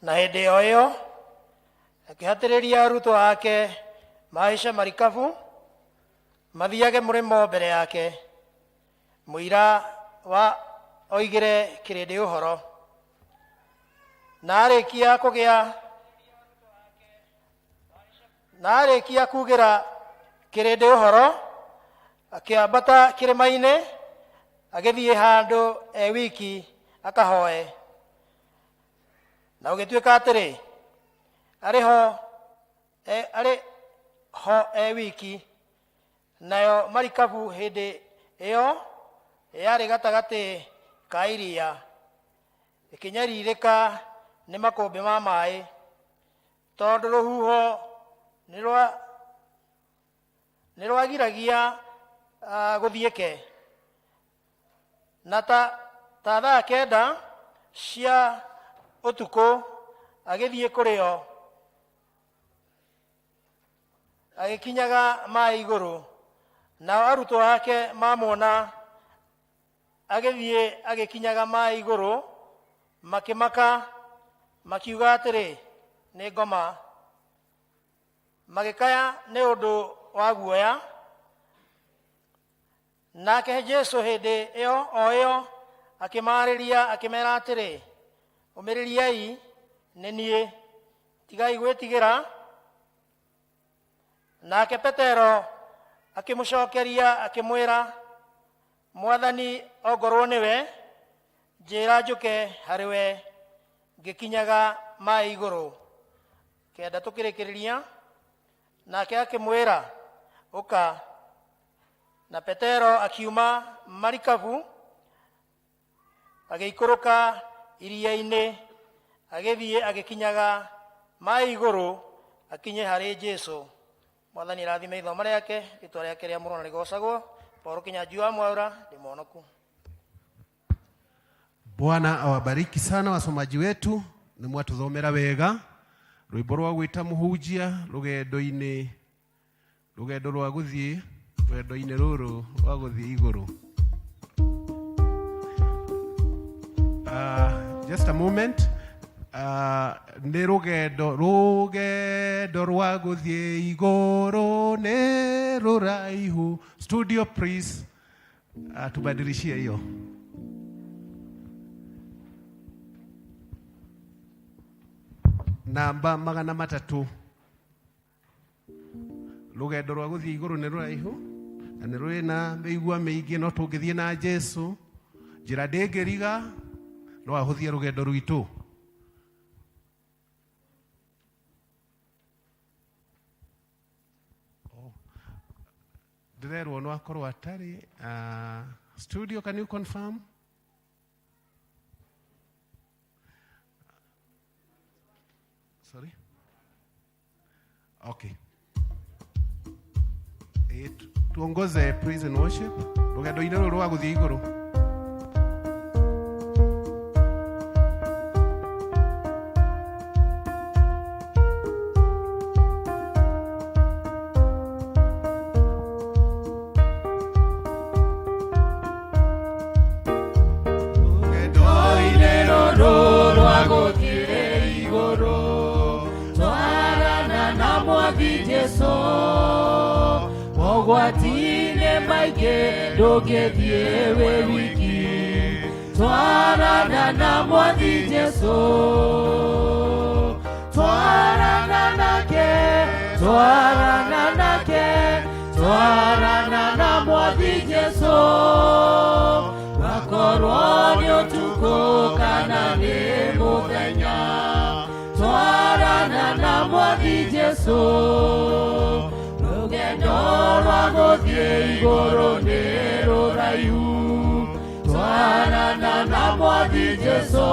Na hĩndĩ o ĩyo akĩhatĩrĩria arutwo ake mahaice marikabu mathiage mũrĩmo mbere yake. Mũira wa oigĩre kĩrĩndĩ ũhoro. Na arĩkia kũgĩa na arĩkia kugĩra kĩrĩndĩ ũhoro, akĩambata kĩrĩma-inĩ agĩthiĩ handũ e wiki akahoe. Na gũgĩtuĩka atĩrĩ, arĩ ho e, arĩ ho e wiki, nayo marikabu hĩndĩ ĩyo yarĩ gatagatĩ ka iria, ĩkĩnyarirĩka nĩ makũmbĩ ma maĩ, tondũ rũhuho nĩ rwa nĩ rwagiragia ah, gũthiĩke. Na ta, ta thaa kenda cia ũtukũ agĩthiĩ kũrĩ o, agĩkinyaga maĩ igũrũ. Nao arutwo ake mamuona agĩthiĩ agĩkinyaga maĩ igũrũ, makĩmaka, makiuga atĩrĩ, nĩ ngoma. Magĩkaya nĩ ũndũ wa guoya. Nake Jesu hĩndĩ ĩyo o ĩyo akĩmaarĩria akĩmera atĩrĩ, ũmĩrĩriai, nĩ niĩ, tigai gwĩtigĩra. Nake Petero akĩmũcokeria akĩmwĩra, Mwathani, ongorwo nĩwe, njĩra njũke harĩ we ngĩkinyaga maĩ igũrũ. Kenda tũkĩrĩkĩrĩria. Nake akĩmwĩra, ũka. Na Petero akiuma marikabu agĩikũrũka iria-inĩ, agĩthiĩ agĩkinyaga maĩ igũrũ akinye harĩ Jesu. Mwathani arathime ithomo rĩake, rĩtwa rĩake rĩa mũrona rĩgocagwo. Paul Kinyanjui wa Mwaura, ndĩ mũhonoku. Bwana awabariki sana wasomaji wetu, nĩ mwatũthomera wega rwĩmbo rwa gwĩta mũhunjia rũgendo-inĩ rũgendo rwa gũthiĩ rũgendo-inĩ rũrũ rwa gũthiĩ igũrũ. Just a moment. Nĩ rũgendo rũgendo rwa gũthiĩ igũrũ nĩ rũraihu. Studio please, tubadilishie hiyo. Namba 300. Rũgendo rwa gũthiĩ igũrũ nĩ rũraihu na nĩ rũrĩ na mĩigua mĩingĩ, no tũngĩthiĩ na Jesu njĩra ndĩngĩriga, no ahũthie rũgendo rwitũ. Ndĩrerwo no akorwo atarĩ. Studio, can you confirm? Sorry, okay. Tuongoze praise and worship rũgendo-inĩ rũrũ rwa gũthiĩ igũrũ. Rũgendo-inĩ rũrũ rwa gũthiĩ igũrũ, twarana na Mwathi Jesu, mogwati-inĩ maingĩ ndũngĩthiĩ wĩ wiki, twarana na Mwathi Jesu, twarana nake, twarana nake, twarana na Mwathi Jesu, wakorwo nĩ ũtukũ kana nĩ mũthenya, twarana na Mwathi Jesu, rũgendo rwa gũthiĩ igũrũ nĩ rũraihu, twarana na Mwathi Jesu,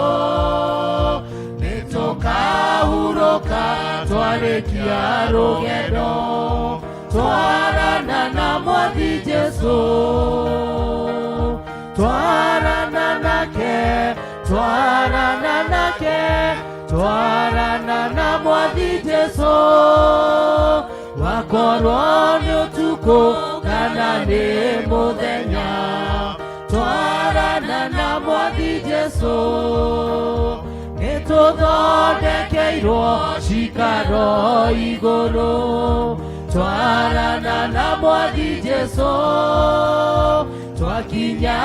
nĩtũkahurũka twarĩkia rũgendo, twarana na Mwathi Jesu, twarana nake, twarana nake, twarana na Mwathi Jesu, wakorwo nĩ ũtukũ kana nĩ mũthenya, twarana na Mwathi Jesu, nĩtũthondekeirwo cikaro igũrũ, Twarana na mwathi Jesu twakinya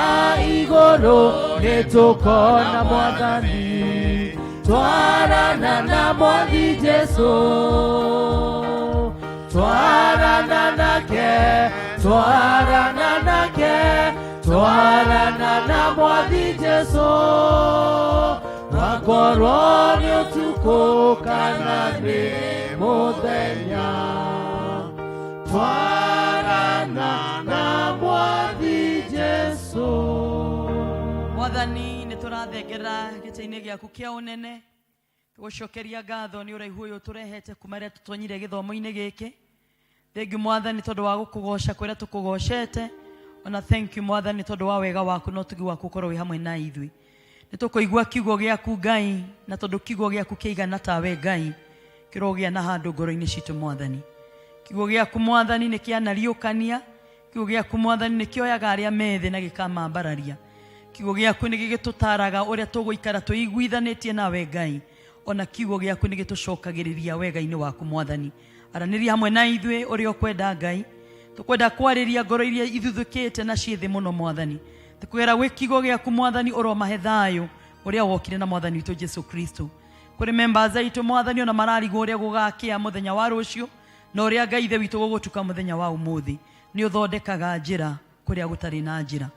igũrũ nĩtũkona mwathani twarana na mwathi Jesu twarana nake twarana nake twarana na mwathi Jesu wakorwo nĩ ũtukũ kana nĩ mũthenya twarana na mwathi Jesu Mwathani nĩ tũrathengera gĩtĩ-inĩ gĩaku kĩa ũnene tũgũcokeria ngatho nĩ ũraihu ũyũ tũrehete kuma rĩrĩa tũtonyire gĩthomo-inĩ gĩkĩ thengiũ mwathani tondũ wa gũkũgoca kũrĩa tũkũgocete ona thank you mwathani tondũ wa wega waku na ũtugi waku ũkorwo wĩ hamwe na ithuĩ nĩ tũkũigua kiugo gĩaku ngai na tondũ kiugo gĩaku kĩigana tawe ngai kĩrogĩa na handũ ngoro-inĩ citũ mwathani kiugo gĩaku mwathani nĩ kĩanariũkania kiugo gĩaku mwathani nĩ kĩoyaga arĩa methĩ na gĩkamambararia kiugo gĩaku nĩ gĩgĩtũtaraga ũrĩa tũgũikara tũiguithanĩtie nawe ngai ona kiugo gĩaku nĩ gĩtũcokagĩrĩria wega-inĩ waku mwathani aranĩria hamwe na ithuĩ ũrĩa ũkwenda ngai tũkwenda kwarĩria ngoro iria ithuthũkĩte na ciĩ thĩ mũno mwathani tũkwĩra gwĩ kiugo gĩaku mwathani ũromahe thayũ ũrĩa wokire na mwathani witũ Jesu Kristo kũrĩ members aitũ mwathani ona mararigwo ũrĩa gũgakĩa mũthenya wa rũciũ na ũrĩa ngai ithe witũ gũgũtuka mũthenya wa ũmũthĩ nĩ ũthondekaga njĩra kũrĩa gũtarĩ na njĩra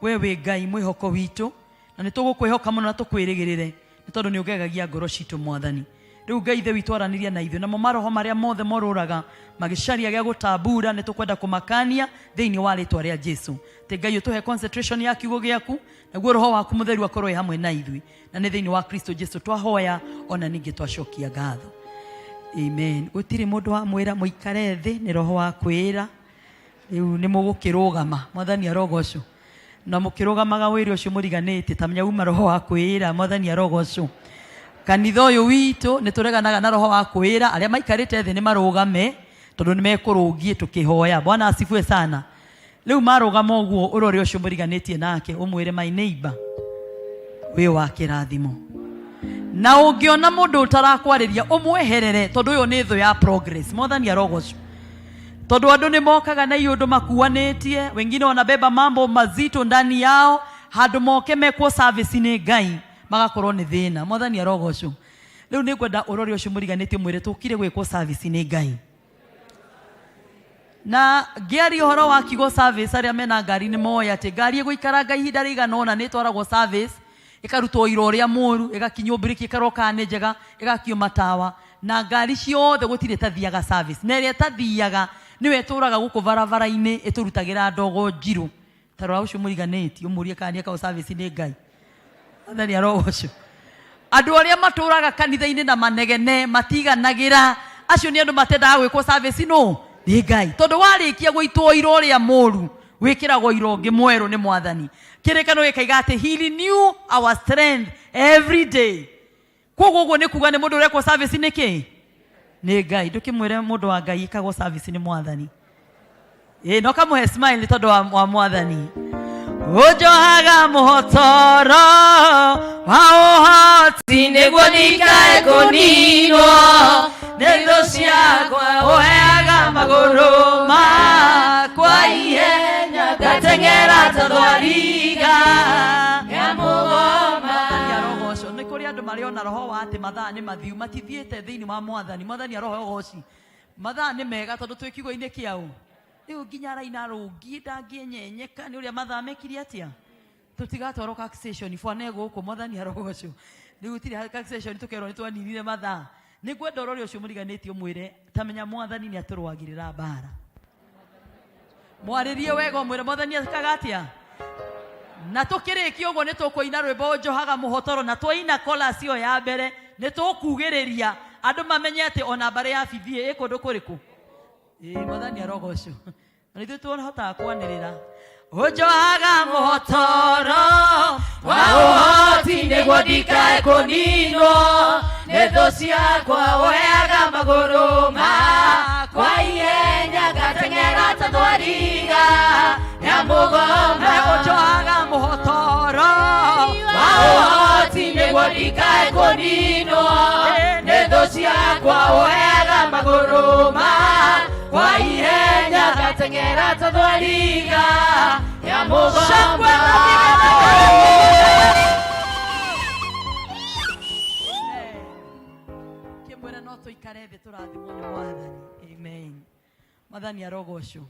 we wĩ ngai mwĩhoko witũ na nĩ tũgũkwĩhoka mũno na tũkwĩrĩgĩrĩre nĩ tondũ nĩ ũgegagia ngoro citũ mwathani rĩu ngai ithe witũ aranĩria na ithuĩ namo maroho marĩa mothe morũraga magĩcaria gĩa gũtambura nĩ tũkwenda kũmakania thĩinĩ wa rĩtwa rĩa Jesu atĩ ngai ũtũhe concentration ya kiugo gĩaku naguo roho waku mũtheru akorwo wĩ hamwe na ithuĩ na nĩ thĩinĩ wa Kristo Jesu twahoya ona ningĩ twacokia ngatho amen gũtirĩ mũndũ wamwĩra mũikare thĩ nĩ roho wa kwĩra rĩu nĩ mũgũkĩrũgama mwathani arogocwo na mũkĩrũgamaga wĩra ũcio mũriganĩtie ta menya uma roho wa kwĩra mwathani arogocwo kanitha ũyũ witũ nĩ tũreganaga na roho wa kwĩra arĩa maikarĩte thĩ nĩ marũgame tondũ nĩ mekũrũngie tũkĩhoya bwana asifiwe sana rĩu marũgama ũguo ũrore ũcio mũriganĩtie nake ũmwĩre my neighbor wĩ wa kĩrathimo na ũngĩona mũndũ ũtarakwarĩria ũmweherere tondũ ũyũ nĩ thũ ya progress mwathani arogocwo tondũ andũ nĩ mokaga na iũndũ makuanĩtie wengine wanabeba mambo mazito ndani yao handũ moke mekwo service nĩ ngai magakorwo nĩ thĩna mwathani arogocwo rĩu nĩ ngwenda ũrore ũcio mũriganĩtie mwĩre tũkire gwĩkwo service nĩ ngai na ngĩaria ũhoro wa kiugo service arĩa mena ngari nĩ moĩ atĩ ngari ĩgũikaranga ihinda rĩigana ũna nĩ ĩtwaragwo service ĩkarutwo ira ũrĩa mũru ĩgakinywo breki ĩkarwo kana nĩ njega ĩgakio matawa na ngari ciothe gũtirĩ ĩtathiaga service na ĩrĩa ĩtathiaga nĩwe ĩtũraga gũkũ barabara-inĩ ĩtũrutagĩra ndogo njirũ ta rora ũcio mũriganĩtie ũmũrie kana nĩekagwo service nĩ ngai athani arogocwo andũ arĩa matũraga kanitha-inĩ na manegene matiganagĩra acio nĩ andũ matendaga gwĩkwo service no nĩ ngai tondũ warĩkia gũitwo ira ũrĩa mũru wĩkĩragwo ira ũngĩ mwerũ nĩ mwathani kĩrĩkano gĩkaiga atĩ he renew our strength every day koguo ũguo nĩ kuga nĩ mũndũ ũrekwo service nĩ kĩ nĩ ngai ndũkĩmwĩre mũndũ wa ngai ĩkagwo service nĩ mwathani ĩ no kamũhe smile nĩ tondũ wa mwathani ũnjohaga mũhotoro wa ũhoti nĩguo ndikae kũninwo nĩ thũ ciakwa ũheaga magũrũ makwa ihenya ngateng'era ta thwariga ya mũgoma arogocwo nĩ kũrĩ andũ marĩ ona roho wa atĩ mathaa nĩ mathiu matithiĩte thĩinĩ wa mwathani mwathani arogoci mathaa nĩ mega tondũ twĩ kiugo-inĩ kĩaũ rĩu nginya araina rũngi ndangĩenyenyeka nĩ ũrĩa mathaa mekire atĩa tũtigatwarwo cash station bwana e gũkũ mwathani arogocwo rĩu gũtirĩ cash station tũkerwo nĩ twaninire mathaa nĩ ngwenda ũrore ũcio mũriganĩtie ũmwĩre tamenya mwathani nĩ atũrũagĩrĩra mbara mwarĩrie wega ũmwĩre mwathani ekaga atĩa na tũkĩrĩkia ũguo nĩ tũkũina rwĩmbo njohaga mũhotoro na twaina chorus ĩyo ya mbere nĩ tũkugĩrĩria andũ mamenye atĩ ona mbarĩ ya bithie ĩ kũndũ kũrĩkũ ĩ mwathani arogocwo na ithuĩ tũhotaga kwanĩrĩra ũnjohaga mũhotoro wa ũhoti nĩguo ndikae kũninwo nĩ thũ ciakwa ũheaga magũrũ makwa ihenya ngateng'era ta thwariga ya mũgoma ũnjohaga mũhotoro wa ũhoti nĩguo ndikae kũninwo nĩ thũ ciakwa ũheaga magũrũ makwa Kwa ihenya ngateng'era ta thwariga ya mũgamba. Kĩmwĩre no tũikare thĩ tũrathimwo nĩ mwathani. Amen. Mwathani arogocwo.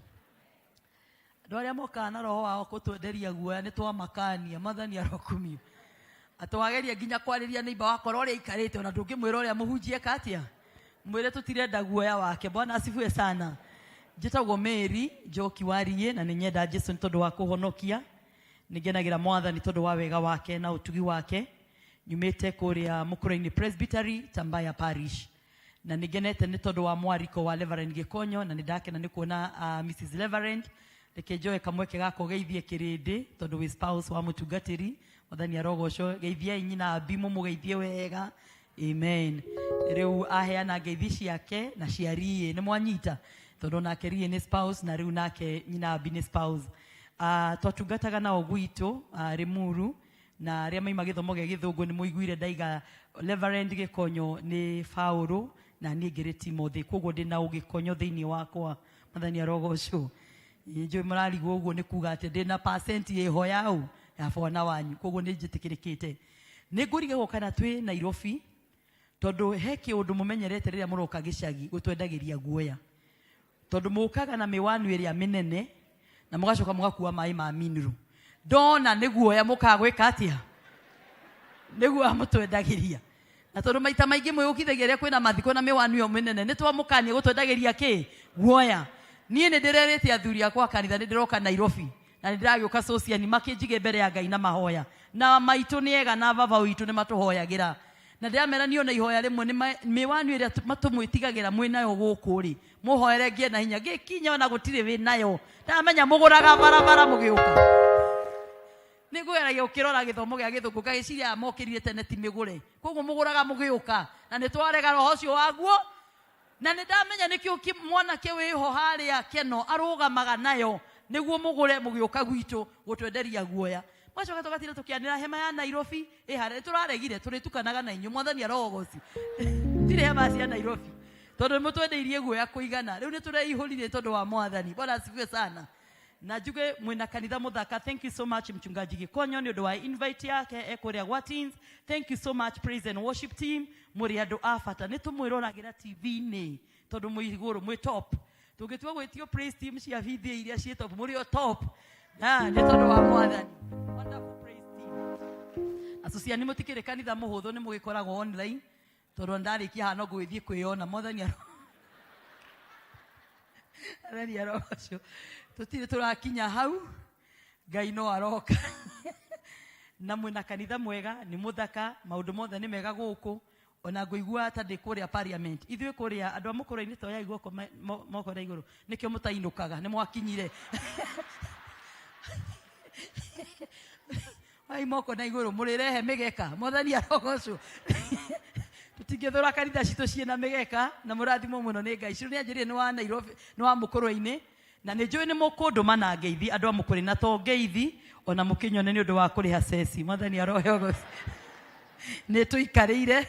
Andũ arĩa mokaga na roho wao kũtwenderia guoya nĩ twamakania. Mwathani arokumio. Atĩ wageria nginya kwarĩria neighbor wakora ũrĩa aikarĩte ona ndũngĩmwĩra ũrĩa mũhunjie eka atĩa. Mwĩre tũtirenda guoya wake. Bwana asifiwe sana. Njĩtagwo Mary Njoki Wariĩ na nĩ nyenda Jesu nĩ tondũ wa kũhonokia. Nĩ ngenagĩra mwathani tondũ wa wega wake na ũtugi wake. Nyumĩte kũrĩa Mũkũrũ-inĩ Presbytery, Tambaya Parish. Na nĩ ngenete nĩ tondũ wa mwariko wa Reverend Gĩkonyo na nĩ ndakena nĩ kuona Mrs. Reverend. Reke njoe kamweke ga kũgeithie kĩrĩndĩ tondũ wĩ spouse wa mũtungatĩri. Mwathani arogocwo. Geithiai nyina Abi, mũmũgeithie wega. Amen. Rĩu aheana ngeithi ciake na cia Riĩ, nĩ mwanyita? Tondũ nake Riĩ nĩ spouse na rĩu nake nyina Abi nĩ spouse. Twatungataga nao gwitũ Limuru, na arĩa maima gĩthomo gĩa gĩthũngũ nĩ mũiguire ndaiga Reverend Gĩkonyo nĩ Paũlũ na niĩ ngĩrĩ Timothy, koguo ndĩna ũgĩkonyo thĩinĩ wakwa. Mwathani arogocwo. Njũĩ mũrarigwo ũguo nĩ kuga atĩ ndĩna percent ĩho yaũ ya bwana wanyu, koguo nĩ njĩtĩkĩrĩkĩte. Nĩ ngũrigagwo kana twĩ Nairobi, tondũ he kĩũndũ mũmenyerete rĩrĩa mũroka gĩcagi gũtwendagĩria guoya, tondũ mũkaga na mĩwanu ĩrĩa mĩnene na mũgacoka mũgakua maĩ ma mineral. Ndona nĩ guoya mũkaga gwĩka atĩa? Nĩ guoya mũtwendagĩria. Na tondũ maita maingĩ mwĩũkithagia rĩrĩa kwĩna mathiko na mĩwanu ĩyo mĩnene, nĩ twamũkania gũtwendagĩria kĩ? Guoya. Niĩ nĩ ndĩrerĩte athuri akwa a kanitha nĩ ndĩroka Nairobi na nĩ ndĩragĩũka Sociani makĩnjige mbere ya Ngai na mahoya. Na maitũ nĩ ega na baba witũ nĩ matũhoyagĩra. Na ndĩramera niĩ ona ihoya rĩmwe nĩ mĩwanu ĩrĩa matũmwĩtigagĩra mwĩ nayo gũkũ rĩ, mũhoere ngĩe na hinya. Ngĩkinya ona gũtirĩ wĩ nayo. Ndamenya mũgũraga barabara mũgĩũka. Nĩ ngũgeragia gũkĩrora gĩthomo gĩa gĩthũngũ ngagĩciria aya mokĩrire tene ti mĩgũre. Koguo mũgũraga mũgĩũka. Na nĩ twarega roho ũcio waguo. Na nĩ ndamenya nĩkĩo mwanake wĩho harĩa Keno arũgamaga nayo nĩguo mũgũre mũgĩũka gwitũ gũtwenderia guoya. Mwacoka tũgatinda tũkĩanĩra hema ya Nairobi ĩ harĩa nĩ tũraregire tũrĩtukanaga na inyuĩ. Mwathani arogoci. Tirĩ hema cia Nairobi tondũ nĩ mũtwendeirie guoya kũigana. Rĩu nĩ tũreihũrire tondũ wa mwathani. Bwana asifiwe sana. Na njuge mwĩna kanitha mũthaka. Thank you so much mchungaji Gĩkonyo nĩ ũndũ wa invite yake e kũrĩa gwa teens. Thank you so much praise and worship team. Mũrĩ andũ a bata. Nĩ tũmwĩroragĩra TV-inĩ tondũ mwĩ igũrũ, mwĩ top. Tũngĩtua gwĩtio praise team cia BDA iria ciĩ top, mũrĩ o top. Na nĩ tondũ wa mwathani. Wonderful praise team. Acuciani mũtikĩrĩ kanitha mũhũthũ, nĩ mũgĩkoragwo online tondũ ndarĩkia haha no ngũgĩthiĩ kwĩyona. Mwathani Mwathani arogocwo. Tũtirĩ tũrakinya hau, Ngai no aroka. Na mwĩna kanitha mwega, nĩ mũthaka, maũndũ mothe nĩ mega gũkũ. Ona ngũigua ta ndĩ kũrĩa parliament. Ithuĩ kũrĩa andũ a mũkũrũ-inĩ toyai guoko moko na igũrũ. Nĩkĩo mũtainũkaga, nĩ mwakinyire. Oyai moko na igũrũ, mũrĩrehe mĩgeka. Mwathani arogocwo. Tũtingĩthũra kanitha citũ ciĩna mĩgeka, na mũrathimwo mũno nĩ Ngai. Ciro nĩ anjĩrire nĩ wa Nairobi, nĩ wa mũkũrũ-inĩ. Na nĩ njũĩ nĩ mũkũndũma na ngeithi andũ a mũkũrĩ, na to ngeithi ona mũkĩnyone nĩ ũndũ wa kũrĩha ceci. Mwathani arohe ũgoci. Nĩ tũikarĩire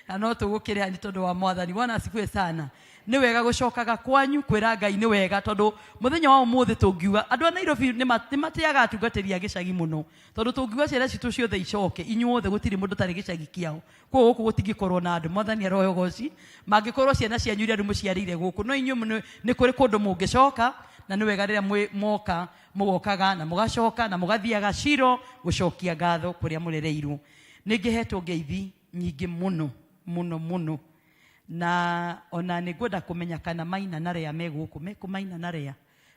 na no tũgũkĩrĩha nĩ tondũ wa mwathani. Bwana asifiwe sana. Nĩ wega gũcokaga kwanyu kwĩra Ngai nĩ wega, tondũ mũthenya wa ũmũthĩ tũngiuga andũ a Nairobi nĩ matĩaga atungatĩri a gĩcagi mũno, tondũ tũngiuga ciana citũ ciothe icoke, inyuothe gũtirĩ mũndũ ũtarĩ gĩcagi kĩao. Koguo gũkũ gũtingĩkorwo na andũ. Mwathani arohe ũgoci. Mangĩkorwo ciana cianyu iria rĩu mũciarĩire gũkũ, no inyuĩ nĩ kũrĩ kũndũ mũngĩcoka, na nĩ wega rĩrĩa mwoka mũgokaga na mũgacoka na mũgathiaga Shilo gũcokia ngatho kũrĩa mũrereirwo. Nĩ ngĩhetwo ngeithi nyingĩ mũno mũno mũno, na ona nĩ ngwenda kũmenya kana Maina na Lea me gũkũ. Me kũ Maina na Lea?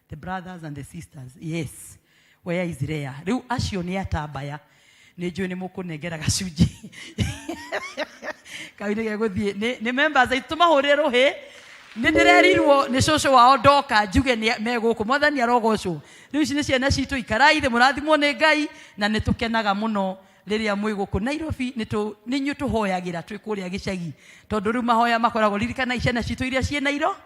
The brothers and the sisters. Yes. Where is Lea? Rĩu acio nĩ atambaya. Nĩ njũĩ nĩ mũkũnengera gacunjĩ. Kau nĩ gegũthiĩ. Nĩ members aitũ, tũmahũrĩre rũhĩ. Nĩ ndĩrerirwo nĩ cũcũ wao ndoka njuge nĩ me gũkũ. Mwathani arogocwo. Rĩu ici nĩ ciana citũ, ikarai thĩ, mũrathimwo nĩ Ngai, na nĩ tũkenaga mũno rĩrĩa mwĩ gũkũ Nairobi. Nĩ inyuĩ tũhoyagĩra twĩ kũrĩa gĩcagi, tondũ rĩu mahoya makoragwo, ririkanai ciana citũ iria ciĩ Nairo,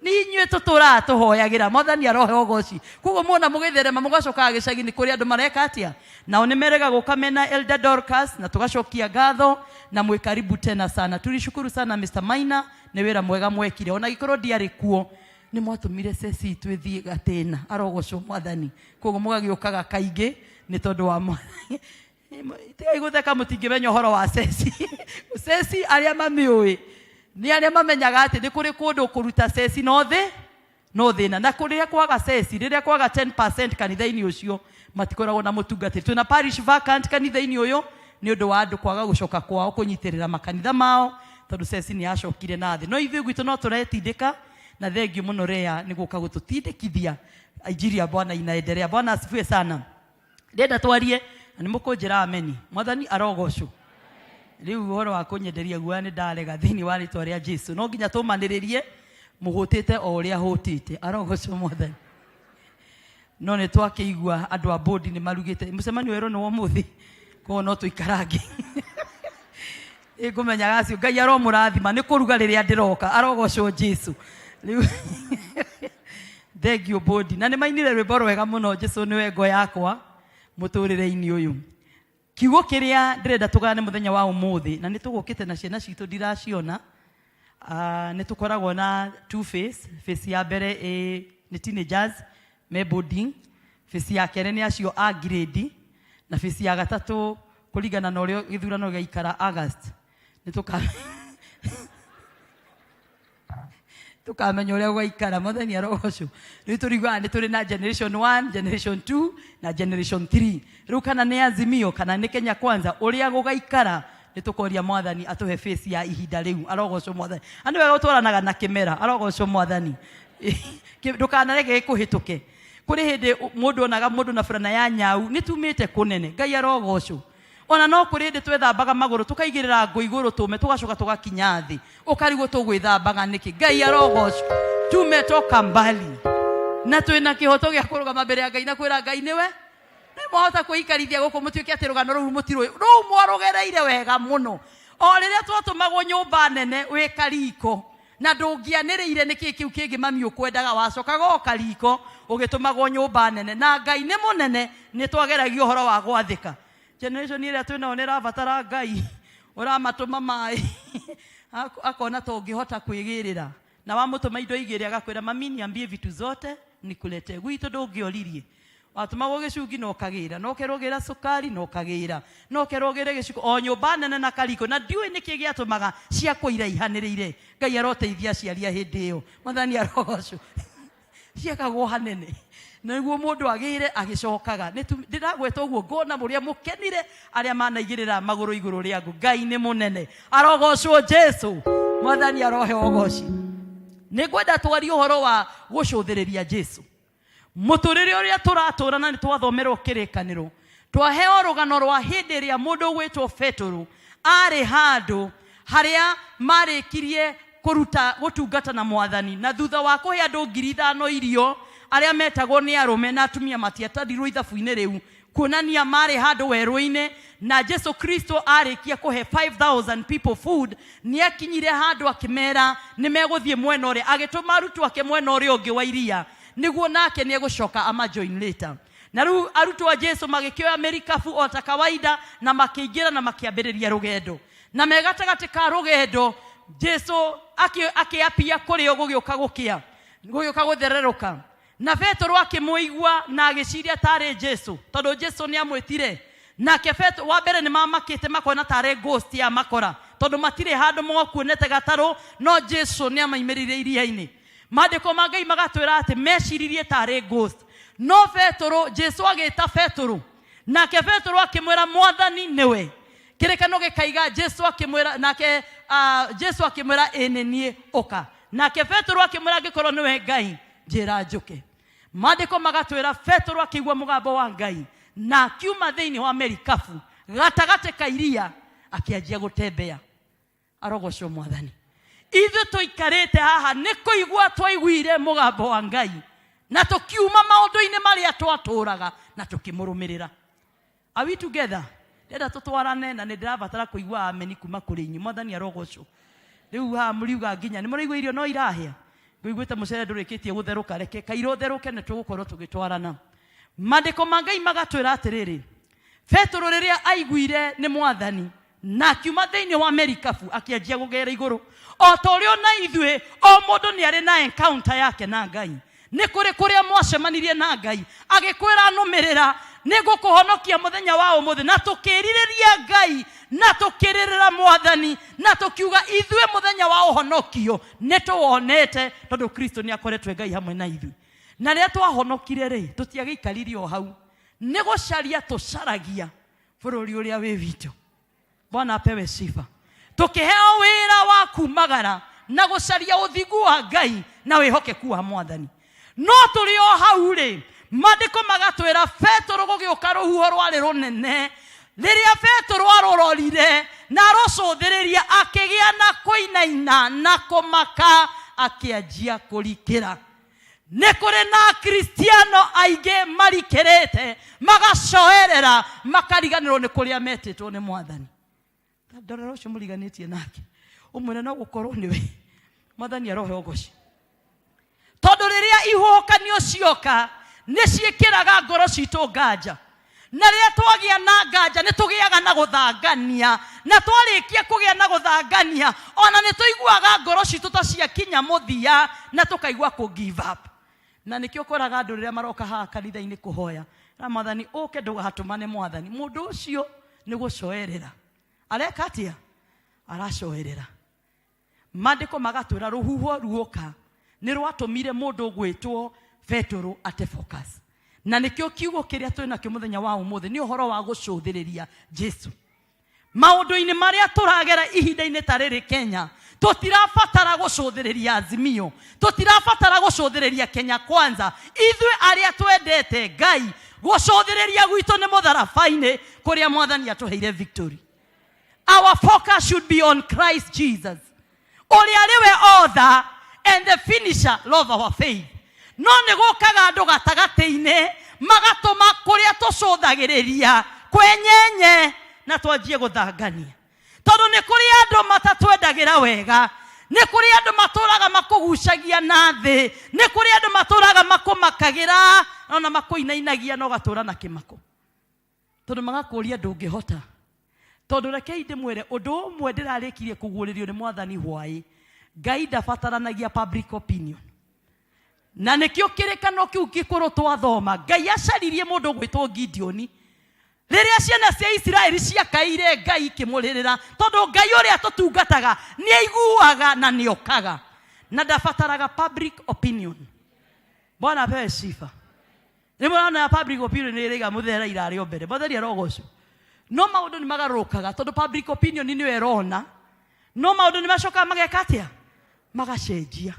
nĩ inyuĩ tũtũraga tũhoyagĩra. Mwathani arohe ũgoci. Koguo muona mũgĩtherema mũgacokaga gĩcagi, nĩ kũrĩ andũ mareka atĩa, nao nĩ merega gũka mena Elder Dorcas, na tũgacokia ngatho na mwĩ karibu tena sana. Tulishukuru sana Mr. Maina nĩ wĩra mwega mwekire, ona gĩkorwo ndiarĩ kuo. Nĩ mwatũmire ceci itũ ĩthiĩ gatĩna, arogocwo mwathani. Koguo mũgagĩũkaga kaingĩ nĩ tondũ wa mwathani. Tigai gũtheka mũtingĩmenya ũhoro wa ceci. Ceci arĩa mamĩũĩ nĩ arĩa mamenyaga atĩ nĩ kũrĩ kũndũ kũruta ceci no thĩ no thĩna na kũrĩa kwaga ceci rĩrĩa kwaga 10% kanitha-inĩ ũcio matikoragwo na mũtungatĩri. Twĩna parish vacant kanitha-inĩ ũyũ nĩ ũndũ wa andũ kwaga gũcoka kwao kũnyitĩrĩra makanitha mao tondũ ceci nĩ yacokire na thĩ. No ithuĩ gwitũ no tũretindĩka na thengiũ mũno Rea nĩ gũka gũtũtindĩkithia. Injili ya Bwana inaendelea. Bwana asifiwe sana. Ndĩrenda twarie na nĩ mũkũnjĩra ameni. Mwathani arogocwo. Rĩu ũhoro wa kũnyenderia guoya nĩ ndarega thĩinĩ wa rĩtwa rĩa Jesu. No nginya tũmanĩrĩrie mũhũtĩte o ũrĩa hũtĩte. Arogocwo Mwathani. No nĩ twakĩigua andũ a bodi nĩ marugĩte mũcemanio werwo nĩ wa ũmũthĩ, koguo no tũikarange. Nĩngũmenyaga acio Ngai aromũrathima nĩ kũruga rĩrĩa ndĩroka. Arogocwo Jesu. Rĩu thank you bodi. Na nĩ mainire rwĩmbo rwega mũno, Jesu nĩwe ngo yakwa mũtũrĩre-inĩ ũyũ. Kiugo kĩrĩa ndĩrenda tũgane mũthenya wa ũmũthĩ, na nĩ tũgũkĩte na ciana citũ ndiraciona, nĩ tũkoragwo na two face. Face ya mbere nĩ teenagers me boarding, face ya kerĩ nĩ acio a grade, na face ya gatatũ kũringana na ũrĩa gĩthurano gĩaikara August nĩ tũkamenya ũrĩa gwaikara. Mwathani arogocwo. Rĩu tũriguaga nĩ tũrĩ na generation 1, generation 2 na generation 3. Rĩu kana nĩ Azimio kana nĩ Kenya Kwanza, ũrĩa gũgaikara nĩ tũkoria Mwathani atũhe face ya ihinda rĩu. Arogocwo Mwathani. Na nĩ wega gũtwaranaga na kĩmera. Arogocwo Mwathani. Ndũkanareke gĩkũhĩtũke. Kũrĩ hĩndĩ mũndũ onaga mũndũ na burana ya nyau, nĩ tumĩte kũnene. Ngai arogocwo. Ona no kũrĩ hĩndĩ twethambaga magũrũ tũkaigĩrĩra ngũ igũrũ tũme tũgacoka tũgakinya thĩ, ũkarigwo tũgwĩthambaga nĩkĩ. Ngai arogocwo. Tumetoka mbali na twĩna kĩhoto gĩa kũrũgama mbere ya Ngai na kwĩra Ngai nĩwe. Nĩ mwahota kwĩikarithia gũkũ mũtuĩke atĩ rũgano rũu mũtirũĩ, rũu mwarũgereire wega mũno. O rĩrĩa twatũmagwo nyũmba nene wĩ kariko na ndũngĩanĩrĩire nĩkĩ kĩu kĩngĩ mami ũkwendaga, wacokaga o kariko ũgĩtũmagwo nyũmba nene. Na Ngai nĩ mũnene, nĩ twageragia ũhoro wa gwathĩka. Generation ĩrĩa twĩnayo nĩ ĩrabatara Ngai ũramatũma maĩ akona ta ũngĩhota kwĩgĩrĩra, na wamũtũma indo igĩrĩ agakwĩra mami niambie vitu zote nikuletee. Gwitũ ndũngĩoririe, watũmagwo gĩcungi na ũkagĩra, na ũkerwo gĩra cukari na ũkagĩra, na ũkerwo gĩre gĩciko, o nyũmba nene na kariko. Na ndiũĩ nĩkĩ gĩatũmaga ciakwo iraihanĩrĩire. Ngai aroteithia aciari a hĩndĩ ĩyo. Mwathani arogocwo. Ciakagwo hanene nĩguo mũndũ agĩre agĩcokaga. Ndĩragweta ũguo ngona mũrĩa mũkenire arĩa manaigĩrĩra magũrũ igũrũ rĩa ngũ. Ngai nĩ mũnene, arogocwo Jesu. Mwathani arohe ũgoci. Nĩ ngwenda twarie ũhoro wa gũcũthĩrĩria Jesu mũtũrĩre ũrĩa tũratũra, na nĩ twathomerwo kĩrĩkanĩro, twaheo rũgano rwa hĩndĩ ĩrĩa mũndũ ũgwĩtwo Petũrũ arĩ handũ harĩa marĩkirie kũruta gũtungata na Mwathani, na thutha wa kũhe andũ 5,000 irio arĩa metagwo nĩ arũme na atumia matiatarirwo ithabu-inĩ rĩu, kuonania marĩ handũ werũ-inĩ. Na Jesu Kristo arĩkia kũhe 5000 people food, nĩ akinyire handũ akĩmera nĩ megũthiĩ mwena ũrĩa, agĩtũma arutwo ake mwena ũrĩa ũngĩ wa iria nĩguo nake nĩ egũcoka amajoin later. Na rĩu arutwo a Jesu magĩkĩoya mĩrikabu o ta kawaida na makĩingĩra na makĩambĩrĩria rũgendo. Na me gatagatĩ ka rũgendo Jesu akĩapia kũrĩ o gũgĩũka gũkĩa, gũgĩũka gũthererũka. Na Petero akĩmũigua na agĩciria tarĩ Jesu, tondũ Jesu nĩ amwĩtire. Nake Petero, wa mbere nĩ mamakĩte makona tarĩ ghost ya makora, tondũ matirĩ handũ mokuonete gatarũ, no Jesu nĩ amaimĩrire iria-inĩ. Maandĩko ma Ngai magatwĩra atĩ meciririe tarĩ ghost. No Petero, Jesu agĩta Petero, nake Petero akĩmwĩra Mwathani nĩwe. Kĩrĩkano gĩkaiga Jesu akĩmwĩra, nake Jesu akĩmwĩra ĩ nĩ niĩ, ũka. Nake Petero akĩmwĩra angĩkorwo nĩwe Ngai njĩra njũke. Maandĩko magatwĩra Petero akĩigua mũgambo wa Ngai na akiuma thĩinĩ wa merikabu gatagatĩ ka iria akĩanjia gũtembea. Arogocwo Mwathani. Ithuĩ tũikarĩte haha nĩ kũigua twaiguire mũgambo wa Ngai na tũkiuma maũndũ-inĩ marĩa twatũraga na tũkĩmũrũmĩrĩra. Are we together? Ndĩrenda tũtwarane na nĩ ndĩrabatara kũigua ameni kuma kũrĩ inyuĩ. Mwathani arogocwo. Rĩu haha mũriuga nginya nĩ mũraigua irio no irahĩa. Ngũiguĩte mũcere ndũrĩkĩtie gũtherũka, reke kairũ ũtherũke nĩ tũgũkorwo tũgĩtwarana. Maandĩko ma Ngai magatwĩra atĩrĩrĩ, Petero rĩrĩa aiguire nĩ Mwathani Na akiuma thĩinĩ wa merikabu akĩanjia kũgera igũrũ. O ta ũrĩa ona ithuĩ, o mũndũ nĩ arĩ na encounter yake na Ngai. Nĩ kũrĩ kũrĩa mwacemanirie na Ngai agĩkwĩra nũmĩrĩra, nĩ ngũkũhonokia mũthenya wa ũmũthĩ. Na tũkĩrirĩria Ngai na tũkĩrĩrĩra Mwathani na tũkiuga ithuĩ mũthenya wa ũhonokio nĩ tũwonete, tondũ Kristo nĩ akoretwo e Ngai hamwe na ithuĩ. Na rĩrĩa twahonokire rĩ, tũtiagĩikarire o hau, nĩ gũcaria tũcaragia bũrũri ũrĩa wĩ witũ. Bwana apewe sifa. Tukiheo wira wa kumagara na gucaria uthingu wa Ngai na wihokeku wa Mwathani. No turi o hau ri, maandĩko magatwĩra Petero gũgĩũka rũhuho rwarĩ rũnene. Rĩrĩa Petero arũrorire na arũcũthĩrĩria, akĩgĩa na kũinaina na kũmaka, akĩanjia kũrikĩra. Nĩ kũrĩ na Akristiano aingĩ marikĩrĩte magacoerera makariganĩrwo nĩ kũrĩa metĩtwo nĩ Mwathani. Ndorera ũcio mũriganĩtie nake, ũmwĩre no gũkorwo nĩwe. Mwathani arohe ũgoci. Tondũ rĩrĩa ihuhũkanio cioka nĩ ciĩkĩraga ngoro citũ nganja, na rĩrĩa twagĩa na nganja nĩ tũgĩaga na gũthangania, na twarĩkia kũgĩa na gũthangania ona nĩ tũiguaga ngoro citũ ta ciakinya mũthia na tũkaigua kũ give up. Na nĩkĩo ũkoraga andũ rĩrĩa maroka haha kanitha-inĩ kũhoya na Mwathani ũke ndũgatũmane Mwathani, mũndũ ũcio nĩ gũcoerera areka atĩa? Aracoerera. Maandĩko magatwĩra rũhuho ruoka nĩ rwatũmire mũndũ ũgwĩtwo Petero ate focus. Na nĩkĩo kiugo kĩrĩa twĩ nakĩo mũthenya wa ũmũthĩ nĩ ũhoro wa gũcũthĩrĩria Jesu. Maũndũ-inĩ marĩa tũragera ihinda-inĩ ta rĩrĩ Kenya, tũtirabatara gũcũthĩrĩria Azimio, tũtirabatara gũcũthĩrĩria Kenya Kwanza. Ithuĩ arĩa twendete Ngai, gũcũthĩrĩria gwitũ nĩ mũtharaba-inĩ kũrĩa Mwathani atũheire victory. Our focus should be on Christ Jesus, ũrĩa arĩ we author and the finisher of our faith. No nĩ gũkaga andũ gatagatĩ-inĩ magatũma kũrĩa tũcũthagĩrĩria kwenyenye na twanjie gũthangania, tondũ nĩ kũrĩ andũ matatwendagĩra wega, nĩ kũrĩ andũ matũraga makũgucagia na thĩ, nĩ kũrĩ andũ matũraga makũmakagĩra ona makũinainagia na ũgatũra na kĩmako, tondũ magakũria ndũngĩhota. Tondũ rekei ndĩmwĩre ũndũ ũmwe ndĩrarĩkirie kũguũrĩrio nĩ Mwathani hwaĩ, Ngai ndabataranagia public opinion. Na nĩkĩo kĩrĩkano kĩu gĩkũrũ twathoma, Ngai acaririe mũndũ ũgwĩtwo Gideoni. Rĩrĩa ciana cia Isiraeli ciakaire Ngai ikĩmũrĩrĩra, tondũ Ngai ũrĩa tũtungataga nĩ aiguaga na nĩ okaga, na ndabataraga public opinion. Bwana apewe sifa. Nĩ mũrona ya public opinion nĩ ĩrĩga mũthee Raila arĩ o mbere, Mwathani arogocwo. No maũndũ nĩ magarũrũkaga tondũ public opinion nĩyo ĩrona, no maũndũ nĩ macokaga mageka atĩa? Magacenjia.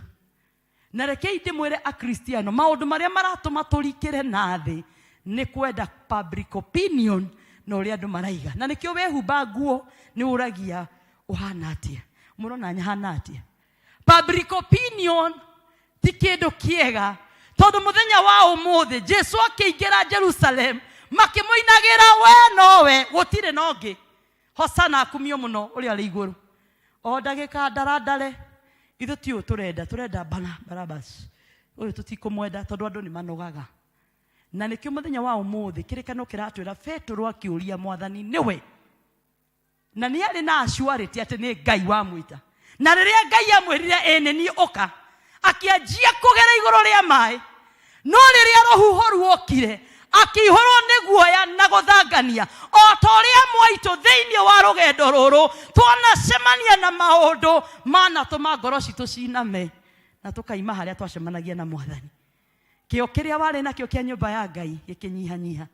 Na rekei ndĩmwĩre Akristiano, maũndũ marĩa maratũma tũrikĩre na thĩ nĩ kwenda public opinion na ũrĩa andũ maraiga. Na nĩkĩo wehumba nguo nĩ ũragia ũhana atĩa, mũrona hana atĩa. Public opinion ti kĩndũ kĩega, tondũ mũthenya wa ũmũthĩ Jesu akĩingĩra Jerusalem makĩmũinagĩra we nowe, gũtirĩ na ũngĩ. Hosana akumio mũno ũrĩa arĩ igũrũ. O ndagĩka ndarandare, ithuĩ ti ũyũ tũrenda, tũrenda Barabas. Ũyũ tũtikũmwenda tondũ andũ nĩ manogaga. Na nĩkĩo mũthenya wa ũmũthĩ kĩrĩkano kĩratwĩra Petero akĩũria Mwathani nĩwe, na nĩ arĩ na assurity atĩ nĩ Ngai wamwĩta. Na rĩrĩa Ngai amwĩrire ĩ nĩ niĩ ũka, akĩanjia kũgera igũrũ rĩa maĩ. No rĩrĩa rũhuho ruokire akĩihũrwo nĩ guoya na gũthangania. O ta ũrĩa mwaitũ thĩinĩ wa rũgendo rũrũ twanacemania na maũndũ manatũma ngoro citũ ciname na tũkaima harĩa twacemanagia na Mwathani. Kĩo kĩrĩa warĩ nakĩo kĩa nyũmba ya Ngai gĩkĩnyihanyiha,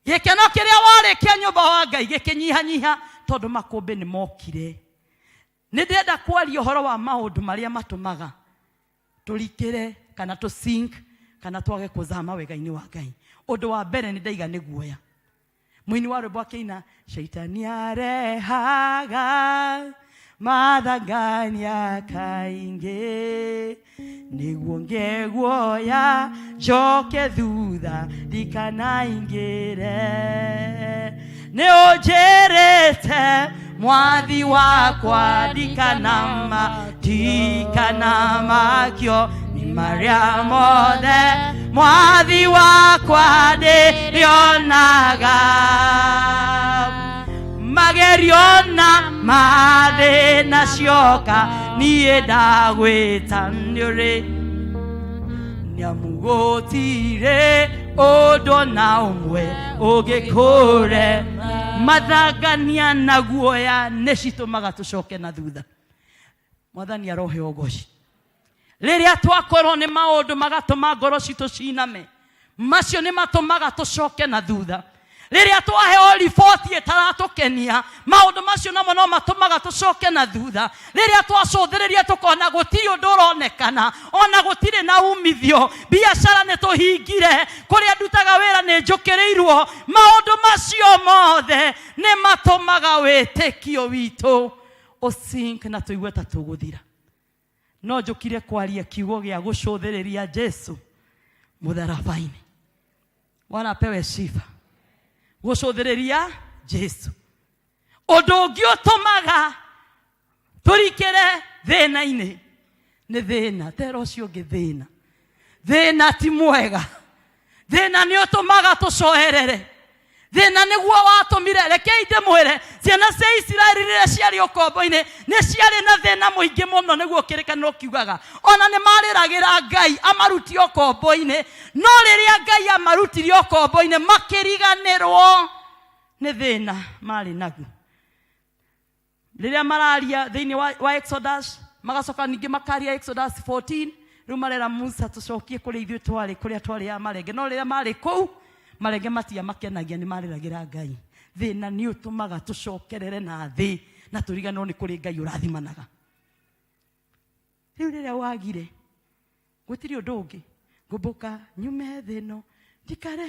gĩkeno kĩrĩa warĩ kĩa nyũmba wa Ngai gĩkĩnyihanyiha, tondũ makũmbĩ nĩ mokire. Nĩ ndĩrenda kwaria ũhoro wa maũndũ marĩa matũmaga tũrikĩre kana tũ sink kana twage kũzama wega-inĩ wa Ngai. Ũndũ wa mbere nĩ ndaiga nĩ guoya. Mũini wa rwĩmbo akĩina shaitani arehaga mathangania kaingĩ nĩguo ngeguoya njoke thutha ndikanaingĩre. Nĩ ũnjĩrĩte mwathi wakwa ndikanamakio nĩ marĩa mothe mwathi wakwa ndĩrĩonaga. Magerio na mathĩna cioka niĩ ndagwĩta nĩũrĩ nĩamu gũtirĩ ũndũ na ũmwe ũngĩkũre mathangania na guoya nĩ citũmaga tũcoke na thutha. Mwathani arohe ũgoci. Rĩrĩa twakorwo nĩ maũndũ magatũma ngoro citũ ciname, macio nĩ matũmaga tũcoke na thutha. Rĩrĩa twaheo riboti ĩtaratũkenia, maũndũ macio namo no matũmaga tũcoke na thutha. Rĩrĩa twacũthĩrĩria tũkona gũtirĩ ũndũ ũronekana, ona gũtirĩ na umithio, biacara nĩ tũhingire, kũrĩa ndutaga wĩra nĩ njũkĩrĩirwo, maũndũ macio mothe nĩ matũmaga wĩtĩkio witũ ũsink na tũigue ta tũgũthira. No njũkire kwaria kiugo gĩa gũcũthĩrĩria Jesu mũtharaba-inĩ. Bwana apewe sifa. Gũcũthĩrĩria Jesu, ũndũ ũngĩ ũtũmaga tũrikĩre thĩna-inĩ nĩ thĩna. Tera ũcio ũngĩ thĩna. Thĩna ti mwega. Thĩna nĩ ũtũmaga tũcoerere. Thĩna nĩguo watũmire, rekei ndĩmwĩre, ciana cia Isiraeli rĩrĩa ciarĩ ũkombo-inĩ nĩ ciarĩ na thĩna mũingĩ mũno, nĩguo kĩrĩkanĩro kiugaga. Ona nĩ marĩragĩra Ngai amarutie ũkombo-inĩ, no rĩrĩa Ngai amarutirie ũkombo-inĩ makĩriganĩrwo nĩ thĩna marĩ naguo. Rĩrĩa mararia thĩinĩ wa Exodus, magacoka ningĩ makaria Exodus 14, rĩu marera Musa tũcokie kũrĩa ithuĩ twarĩ, kũrĩa twarĩaga marenge. No rĩrĩa marĩ kũu, marenge matiamakenagia, nĩ marĩragĩra Ngai. Thĩna nĩ ũtũmaga tũcokerere na thĩ na tũriganĩrwo nĩ kũrĩ Ngai ũrathimanaga. Rĩu rĩrĩa wagire, gũtirĩ ũndũ ũngĩ, ngũmbũka nyume thĩ ĩno, njikare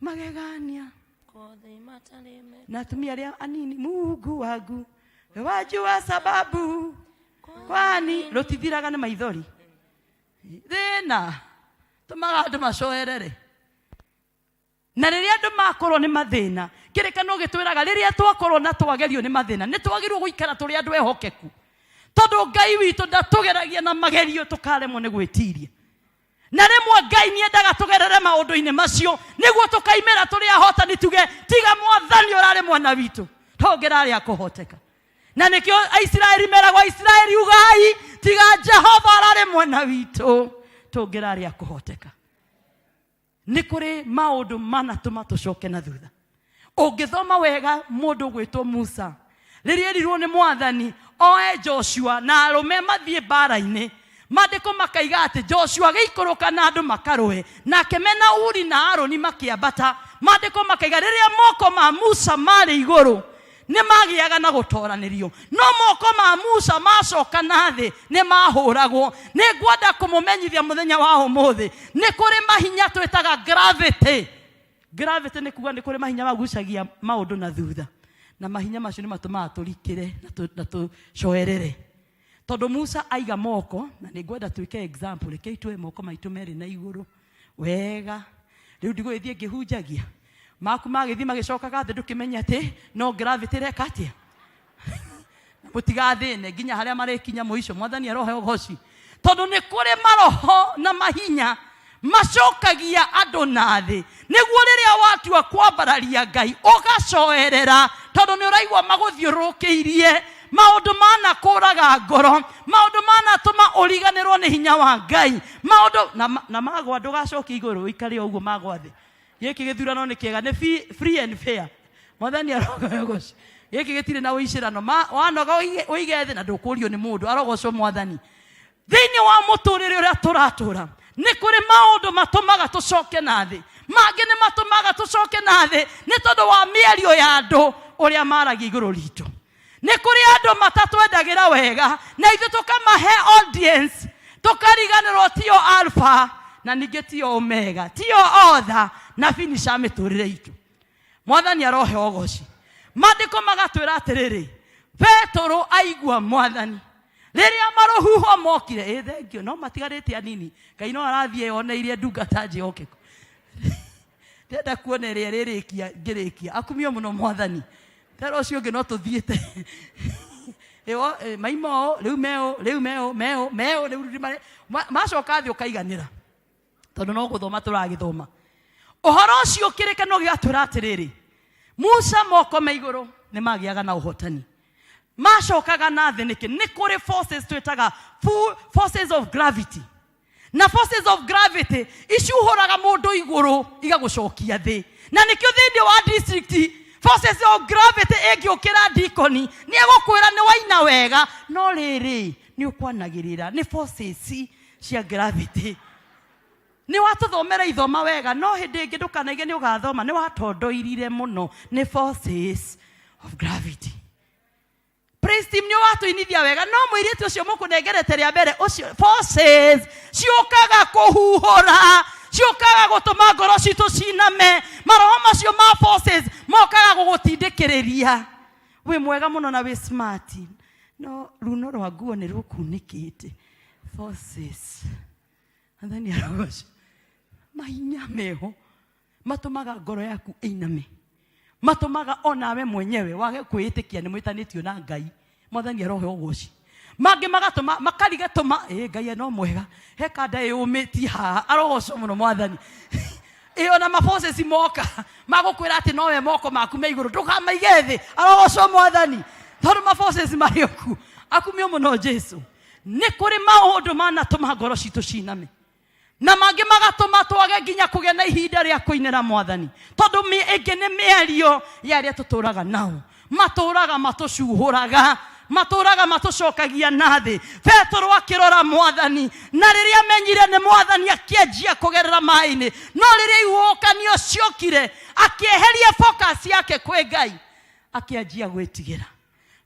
magegania na atumia arĩa anini. Mungu wangu we wajua sababu kwani rũtithiraga nĩ maithori. Thĩna tũmaga andũ macoerere. Na rĩrĩa andũ makorwo nĩ mathĩna, kĩrĩkanĩro gĩtwĩraga rĩrĩa twakorwo na twagerio nĩ mathĩna, nĩ twagĩrĩirwo gũikara tũrĩ andũ ehokeku, tondũ Ngai witũ ndatũgeragia na magerio tũkaremwo nĩ gwĩtiria. Na rĩmwe Ngai nĩ endaga tũgerere maũndũ-inĩ macio nĩguo tũkaimĩra tũrĩ ahotani, tuge tiga Mwathani ũrarĩ mwena witũ, tũngĩrarĩ akũhoteka. Na nĩkĩo Aisiraeli meragwo, Aisiraeli ugai tiga Jehova ararĩ mwena witũ, tũngĩrarĩ akũhoteka. Nĩ kũrĩ maũndũ manatũma tũcoke na thutha. Ũngĩthoma wega mũndũ ũgwĩtwo Musa, rĩrĩa erirwo nĩ Mwathani oe Joshua na arũme mathiĩ mbara-inĩ, maandĩko makaiga atĩ Joshua agĩikũrũka na andũ makarũe, nake mena Uri na Aroni makĩambata. Maandĩko makaiga rĩrĩa moko ma Musa marĩ igũrũ nĩ magĩaga na gũtoranĩrio, no moko ma Musa macoka na thĩ nĩ mahũragwo. Nĩ ngwenda kũmũmenyithia mũthenya wa ũmũthĩ nĩ kũrĩ mahinya twĩtaga gravity. Gravity nĩ kuga nĩ kũrĩ mahinya magucagia maũndũ na thutha, na mahinya macio nĩ matũmaga tũrikĩre na tũcoerere. Tondũ Musa aiga moko, na nĩ ngwenda twĩke example, rekei tuoe moko maitũ merĩ na igũrũ wega. Rĩu ndigũgĩthiĩ ngĩhunjagia, maku magĩthiĩ magĩcokaga thĩ, ndũkĩmenye atĩ no gravity ĩreka atĩa. Mũtigathĩne nginya harĩa marĩkinya mũico. Mwathani arohe ũgoci, tondũ nĩ kũrĩ maroho na mahinya macokagia andũ na thĩ, nĩguo rĩrĩa watua kwambararia Ngai ũgacoerera, tondũ nĩ ũraigua magũthiũrũrũkĩirie maũndũ manakũraga ngoro, maũndũ manatũma ũriganĩrwo nĩ hinya wa Ngai, maũndũ na magwa ndũgacoke igũrũ, ũikare o ũguo magwa thĩ. Gĩkĩ gĩthurano nĩ kĩega, nĩ free and fair. Mwathani arogoce ũgoci. Gĩkĩ gĩtirĩ na ũicĩrano. Wanoga ũige thĩ na ndũkũrio nĩ mũndũ. Arogocwo Mwathani. Thĩinĩ wa mũtũrĩre ũrĩa tũratũra, nĩ kũrĩ maũndũ matũmaga tũcoke na thĩ, mangĩ nĩ matũmaga tũcoke na thĩ nĩ tondũ wa mĩario ya andũ ũrĩa maragia igũrũ ritũ. Nĩ kũrĩ andũ matatwendagĩra wega na ithuĩ tũkamahe audience, tũkariganĩrwo tio alpha na ningĩ tio omega, tio author na finisher mĩtũrĩre itũ. Mwathani arohe ũgoci. Maandĩko magatwĩra atĩrĩrĩ, Petũrũ aigua Mwathani rĩrĩa marũhuho mokire, ĩ thengio, no matigarĩte anini, Ngai no arathiĩ eyoneirie ndungata njĩhokeku. Ndĩrenda kuona ĩrĩa ĩrĩrĩkia ngĩrĩkia, akumio mũno Mwathani. Tera ũcio ũngĩ no tũthiĩte. Ĩo, maima ũũ, rĩu meũ, rĩu meũ, meũ, meũ, rĩu nĩ macoka thĩ ũkaiganĩra. Tondũ no gũthoma tũragĩthoma. Ũhoro ũcio kĩrĩkanĩro gĩgatwĩra atĩrĩrĩ, Musa moko me igũrũ nĩ magĩaga na ũhotani. Macokaga na thĩ nĩkĩ? Nĩ kũrĩ forces twĩtaga forces of gravity. Na forces of gravity icuhũraga mũndũ igũrũ igagũcokia thĩ. Na nĩkĩo thĩinĩ wa district forces of gravity ĩngĩũkĩra dikoni nĩ egũkwĩra nĩ waina wega, no rĩrĩ nĩ ũkwanagĩrĩra nĩ forces cia gravity. Nĩ watũthomera ithoma wega, no hĩndĩ ĩngĩ ndũkanaige nĩ ũgathoma, nĩ watondoirire mũno nĩ forces of gravity. Praise team nĩ watũinithia wega, no mũirĩtu ũcio mũkũnengerete rĩa mbere ũcio, forces ciũkaga kũhuhũra, ciũkaga gũtũma ngoro citũ ciname. Maroho macio ma forces mokaga gũgũtindĩkĩrĩria. Wĩ mwega mũno na wĩ smart, no runo rwa nguo nĩ rũkunĩkĩte. Forces. Athani arogoca. Mahinya meho matũmaga ngoro yaku ĩiname, matũmaga onawe mwenyewe wage kwĩĩtĩkia nĩ mwĩtanĩtio na Ngai. Mwathani arohe ũgoci. Mangĩ magatũma makariga tũma, ĩ Ngai no mwega, he kanda ĩyũmĩtie haha, arogocwo mũno Mwathani. Ĩ ona ma forces moka magũkwĩra atĩ nowe moko maku me igũrũ, ndũkamaige thĩ, arogocwo Mwathani, tondũ ma forces marĩ okuo. Akumio mũno Jesu. Nĩ kũrĩ maũndũ manatũma ngoro citũ ciname, na mangĩ magatũma twage nginya kũgĩa na ihinda rĩa kũinĩra Mwathani, tondũ ĩngĩ nĩ mĩario ya arĩa tũtũraga nao, matũraga matũcuhũraga, matũraga matũcokagia na thĩ. Petero akĩrora Mwathani, na rĩrĩa amenyire nĩ Mwathani akĩanjia kũgerera maĩ-inĩ, no rĩrĩa ihuhũkanio ciokire akĩeheria focus yake kwĩ Ngai, akĩanjia gwĩtigĩra.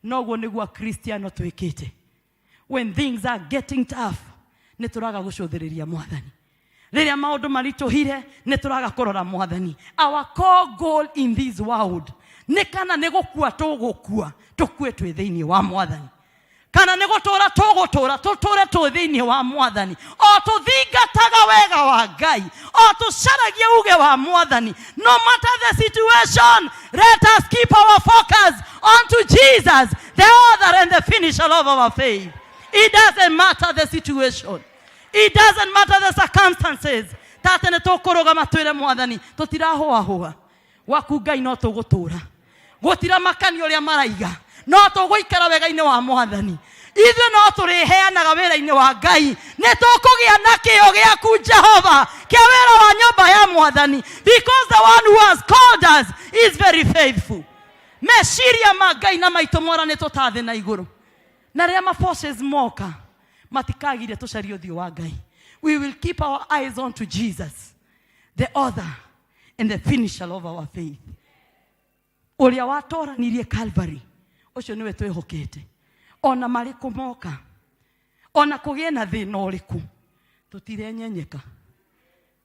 Noguo nĩguo Akristiano twĩkĩte. When things are getting tough, nĩ tũraga gũcũthĩrĩria Mwathani. Rĩrĩa maũndũ maritũhire, nĩ tũraga kũrora Mwathani. Our core goal in this world nĩ kana nĩ gũkua tũgũkua, tũkue twĩ thĩinĩ wa Mwathani, kana nĩ gũtũra tũgũtũra, tũtũre twĩ thĩinĩ wa Mwathani, o tũthingataga wega wa Ngai, o tũcaragia uge wa Mwathani. No matter the situation, let us keep our focus onto Jesus, the author and the finisher of our faith. It doesn't matter the situation, it doesn't matter the circumstances. Tate nĩ tũkũrũgama twĩre Mwathani tũtirahũahũa gwaku Ngai, no tũgũtũra gũtiramakania ũrĩa maraiga, no tũgũikara wega-inĩ wa Mwathani. Ithuĩ no tũrĩheanaga wĩra-inĩ wa Ngai, nĩ tũkũgĩa na kĩyo gĩaku Jehova kĩa wĩra wa nyũmba ya Mwathani, because the one who has called us is very faithful. Meciria ma Ngai na maitũ moranĩtwo ta thĩ na igũrũ, na rĩrĩa ma forces moka matikagire tũcarie ũthiũ wa Ngai. We will keep our eyes on to Jesus, the author and the finisher of our faith. Ũrĩa watoranirie Calvary, ũcio nĩwe twĩhokete. Ona marĩkũ moka, ona kũgĩe na thĩna ũrĩkũ, tũtirenyenyeka,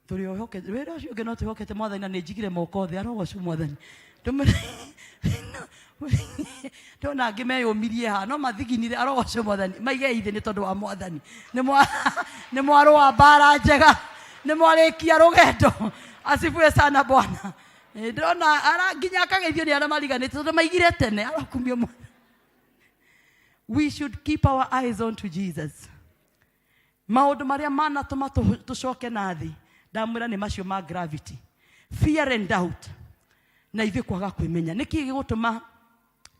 tũrĩ ũhokete wĩra ũcio ũngĩ, no twĩhokete Mwathani. Na nĩ njigire moko thĩ, arogocwo Mwathani. Ndona angĩ meyũmirie haha no mathiginire, arogocwo Mwathani. Maigei thĩ nĩ tondũ wa Mwathani. Nĩ mwarũa mbara njega, nĩ mwarĩkia rũgendo. Asifiwe sana Bwana. Ndĩrona ara nginya akageithio nĩ arĩa mariganĩte tondũ maigire tene, arokumio Mwathani. We should keep our eyes on to Jesus. Maũndũ marĩa manatũma tũcoke na thĩ, ndamwĩra nĩ macio ma gravity, fear and doubt, na ithuĩ kwaga kwĩmenya. Nĩkĩ gĩgũtũma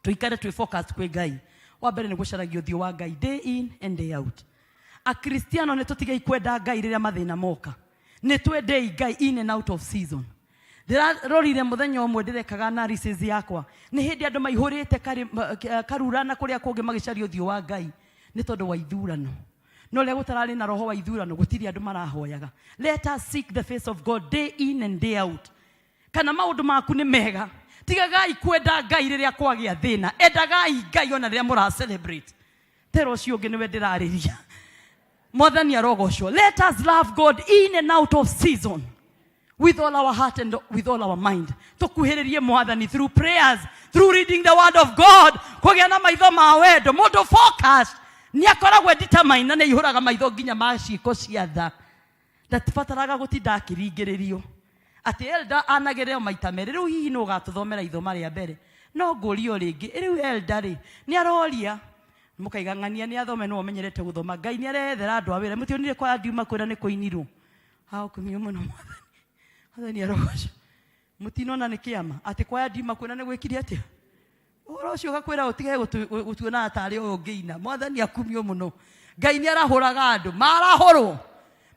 tũikare twĩ focused kwĩ Ngai? Wa mbere nĩ gũcaragia ũthiũ wa Ngai day in and day out. Akristiano nĩ tũtigei kwenda Ngai rĩrĩa mathĩna moka, nĩ twendei Ngai in and out of season. Ndĩrarorire mũthenya ũmwe ndĩrekaga analysis yakwa, nĩ hĩndĩ andũ maihũrĩte Karura na kũrĩa kũngĩ magĩcaria ũthiũ wa Ngai nĩ tondũ wa ithurano, no rĩrĩa gũtararĩ na roho wa ithurano gũtirĩ andũ marahoyaga. Let us seek the face of God day in and day out. Kana maũndũ maku nĩ mega, tigagai kwenda Ngai rĩrĩa kwagĩa thĩna, endagai Ngai ona rĩrĩa mũra celebrate. Tera ũcio ũngĩ nĩwe ndĩrarĩria. Mwathani arogocwo. Let us love God in and out of season with all our heart and with all our mind. Tũkuhĩrĩrie Mwathani through prayers, through reading the word of God, kũgĩa na maitho ma wendo. Mũndũ focused nĩ akoragwo determined na nĩ aihũraga maitho nginya ma ciĩko cia tha. Ndatibataraga gũtinda akĩringĩrĩrio atĩ elder anagĩrĩre maita merĩ. Rĩu hihi nũ ũgatũthomera ithoma rĩa mbere? No ngũrio rĩngĩ rĩu elder rĩ nĩ aroria mũkaiga ng'ania nĩ athome, nĩwe ũmenyerete gũthoma. Ngai nĩ arethera andũ a wĩra. Mũtionire kwa ndiuma kwĩra nĩ kũinirwo? Hakumio mũno Mwathani. Mwathani arogocwo. Mũtinona nĩ kĩama atĩ kwaya ndima kwĩna nĩ gwĩkire atĩa? Ũhoro ũcio ũgakwĩra ũtige gũtuonaga tarĩ ũyũ ũngĩina. Mwathani akumio mũno. Ngai nĩ arahũraga andũ, marahũrwo.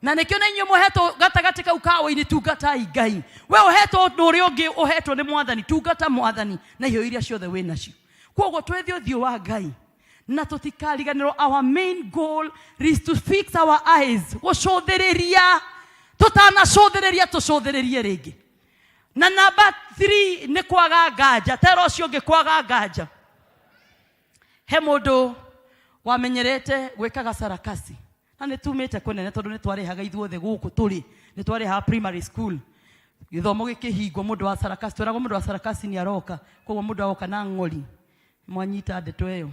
Na nĩkĩo na inyuĩ mũhetwo gatagatĩ kau ka ũini, tungatai Ngai. We ũhetwo ũndũ ũrĩa ũngĩ ũhetwo nĩ Mwathani, tungata Mwathani na iheo iria ciothe wĩ nacio. Koguo twethe ũthiũ wa Ngai na tũtikariganĩrwo, our main goal is to fix our eyes, gũcũthĩrĩria. Tũtanacũthĩrĩria tũcũthĩrĩrie rĩngĩ. Na namba 3 nĩ kwaga nganja. Tera ũcio ũngĩ kwaga nganja. He mũndũ wamenyerete gwĩkaga sarakasi, na nĩ tumĩte kũnene tondũ nĩ twarĩhaga ithuothe gũkũ tũrĩ, nĩ twarĩhaga primary school. Gĩthomo gĩkĩhingwo, mũndũ wa sarakasi, tweragwo mũndũ wa sarakasi nĩ aroka, koguo mũndũ agoka na ng'ori, mwanyita ndeto ĩyo,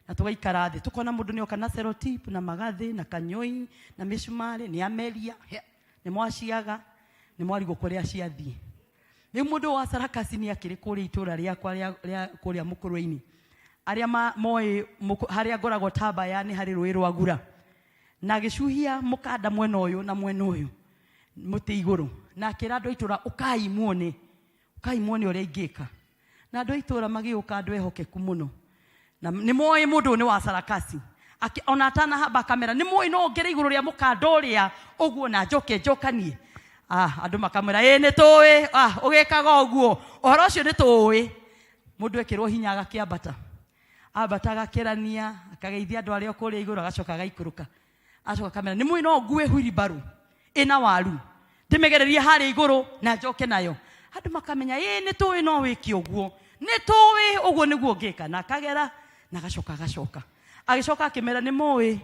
na tũgaikara thĩ tũkona mũndũ nĩ oka na selotip na magathĩ na kanyoi na mĩcumarĩ, nĩ ameria, nĩ mwaciaga, nĩ mwarigwo kũrĩa ciathiĩ. Rĩu mũndũ wa sarakasi nĩ akĩrĩ kũrĩa itũra rĩakwa rĩa kũrĩa mũkũrwe-inĩ, arĩa moĩ harĩa ngoragwo Tambaya nĩ harĩ rũĩ rwa Gura, na agĩcuhia mũkanda mwena ũyũ na mwena ũyũ mũtĩ igũrũ, na akĩra andũ a itũra, ũkai muone, ũkai muone ũrĩa ingĩka. Na andũ a itũra magĩũka, andũ ehokeku mũno, na nĩ moĩ mũndũ ũyũ nĩ wa sarakasi. Ona atanahamba kamera, nĩ moĩ no ngere igũrũ rĩa mũkanda ũrĩa ũguo na njoke njokanie. Andũ makamwĩra, ĩ nĩ tũĩ, ũgĩkaga ũguo, ũhoro ũcio nĩ tũĩ. Mũndũ ekĩrwo hinya agakĩambata, ambata agakĩrania, akageithia andũ arĩa kũrĩa igũrũ, agacoka agaikũrũka, acoka akamera, nĩ mũĩ no ngue wheelbarrow ĩna waru ndĩmĩgererie harĩa igũrũ na njoke nayo. Andũ makamenya, ĩ nĩ tũĩ no wĩke ũguo, nĩ tũĩ ũguo nĩguo ũngĩka. Na akagera na agacoka agacoka, agĩcoka akĩmera, nĩ mũĩ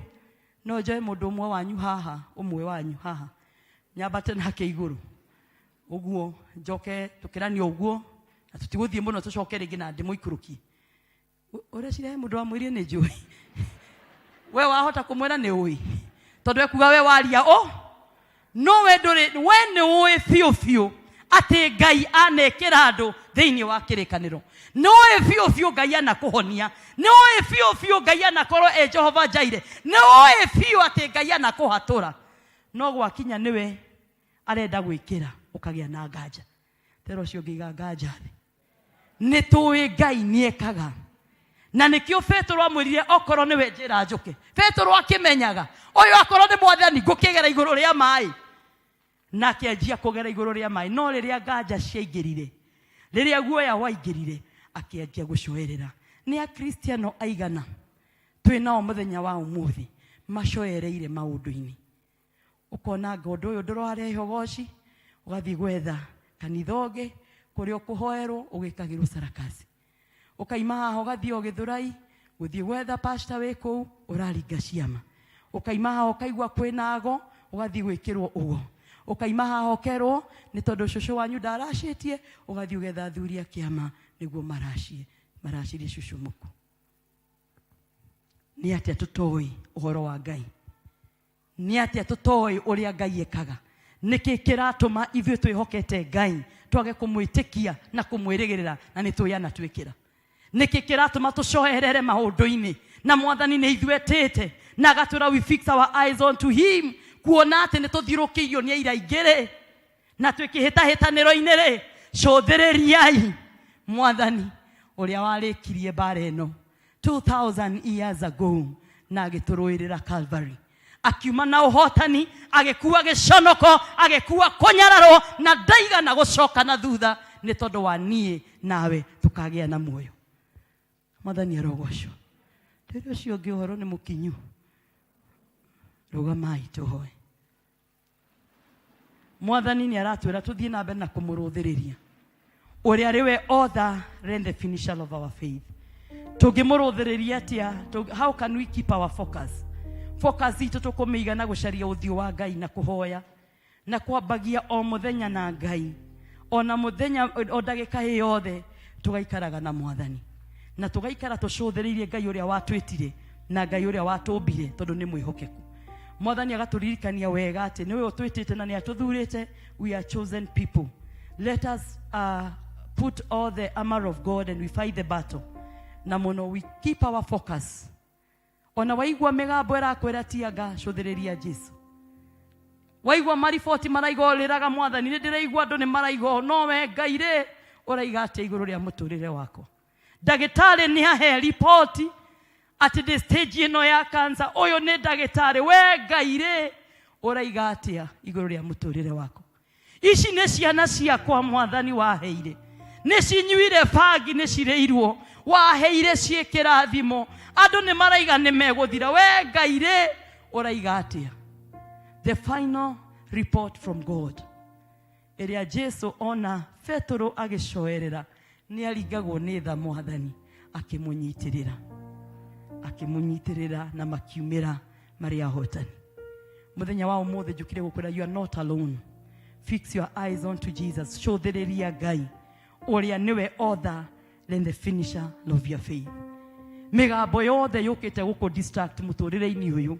no njoe mũndũ ũmwe wanyu haha, ũmwe wanyu haha, nyambate nake igũrũ ũguo, njoke tũkĩranie ũguo, na tũtigũthiĩ mũno, tũcoke rĩngĩ na ndĩmũikũrũkie. Ũreciria he mũndũ wamwĩrire nĩ njũĩ? We wahota kũmwĩra nĩ ũĩ, tondũ ekuga we waria ũ, no we ndũrĩ, we nĩ ũĩ biũ biũ atĩ Ngai anekĩra andũ thĩinĩ wa kĩrĩkanĩro. Nĩ ũĩ biũ biũ Ngai anakũhonia, nĩ ũĩ biũ biũ Ngai anakorwo e Jehova Jaire, nĩ ũĩ biũ atĩ Ngai anakũhatũra, no gwakinya nĩwe arenda gwĩkĩra ũkagĩa na nganja. Tera ũcio ũngĩ iga nganja thĩ. Nĩ tũĩ Ngai nĩekaga, na nĩkĩo Petero amwĩrire okorwo nĩwe njĩra njũke. Petero akĩmenyaga ũyũ akorwo nĩ Mwathani, ngũkĩgera igũrũ rĩa maĩ, na akĩanjia kũgera igũrũ rĩa maĩ. No rĩrĩa nganja ciaingĩrire, rĩrĩa guoya waingĩrire, akĩanjia gũcoerera. Nĩ Akristiano aigana twĩ nao mũthenya wa ũmũthĩ macoereire maũndũ-inĩ? Ũkona anga ũndũ ũyũ ndũrarehe ũgoci, ũgathiĩ gwetha kanitha ũngĩ kũrĩa ũkũhoerwo ũgĩkagĩrwo sarakasi. Ũkaima haha ũgathiĩ o Gĩthũrai gũthiĩ gwetha pastor wĩ kũu ũraringa ciama. Ũkaima haha ũkaigua kwĩna ago, ũgathiĩ gwĩkĩrwo ũgo. Ũkaima haha ũkerwo nĩ tondũ cũcũ wanyu ndaracĩtie, ũgathiĩ ũgetha athuri a kĩama nĩguo maracie, maracirie cũcũ mũku. Nĩ atĩa tũtoĩ ũhoro wa Ngai? Nĩ atĩa tũtoĩ ũrĩa Ngai ekaga? Nĩkĩ kĩratũma ithuĩ twĩhokete Ngai twage kũmwĩtĩkia na kũmwĩrĩgĩrĩra na nĩ tũĩ anatwĩkĩra? Nĩkĩ kĩratũma tũcoerere maũndũ-inĩ na Mwathani nĩ ithuĩ etĩte na agatwĩra we fix our eyes onto him, kuona atĩ nĩ tũthiũrũkĩirio nĩ aira aingĩ-rĩ, na twĩ kĩhĩtahĩtanĩro-inĩ-rĩ, cũthĩrĩriai Mwathani ũrĩa warĩkirie mbara ĩno 2000 years ago na agĩtũrũĩrĩra Calvary, akiuma na ũhotani, agĩkua gĩconoko, agĩkua kũnyararwo, na ndaigana gũcoka na thutha nĩ tondũ wa niĩ nawe tũkagĩa na muoyo. Mwathani arogocwo. Rĩrĩa ũcio ũngĩ ũhoro nĩ mũkinyu, rũgamai tũhoe. Mwathani nĩ aratwĩra tũthiĩ na mbere na kũmũrũthĩrĩria ũrĩa arĩ we author and the finisher of our faith. Tũngĩmũrũthĩrĩria atĩa? How can we keep our focus? Focus itũ tũkũmĩiga na gũcaria ũthiũ wa Ngai na kũhoya na kwambagia o mũthenya na Ngai, ona mũthenya o ndagĩka ĩ yothe tũgaikaraga na Mwathani na tũgaikara tũcũthĩrĩirie Ngai ũrĩa watwĩtire na Ngai ũrĩa watũmbire, tondũ nĩ mwĩhokeku. Mwathani agatũririkania wega atĩ nĩwe ũtwĩtĩte na nĩ atũthurĩte. We are chosen people. Let us put all the armor of God and we fight the battle. Na mũno we keep our focus. Ona waigua mĩgambo ĩrakwĩra tianga, cũthĩrĩria Jesu. Waigua mariboti maraiga ũrĩraga mwathani, nĩ ndĩraigua andũ nĩ maraiga ũũ, no we Ngai rĩ ũraiga atĩa igũrũ rĩa mũtũrĩre wakwa? Ndagĩtarĩ nĩ ahe riboti atĩ ndĩ stage ĩno ya cancer, ũyũ nĩ ndagĩtarĩ, we Ngai rĩ ũraiga atĩa igũrũ rĩa mũtũrĩre wakwa? Ici nĩ ciana ciakwa mwathani waheire, nĩ cinyuire bangi, nĩ cirĩirwo, waheire ciĩ kĩrathimo, andũ nĩ maraiga nĩ megũthira, we Ngai rĩ ũraiga atĩa? The final report from God ĩrĩa Jesu ona Petero agĩcoerera nĩ aringagwo nĩ tha mwathani akĩmũnyitĩrĩra, akĩmũnyitĩrĩra na makiumĩra marĩ ahotani. Mũthenya wa ũmũthĩ njũkire gũkwĩra you are not alone. Fix your eyes onto Jesus. Cũthĩrĩria Ngai ũrĩa nĩwe author and the finisher of your faith. Mĩgambo yothe yũkĩte gũkũ distract mũtũrĩre-inĩ ũyũ,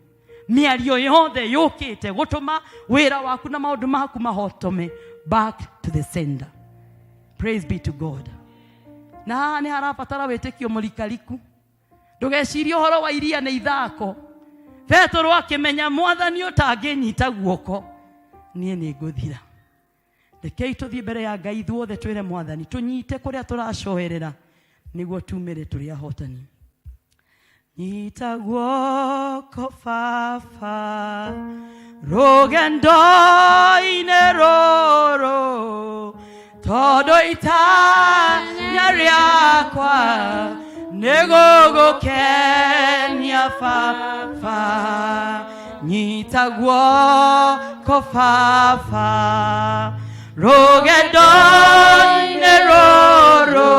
mĩario yothe yũkĩte gũtũma wĩra waku na maũndũ maku mahotome, back to the sender. Praise be to God. Na haha nĩ harabatara wĩtĩkio mũrikariku. Ndũgecirie ũhoro wa iria nĩ ithako. Petero akĩmenya mwathani ũtangĩnyita guoko niĩ nĩ ngũthira. Rekei tũthiĩ mbere ya Ngai ithuothe twĩre mwathani tũnyite kũrĩa tũracoerera nĩguo tumĩre tũrĩ ahotani. Nyita guoko baba rũgendo-inĩ rũrũ, tondũ itanya rĩakwa nĩ gũgũkenia baba. Nyita guoko baba rũgendo-inĩ rũrũ,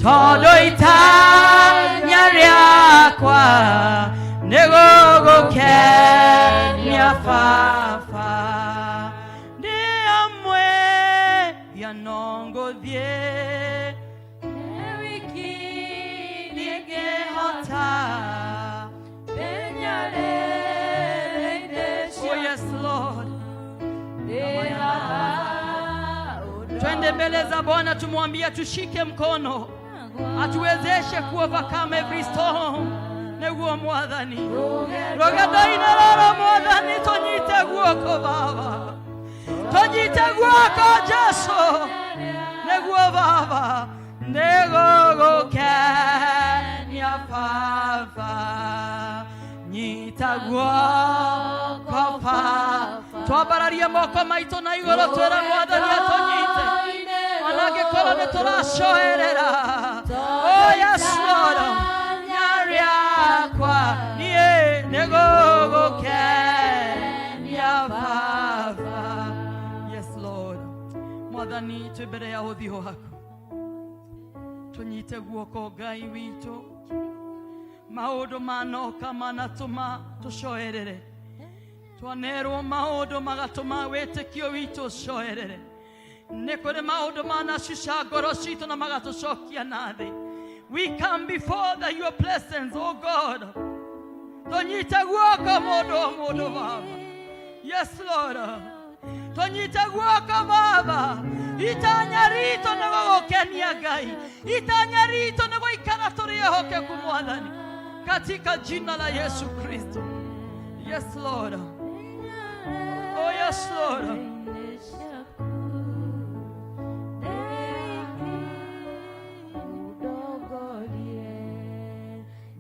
tondũ itanya rĩakwa nĩ gũgũkenia baba. Ndĩ amwe ya no ngũthiĩ wiki nĩngĩhota. Oh yes Lord. Twende mbele za Bwana tumwambie tushike mkono, atuwezeshe ku overcome every storm. Nĩguo mwathani rũgendo-inĩ rũrũ mwathani tũnyite guoko baba, tũnyite guoko Jesu, nĩguo baba nĩgũgũkenia baba. Nyita guoko baba, twambararie moko maitũ na igũrũ twĩre mwathani atũnyite ona angĩkorwo nĩ tũracoerera. Oh yes Lord, rĩakwa niĩ nĩgũgũkenia baba. Yes Lord, mwathani twĩ mbere ya ũthiũ waku, tũnyite guoko Ngai witũ. Maũndũ manoka manatũma tũcoerere, twanerwo maũndũ magatũma wĩtĩkio witũ ũcoerere. Nĩ kũrĩ maũndũ manacuca ngoro citũ na magatũcokia na thĩ. We come before your presence, oh God. Tũnyite guoko mũndũ o mũndũ baba. Yes Lord, tũnyite guoko baba. Itanya ritũ nĩ gũgũkenia Ngai, itanya ritũ nĩ gũikara tũrĩ ehokeku mwathani, katika jina la Yesu Kristo. Yes Lord, oh yes Lord.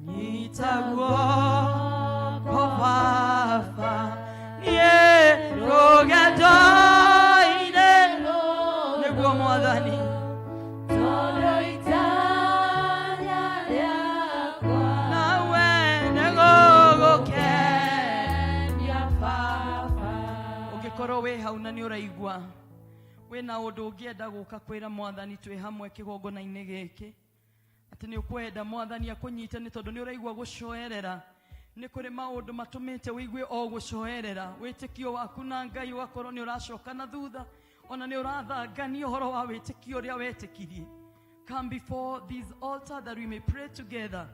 Nyita guoko baba niĩ rũgendo-inĩ, nĩguo mwathani nawe nĩgũgũkenia baba. Ũngĩkorwo wĩ hau na nĩ ũraigua wĩna ũndũ ũngĩenda gũka kwĩra mwathani twĩ hamwe kĩgongona-inĩ gĩkĩ, atĩ nĩ ũkwenda mwathani akũnyite nĩ tondũ nĩ ũraigua gũcoerera, nĩ kũrĩ maũndũ matũmĩte ũigue o gũcoerera, wĩtĩkio waku na Ngai ũgakorwo nĩ ũracoka na thutha, ona nĩ ũrathangania ũhoro wa wĩtĩkio ũrĩa wetĩkirie. Come before this altar that we may pray together,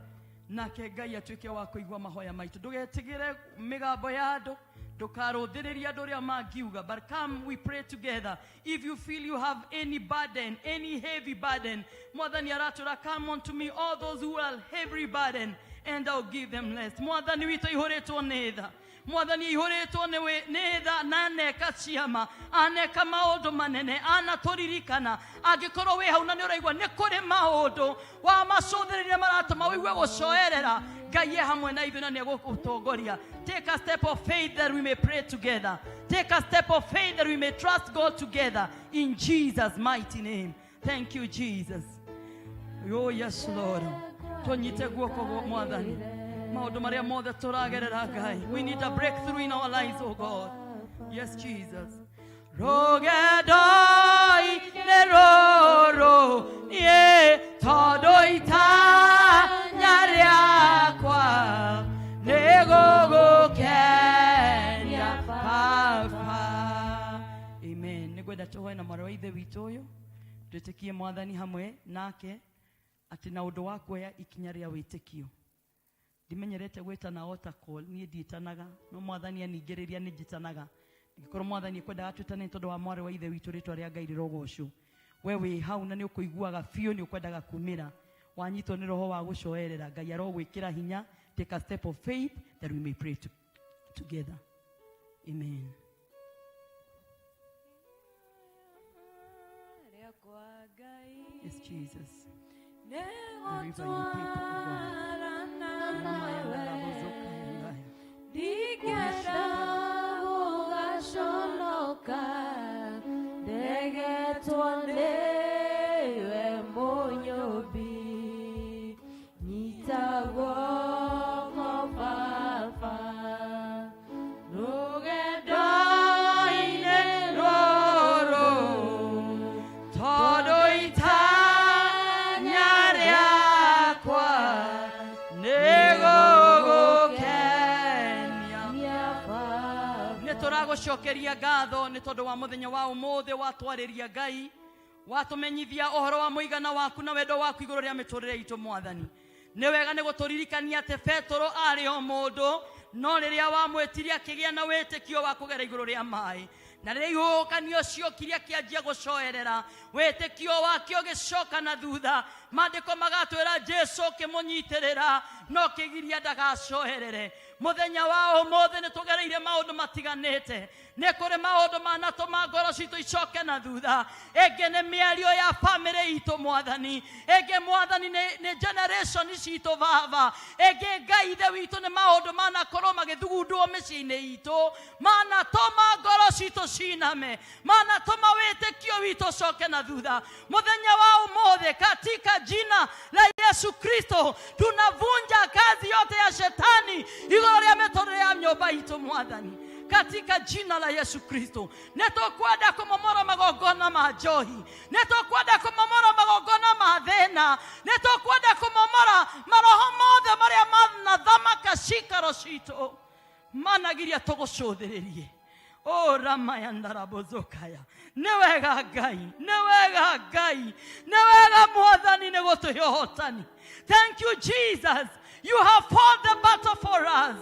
nake Ngai atuĩke wa kũigua mahoya maitũ. Ndũgetigĩre mĩgambo ya andũ, ndũkarũthĩrĩrie andũ ũrĩa mangiuga, but come we pray together. If you feel you have any burden, any heavy burden, mwathani aratũra, come unto me all those who are heavy burden and I'll give them rest. Mwathani witũ aihũrĩtwo nĩ tha. Mwathani aihũrĩtwo nĩ tha na aneka ciama, aneka maũndũ manene, anatũririkana. Angĩkorwo wĩ hau na nĩ ũraigua nĩ kũrĩ maũndũ wa macũthĩrĩria maratũma ũigue gũcoerera, Ngai e hamwe na ithuĩ na nĩ egũgũtongoria. Take a step of faith that we may pray together. Take a step of faith that we may trust God together in Jesus' mighty name. Thank you, Jesus. Oh yes, Lord. Tũnyite guoko gwa Mwathani. Maũndũ marĩa mothe tũragerera Ngai. We need a breakthrough in our lives, oh God. Yes, Jesus. Rũgendo-inĩ rũrũ niĩ tondũ itanya rĩakwa nĩ gũgũkenia Baba. Amen. Nĩngwenda tũhoe na mwarĩ wa ithe witũ ũyũ twĩtĩkie Mwathani hamwe nake atĩ na ũndũ wa kuoya ikinya rĩa wĩtĩkio. Ndimenyerete gwĩtana altar call, niĩ ndiĩtanaga, no Mwathani aningĩrĩria nĩ njĩtanaga. Angĩkorwo Mwathani ekwendaga twĩtane nĩ tondũ wa mwarĩ wa ithe witũ, rĩtwa rĩa Ngai rĩrogocwo. We wĩ hau na nĩ ũkũiguaga biũ nĩ ũkwendaga kumĩra, wanyitwo nĩ roho wa gũcoerera, Ngai arogwĩkĩra hinya. Take a step of faith that we may pray together. Amen. Yes, Jesus. Deliver your people, O God. Ndingĩenda gũgaconoka ndegetwo nĩwe mũnyũmbi, nyita guoko Baba rũgendo-inĩ rũrũ, tondũ itanya rĩakwa nĩ gũgũkenia. Nĩ tũragũcokeria ngatho nĩ tondũ wa mũthenya wa ũmũthĩ, watwarĩria Ngai, watũmenyithia ũhoro wa mũigana waku na wendo waku igũrũ rĩa mĩtũrĩre itũ. Mwathani, nĩ wega nĩ gũtũririkania atĩ Petũrũ arĩ o mũndũ, no rĩrĩa wamwĩtirie akĩgĩa na wĩtĩkio wa kũgera igũrũ rĩa maĩ, na rĩrĩa ihuhũkanio ciokire akĩanjia gũcoerera, wĩtĩkio wake ũgĩcoka na thutha. Maandĩko magatwĩra Jesu ũkĩmũnyitĩrĩra no kĩgiria ndagacoerere. Mũthenya wa ũmũthĩ nĩ tũgereire maũndũ matiganĩte, nĩ kũrĩ maũndũ manatũma ngoro citũ icoke na thutha. Ĩngĩ nĩ mĩario ya bamĩrĩ itũ Mwathani, ĩngĩ Mwathani nĩ generation citũ Baba, ĩngĩ Ngai ithe witũ nĩ maũndũ manakorwo magĩthugundwo mĩciĩ-inĩ itũ manatũma ngoro citũ ciname, manatũma wĩtĩkio witũ ũcoke na thutha. Mũthenya wa ũmũthĩ, katika jina la Yesu Kristo, tunavunja kazi yote ya shetani igũrũ rĩa mĩtũrĩre ya nyũmba itũ. Mwathani, katika jina la Yesu Kristo, nĩ tũkwenda kũmomora magongona ma njohi, nĩ tũkwenda kũmomora magongona ma thĩna, nĩ tũkwenda kũmomora maroho mothe marĩa manathamaka cikaro citũ managiria tũgũcũthĩrĩrie. O ramayandarabozokaya, nĩ wega Ngai, nĩ wega Ngai, nĩ wega Mwathani nĩ gũtũhe ũhotani. Thank you, Jesus, you have fought the battle for us.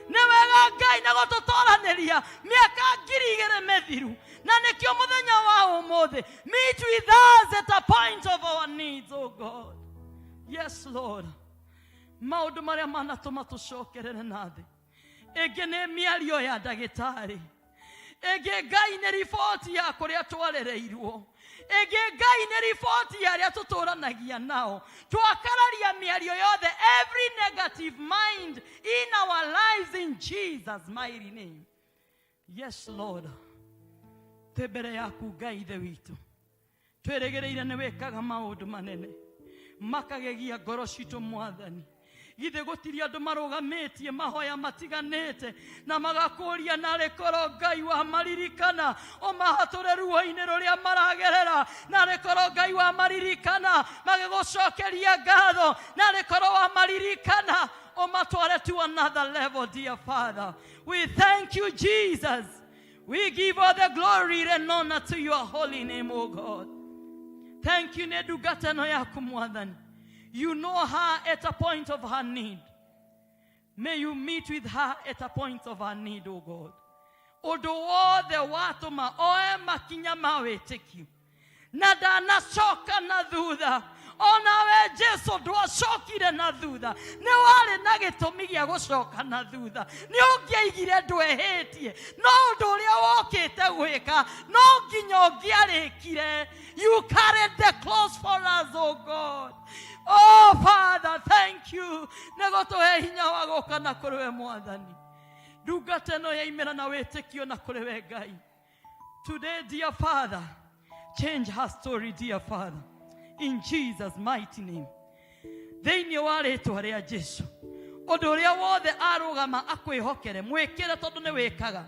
Nĩ wega Ngai nĩ gũtũtoranĩria mĩaka 2000 mĩthiru, na nĩkĩo mũthenya wa ũmũthĩ, meet with us at a point of our needs, oh God. Yes, Lord. Maũndũ marĩa manatũma tũcokerere na thĩ, ĩngĩ nĩ mĩario ya ndagĩtarĩ, ĩngĩ Ngai nĩ riboti ya kũrĩa twarereirwo, ĩngĩ Ngai nĩ riboti ya arĩa tũtũranagia nao. Twakararia mĩario yothe, every negative mind in our lives, in Jesus' mighty name. Yes, Lord. Twĩ mbere yaku Ngai ithe witũ, twĩrĩgĩrĩire nĩ wĩkaga maũndũ manene makagegia ngoro citũ. Mwathani, githĩ gũtirĩ andũ marũgamĩtie mahoya matiganĩte na magakũria, narĩ korwo Ngai wa maririkana ũmahatũre ruo-inĩ rũrĩa maragerera, narĩ korwo Ngai wa maririkana magĩgũcokeria ngatho, narĩ korwo wa maririkana ũmatware to another level. Dear Father, we thank you. Jesus, we give all the glory and honor to your holy name, O God. Thank you nĩ ndungata ĩno yaku. Mwathani, you know her at a point of her need. May you meet with her at a point of her need, O God. Ũndũ wothe watũma oe makinya ma wĩtĩkio na ndanacoka na thutha. Onawe Jesu ndwacokire na thutha, nĩ warĩ na gĩtũmi gĩa gũcoka na thutha, nĩ ũngĩaigire ndwehĩtie, no ũndũ ũrĩa wokĩte gwĩka no nginya ũngĩarĩkire. You carried the cross for us, oh God. Oh Father, thank you nĩ gũtũhe hinya wa gũka na kũrĩ we Mwathani. Ndungata ĩno yaimĩra na wĩtĩkio na kũrĩ we Ngai. Today, dear Father, change her story, dear Father, in Jesus' mighty name. Thĩinĩ wa rĩtwa rĩa Jesu, ũndũ ũrĩa wothe arũgama akwĩhokere, mwĩkĩre tondũ nĩ wĩkaga,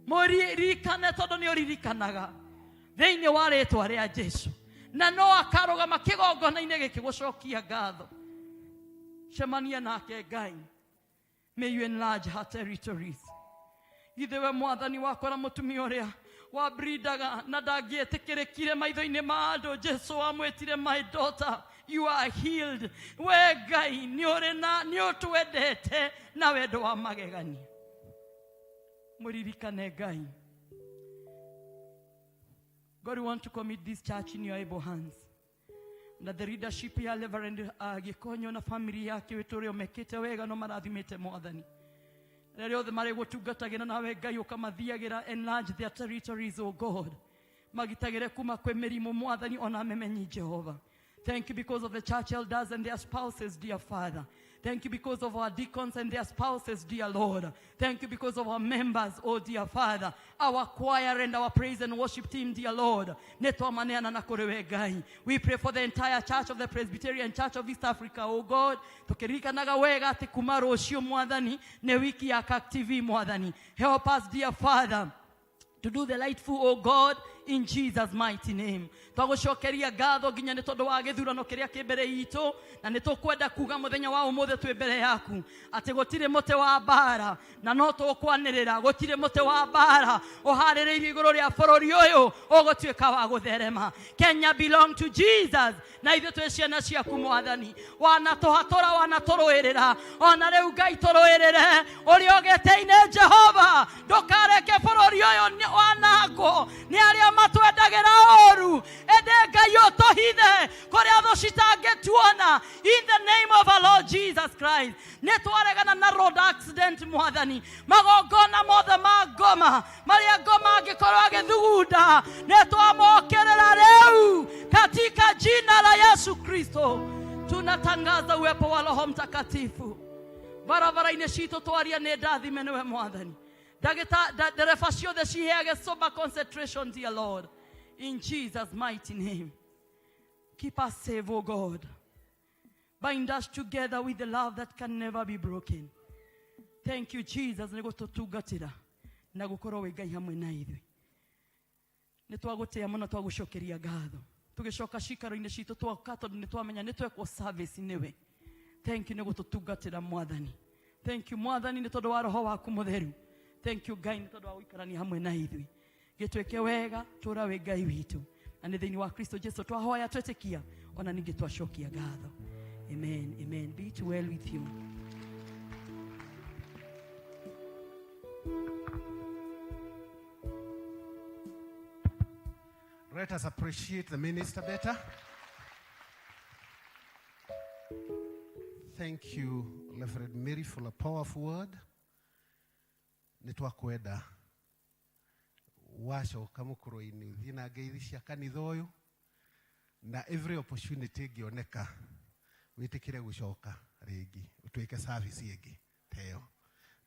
mũririkane tondũ nĩ ũririkanaga, thĩinĩ wa rĩtwa rĩa Jesu. Na no akarũgama kĩgongona-inĩ gĩkĩ gũcokia ngatho. Cemania nake Ngai. May you enlarge her territories. Githĩ we Mwathani wakora mũtumia ũrĩa wabrindaga na ndangĩetĩkĩrĩkire maitho-inĩ ma andũ, Jesu amwĩtire, my daughter, you are healed. We Ngai nĩ ũrĩ na nĩ ũtwendete na wendo wa magegania. Mũririkane Ngai. God, we want to commit this church in your able hands. Na the leadership ya Reverend Gikonyo na family yake witũ ũrĩa mekĩte wega no marathimĩte Mwathani. Rĩrĩa othe marĩ gũtungatagĩra nawe Ngai ũkamathiagĩra, enlarge their territories, O God. Magitagĩre kuma kwĩ mĩrimũ Mwathani ona memenyi Jehova. Thank you because of the church elders and their spouses, dear Father. Thank you because of our deacons and their spouses, dear Lord. Thank you because of our members, oh dear Father. Our choir and our praise and worship team, dear Lord. Nĩ twamaneana na kũrĩ we Ngai. We pray for the entire church of the Presbyterian Church of East Africa, oh God. Tũkĩririkanaga wega atĩ kuma rũciũ Mwathani nĩ wiki ya CAC TV Mwathani. Help us, dear Father, to do the rightful, oh God, in Jesus' mighty name. Twagũcokeria ngatho nginya nĩ tondũ wa gĩthurano kĩrĩa kĩ mbere itũ, na nĩ tũkwenda kuga mũthenya wa ũmũthĩ twĩ mbere yaku atĩ gũtirĩ mũtĩ wa mbara, na no tũkwanĩrĩra gũtirĩ mũtĩ wa mbara ũharĩrĩirio igũrũ rĩa bũrũri ũyũ ũgũtuĩka wa gũtherema. Kenya belong to Jesus, na ithuĩ twĩ ciana ciaku Mwathani. Wanatũhatũra, wanatũrũĩrĩra, ona rĩu Ngai tũrũĩrĩre ũrĩa ũgĩtĩ-inĩ Jehova. Ndũkareke bũrũri ũyũ wanangwo nĩ arĩa matwendagĩra ũru, ĩndĩ Ngai ũtũhithe kũrĩa thũ citangĩtuona, in the name of our Lord Jesus Christ. Nĩ twaregana na road accident Mwathani, magongona mothe ma ngoma marĩa ngoma angĩkorwo agĩthugunda nĩ twamokĩrĩra rĩu katika jina la Yesu Kristo. Tunatangaza uwepo wa Roho Mtakatifu barabara-inĩ citũ, twaria nĩ ndathime nĩwe Mwathani. Ndereba ciothe ciheage sober concentration, dear Lord, in Jesus' mighty name. Keep us safe, O God. Bind us together with the love that can never be broken. Thank you, Jesus, nĩ gũtũtungatĩra na gũkorwo wĩ Ngai hamwe na ithuĩ. Nĩ twagũtĩa mũno, twagũcokeria ngatho. Tũgĩcoka cikaro-inĩ citũ twoka tondũ nĩ twamenya nĩ twekwo service nĩwe. Thank you nĩ gũtũtungatĩra Mwathani. Thank you Mwathani nĩ tondũ wa roho waku mũtheru. Thank you Ngai nĩ tondũ wa gũikarania hamwe na ithuĩ. Gĩtuĩke wega, tũra wĩ Ngai witũ. Na nĩ thĩinĩ wa Kristo Jesu twahoya twetĩkia, ona ningĩ twacokia ngatho. Amen, amen. Be it well with you. Let us appreciate the minister better. Thank you, Reverend Mary, for a powerful word. Nĩ twakwenda wacoka mũkũrũ-inĩ ũthiĩ na ngeithi cia kanitha ũyũ, na every opportunity ĩngĩoneka wĩtĩkĩre gũcoka rĩngĩ ũtuĩke service ĩngĩ ta ĩyo,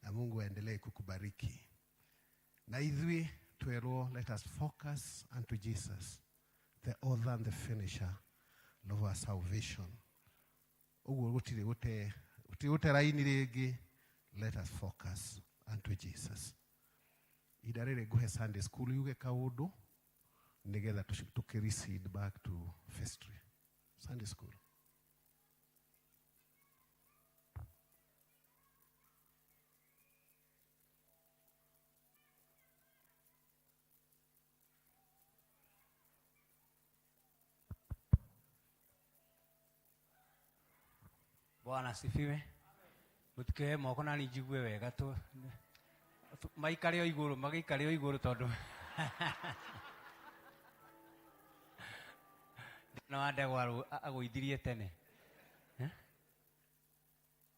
na Mungu aendelee kukubariki. Na ithuĩ twerwo, let us focus unto Jesus, the author and the finisher of our salvation. Ũguo gũtirĩ gũte, gũtirĩ gũte raini rĩngĩ. Let us focus unto Jesus. Ihinda rĩrĩ ngũhe Sunday school yuge kaũndũ nĩgetha tũkĩ recede back to vestry. Sunday school. Bwana asifiwe. Mutikioe moko na njigue wega tu maikare o igũrũ, magĩikare o igũrũ tondũ Na wandegwa agũithirie tene. Eh?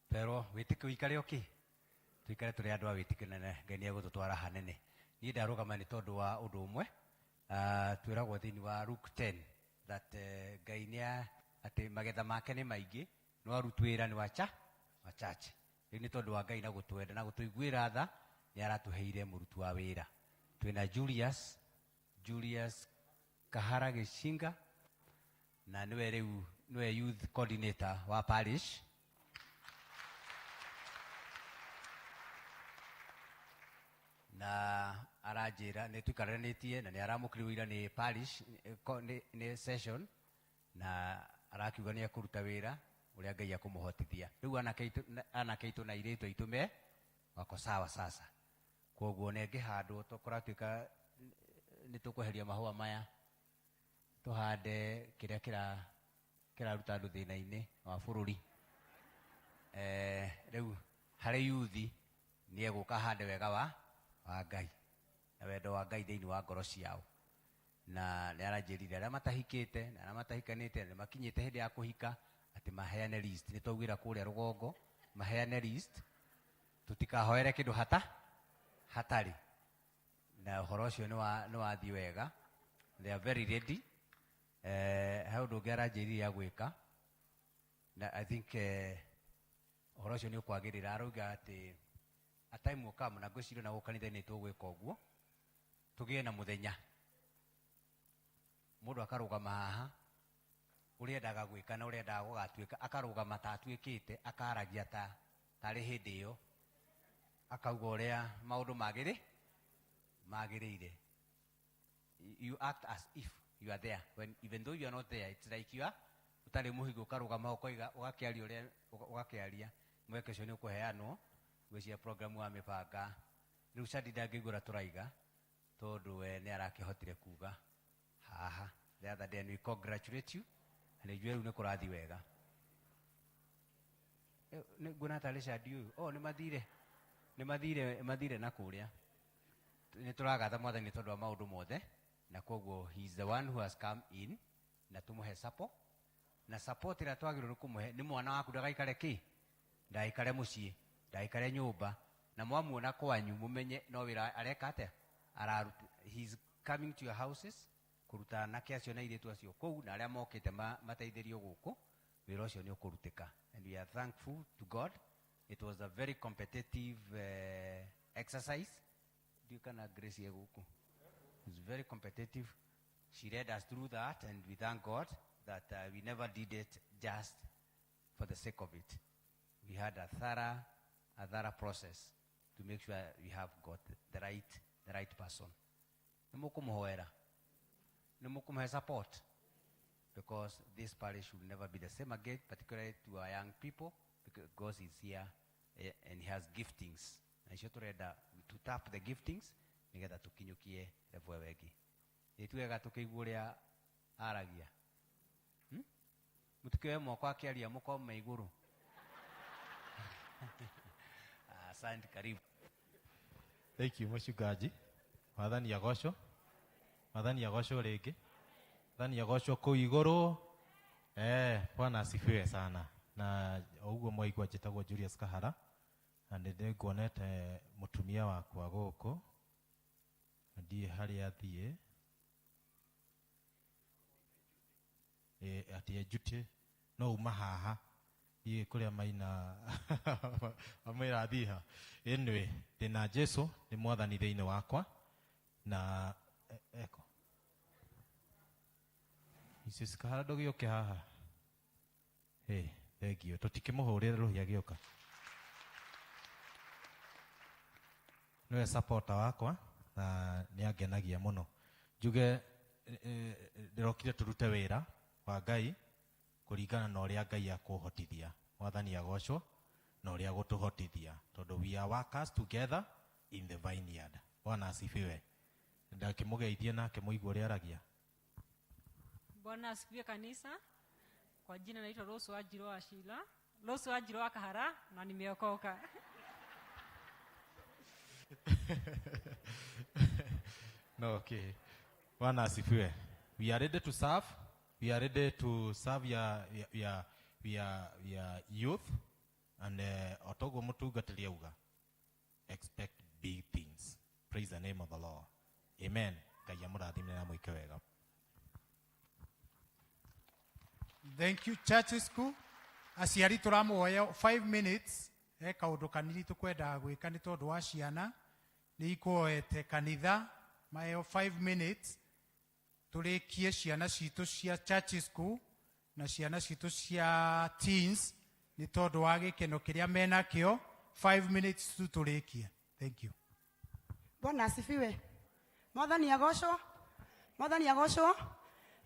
Twerwo wĩtĩkio ũikare ũkĩ tũikare tũrĩ andũ a wĩtĩkio na Ngai nĩ egũtũtwara hanene. Niĩ ndarũgama nĩ tondũ wa ũndũ ũmwe. Twĩragwo thĩinĩ wa Luke 10 that Ngai nĩ atĩ magetha make nĩ maingĩ no aruti wĩra nĩ wacha wachache. Rĩu nĩ tondũ wa Ngai na gũtwenda na gũtũiguĩra tha nĩ aratũheire mũruti wa wĩra. Twĩna Julius Kahara Gĩcinga na nĩwe rĩu nĩwe youth coordinator wa parish. Na aranjĩra nĩ tũikaranĩtie na nĩ aramũkĩrirwo ira nĩ parish nĩ session na arakiuga nĩ ekũruta wĩra ũrĩa Ngai akũmũhotithia. Rĩu anake aitũ na airĩtu aitũ me wako sawa sasa. Koguo na ĩngĩhandwo tũkoratuĩka nĩ tũkweheria mahũa maya tũhande kĩrĩa kĩraruta andũ thĩna-inĩ wa bũrũri. Rĩu harĩ yuthi nĩ egũka hande wega wa Ngai na wendo wa Ngai thĩinĩ wa ngoro ciao. Na nĩ aranjĩrire arĩa matahikĩte na arĩa matahikanĩte na makinyĩte hĩndĩ ya kũhika atĩ maheane list. Nĩ twaugĩra kũrĩa rũgongo maheane list, tũtikahoere kĩndũ hatarĩ. Na ũhoro ũcio nĩ wathiĩ wega. They are very ready. He ũndũ ũngĩ aranjĩrire ya gwĩka na I think ũhoro ũcio nĩ ũkwagĩrĩra. Arauga atĩ a time will come, na ngwĩciria na gũkũ kanitha-inĩ tũgwĩka ũguo, tũgĩe na mũthenya mũndũ akarũgama haha ũrĩa endaga gwĩka na ũrĩa endaga gũgatuĩka, akarũgama ta atuĩkĩte, akaragia tarĩ hĩndĩ ĩyo, akauga ũrĩa maũndũ magĩrĩire. You act as if you are there when even though you are not there. It's like you are ũtarĩ mũhigo, ũkarũgama ũkoiga, ũgakĩaria ũrĩa ũgakĩaria. Mweke ũcio nĩ ũkũheanwo ngwĩciria program wa mĩbanga. Rĩu Shadi ndangĩigua ũrĩa tũraiga tondũ we nĩ arakĩhotire kuga haha the other day, and we congratulate you na nĩ njũĩ rĩu nĩ kũrathiĩ wega. Nĩ nguona tarĩ Shadi ũyũ. Oh, nĩ mathire na kũrĩa. Nĩ tũragatha Mwathani tondũ wa maũndũ mothe, na koguo he is the one who has come in na tũmũhe support, na support ĩrĩa twagĩrĩirwo nĩ kũmũhe nĩ mwana waku ndagaikare kĩ, ndagaikare mũciĩ, ndagaikare nyũmba, na mwamuona kwanyu mũmenye no wĩra areka atĩa, araruta. He is coming to your houses kũruta anake acio na airĩtu acio kũu na arĩa mokĩte mateithĩrio gũkũ, wĩra ũcio nĩ ũkũrutĩka. And we are thankful to God. It was a very competitive exercise. Ndiũĩ kana Grace e gũkũ. It's very competitive. She led us through that, and we thank God that we never did it just for the sake of it. We had a thorough process to make sure we have got the right person. Nĩ mũkũmũhoera, nĩ mũkũmũhe support, because this parish will never be the same again, particularly to our young people, because God is here and he has giftings. Na icio tũrenda to tap the giftings nĩgetha tũkinyũkie level ĩyo ĩngĩ. Nĩ tuwega tũkĩigua ũrĩa aragia. Mũtikĩoe moko akĩaria mũkorwo me igũrũ. Asante, karibu. Thank you, mũchungaji. Mwathani agocwo. Mwathani agocwo rĩngĩ. Mwathani agocwo kũu igũrũ. Bwana asifiwe sana. Na ũguo mwaigua njĩtagwo Julius Kahara. Na nĩ ndĩnguonete mũtumia wakwa gũkũ. Na ndiĩ harĩa athiĩ. Atĩ enjute no uma haha. Thiĩ kũrĩa maina amwĩra athiĩ ha. Anyway, ndĩna Jesu nĩ mwathani thĩinĩ wakwa na eko. Mrs. Kahara ndũgĩũke haha. Hey, thank you. Tũtikĩmũhũrĩre rũhĩ agĩũka. Nĩwe supporter wakwa na nĩ angenagia mũno. Njuge ndĩrokire tũrute wĩra wa Ngai kũringana na ũrĩa Ngai akũhotithia. Mwathani agocwo na ũrĩa agũtũhotithia, tondũ we are workers together in the vineyard. Bwana asifiwe. Ndakĩmũgeithie nake mũigue ũrĩa aragia. Bwana asifiwe kanisa. Kwa jina naitwa Rose Wanjiru wa Sheila. Rose Wanjiru wa Kahara na nimeokoka. No, okay. Bwana asifiwe. We are ready to serve. We are ready to serve your youth and otoguo mũtungatĩri auga, expect big things. Praise the name of the Lord. Amen. Ngai amũrathime na mwĩke wega. Thank you, Church School. Aciari tũramũhoya 5 minutes he kaũndũ kanini tũkwendaga gwĩka nĩ tondũ wa ciana nĩ ikũoete kanitha maheo 5 minutes tũrĩkie ciana citũ cia church school na ciana citũ cia teens nĩ tondũ wa gĩkeno kĩrĩa menakĩo. 5 minutes tu tũrĩkie. Thank you. Bwana asifiwe. Mwathani agocwo. Mwathani agocwo.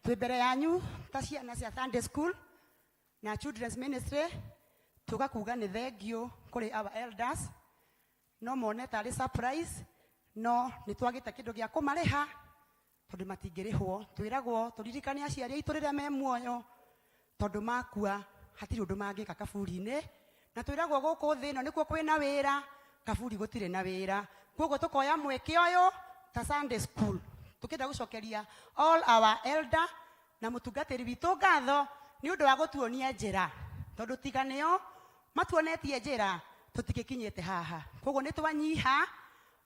Twĩ mbere yanyu ta ciana cia Sunday school na children's ministry tuga kuga nĩ thengiũ kũrĩ our elders, no mone tarĩ surprise, no nĩ twagĩte kĩndũ gĩa kũmarĩha tondũ matingĩrĩhwo. Twĩragwo tũririkane aciari aitũ rĩrĩa me muoyo, tondũ makua hatirĩ ũndũ mangĩka kaburi-inĩ, na twĩragwo gũkũ thĩ ĩno nĩkuo kwĩna wĩra, kaburi gũtirĩ na wĩra. Koguo tũkoya mweke ũyũ ta Sunday school tukĩenda gũcokeria all our elder na mũtungatĩri witũ ngatho nĩ ũndũ wa gũtuonia njĩra, tondũ tiga nĩo matuonetie njĩra tũtingĩkinyĩte haha. Koguo nĩ twanyiha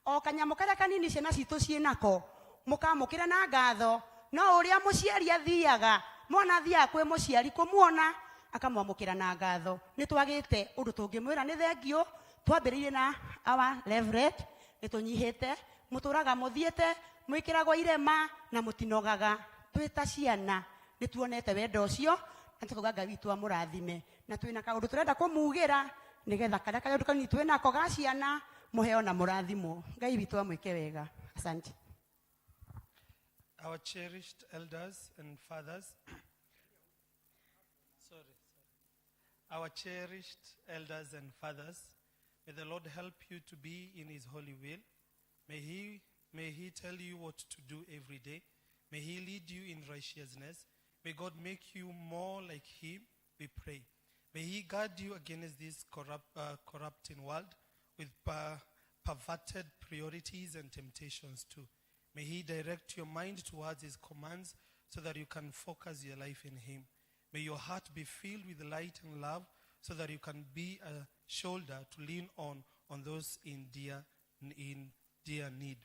o kanyamũ karĩa kanini ciana citũ ciĩnako mũkamũkĩra na ngatho, no ũrĩa mũciari athiaga, mwana athiaga kwĩ mũciari kũmuona akamwamũkĩra na ngatho. Nĩ twagĩte ũndũ tũngĩmwĩra nĩ thengiũ. Twambĩrĩirie na our reverend, nĩ tũnyihĩte, mũtũraga mũthiĩte, mwĩkĩragwo irema na mũtinogaga. Twĩ ta ciana nĩ tuonete wendo ũcio na tũkauga Ngai witũ amũrathime, na twĩna kaũndũ tũrenda kũmugĩra nĩgetha karĩa kaũndũ kanini twĩnako ga ciana mũheo na mũrathimwo. Ngai witũ amwĩke wega. Asante. Our cherished elders and fathers, sorry, sorry. Our cherished elders and fathers, may the Lord help you to be in His holy will. May He tell you what to do every day. May He lead you in righteousness. May God make you more like Him, we pray. May He guard you against this corrupting world with perverted priorities and temptations too. May He direct your mind towards His commands so that you can focus your life in Him. May your heart be filled with light and love so that you can be a shoulder to lean on those in dear need.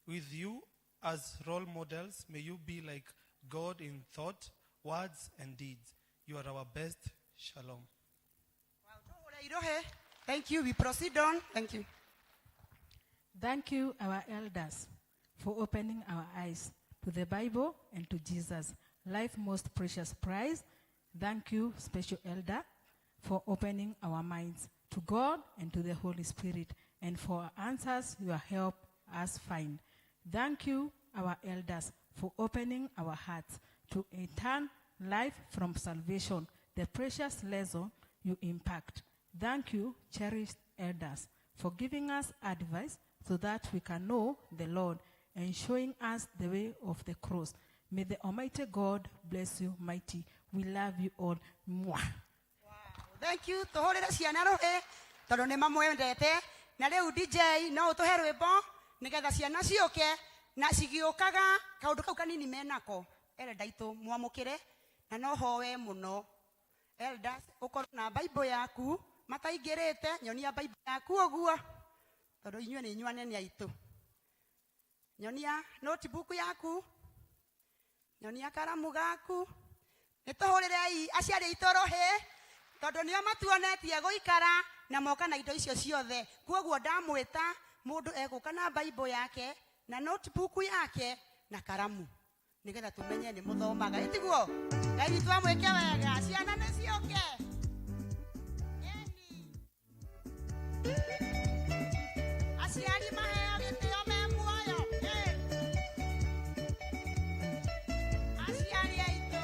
With you as role models, may you be like God in thought, words, and deeds. You are our best. Shalom. Thank you. We proceed on. Thank you. Thank you, our elders, for opening our eyes to the Bible and to Jesus, life's most precious prize. Thank you, special elder, for opening our minds to God and to the Holy Spirit, and for answers you help us find. Thank you, our elders, for opening our hearts to eternal life from salvation, the precious lesson you impact. Thank you, cherished elders, for giving us advice so that we can know the Lord and showing us the way of the cross. May the Almighty God bless you mighty. We love you all. Mwah. Thank you. Tuhurire ciana ruhi tondu ni mamwendete. Na riu DJ no utuhe rwimbo nigetha ciana ciuke na cigiukaga kaundu kau kanini menako. Elder aitũ mwamũkĩre na no hoe mũno. Elders, ũkorwo na Bible yaku mataingĩrĩte, nyonia Bible yaku ũguo tondũ inyuĩ nĩ inyuĩ anene aitũ. Nyonia notebook yaku, nyonia karamu gaku. Nĩ tũhũrĩrei aciari aitũ rũhĩ tondũ nĩo matuonetie gũikara na moka na indo icio ciothe. Koguo ndamwĩta mũndũ egũka na Bible yake na notebook yake na karamu nĩgetha tũmenye nĩ mũthomaga. Ĩtiguo? Ngai witũ amwĩke wega. Ciana nĩ ciũke. Ĩni. Aciari maheo gĩtĩo me muoyo. Aciari aitũ.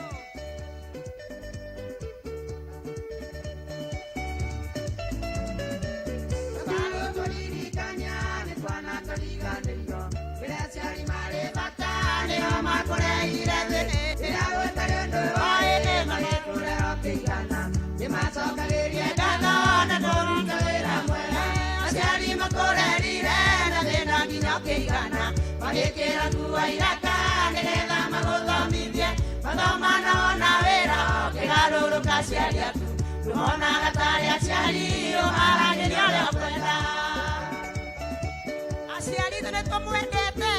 Tũririkania nĩ twana tũriganĩrio rĩrĩa aciari marĩ bata nĩo makũreire thĩ rĩrĩa gũtarĩ ũndũ oĩ magĩkũrera ũkĩigana nĩmacokagĩrie ngatho na kũruta wĩra mwega aciari makũrerire na thĩna nginya ũkĩigana magĩkĩra nguo iraka nĩgetha magũthomithie. Mathoma na wona wĩra ũkĩgarũrũka aciari aku ndũmonaga tarĩ aciari ũmaragĩria ũrĩa ũkwenda. Aciari itũ nĩ tũmwendete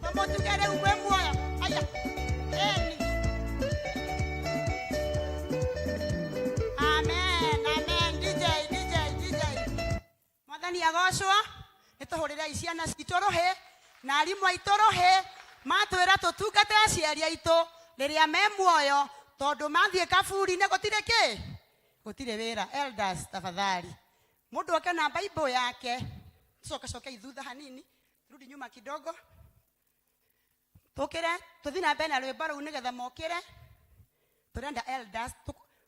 tũmũtuge rĩu mwĩ muoyo aya eni. Amen, amen. DJ, DJ, DJ. Mwathani agocwo nĩ tũhũrĩrei ciana citũ rũhĩ na arimũ aitũ rũhĩ matwĩra tũtungate aciari aitũ rĩrĩa me muoyo tondũ mathiĩ kaburi-inĩ gũtirĩ kĩ gũtirĩ wĩra. Elders tafadhali mũndũ oke na Bible yake tucoke coke thutha hanini turudi nyuma kidogo tukire tuthi na mbere na rwĩmbo rũu nĩgetha mokĩre tũrenda elders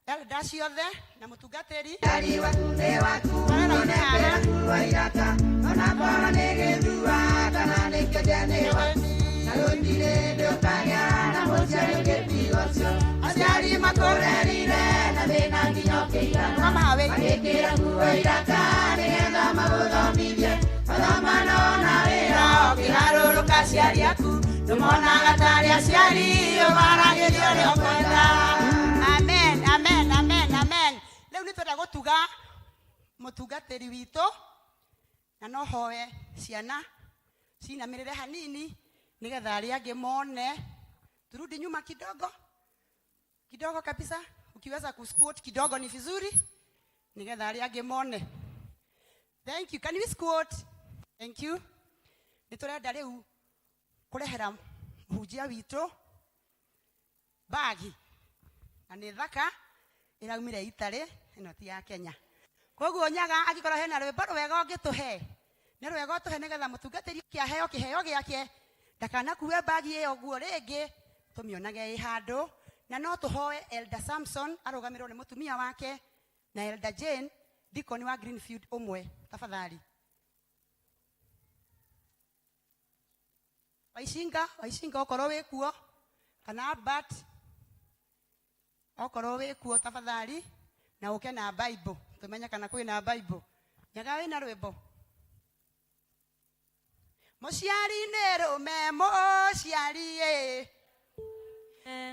elders ciothe na mũtungatĩri Aciari waku nĩ waku onekera nguo iraka onakorwo nĩ gĩthua kana nĩ kĩonje nĩ waku na gũtirĩ hĩndĩ ũkagĩa na mũciari ũngĩ tiga ũcio aciari makũrerire na thĩna nginya ũkĩigana magĩkĩra nguo iraka nĩgetha magũthomithie mathoma na wona wĩra ũkĩgarũrũka aciari aku ndũmonaga tarĩ aciari ũmaragĩria ũrĩa ũkwenda. Amen, amen, amen, amen. Rĩu nĩ twenda gũtuga mũtungatĩri witũ na no hoe ciana cinamĩrĩre hanini nĩgetha arĩa angĩ mone. Turudi nyuma kidogo kidogo kabisa, ukiweza kusquat kidogo ni vizuri nĩgetha arĩa angĩ mone. Thank you. Can we squat? Thank you. Nĩ tũrenda rĩu kũrehera mũhunjia witũ bagi na nĩ thaka ĩraumire itarĩ ĩno ti ya Kenya. Koguo nyaga angĩkorwo hena rwĩmbo rwega ũngĩtũhe nĩ rwega ũtũhe nĩgetha mũtungatĩri ũke aheo kĩheo gĩake ndakanakue bagi ĩyo ũguo rĩngĩ tũmĩonage ĩ handũ. Na no tũhoe Elder Samson arũgamĩrĩrwo nĩ mũtumia wake na Elder Jane deacon wa Greenfield ũmwe tafadhali. Waicinga waicinga okorwo wĩ kuo kana Albert okorwo wĩ kuo tafadhali na ũke na Bible tumenye kana kwĩna Bible. Nyaga wĩna rwĩmbo. Mũciari nĩ rũme mũciari ĩ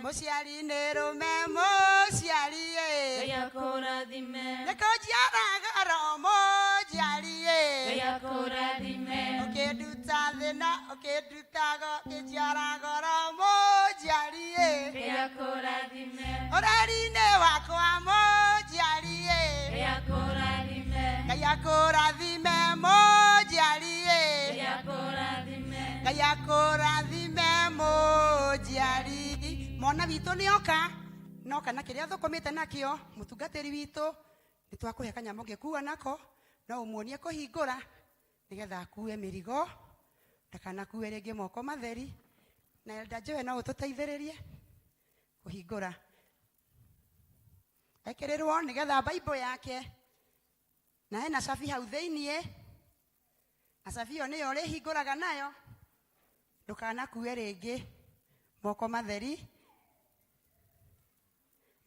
mũciari nĩ rũme mũciari ĩ Ngai akũrathime. Nĩ kũnjiara goro mũciari ĩ Ngai akũrathime. Ũkĩnduta thĩna ũkĩnduta ũkĩnjiara goro mũciari ĩ Ngai akũrathime. Ũreri-inĩ wakwa mũciari ĩ Ngai akũrathime. Ngai akũrathime mũciari ĩ Ngai akũrathime. Ngai akũrathime mũciari. Mwana witũ nĩ oka noka na kĩrĩa thũkũmĩte nakĩo mũtungatĩri witũ nĩ twakũhe kanyamũ ũngĩkua nako no ũmuonie kũhingũra nĩgetha akue mĩrigo ndakanakue rĩngĩ moko matheri. Na Elder Joe no ũtũteithĩrĩrie kũhingũra ekĩrĩrwo nĩgetha Bible yake na hena cabi hau thĩiniĩ na cabi ĩyo nĩyo ũrĩhingũraga nayo ndũkanakue rĩngĩ moko matheri.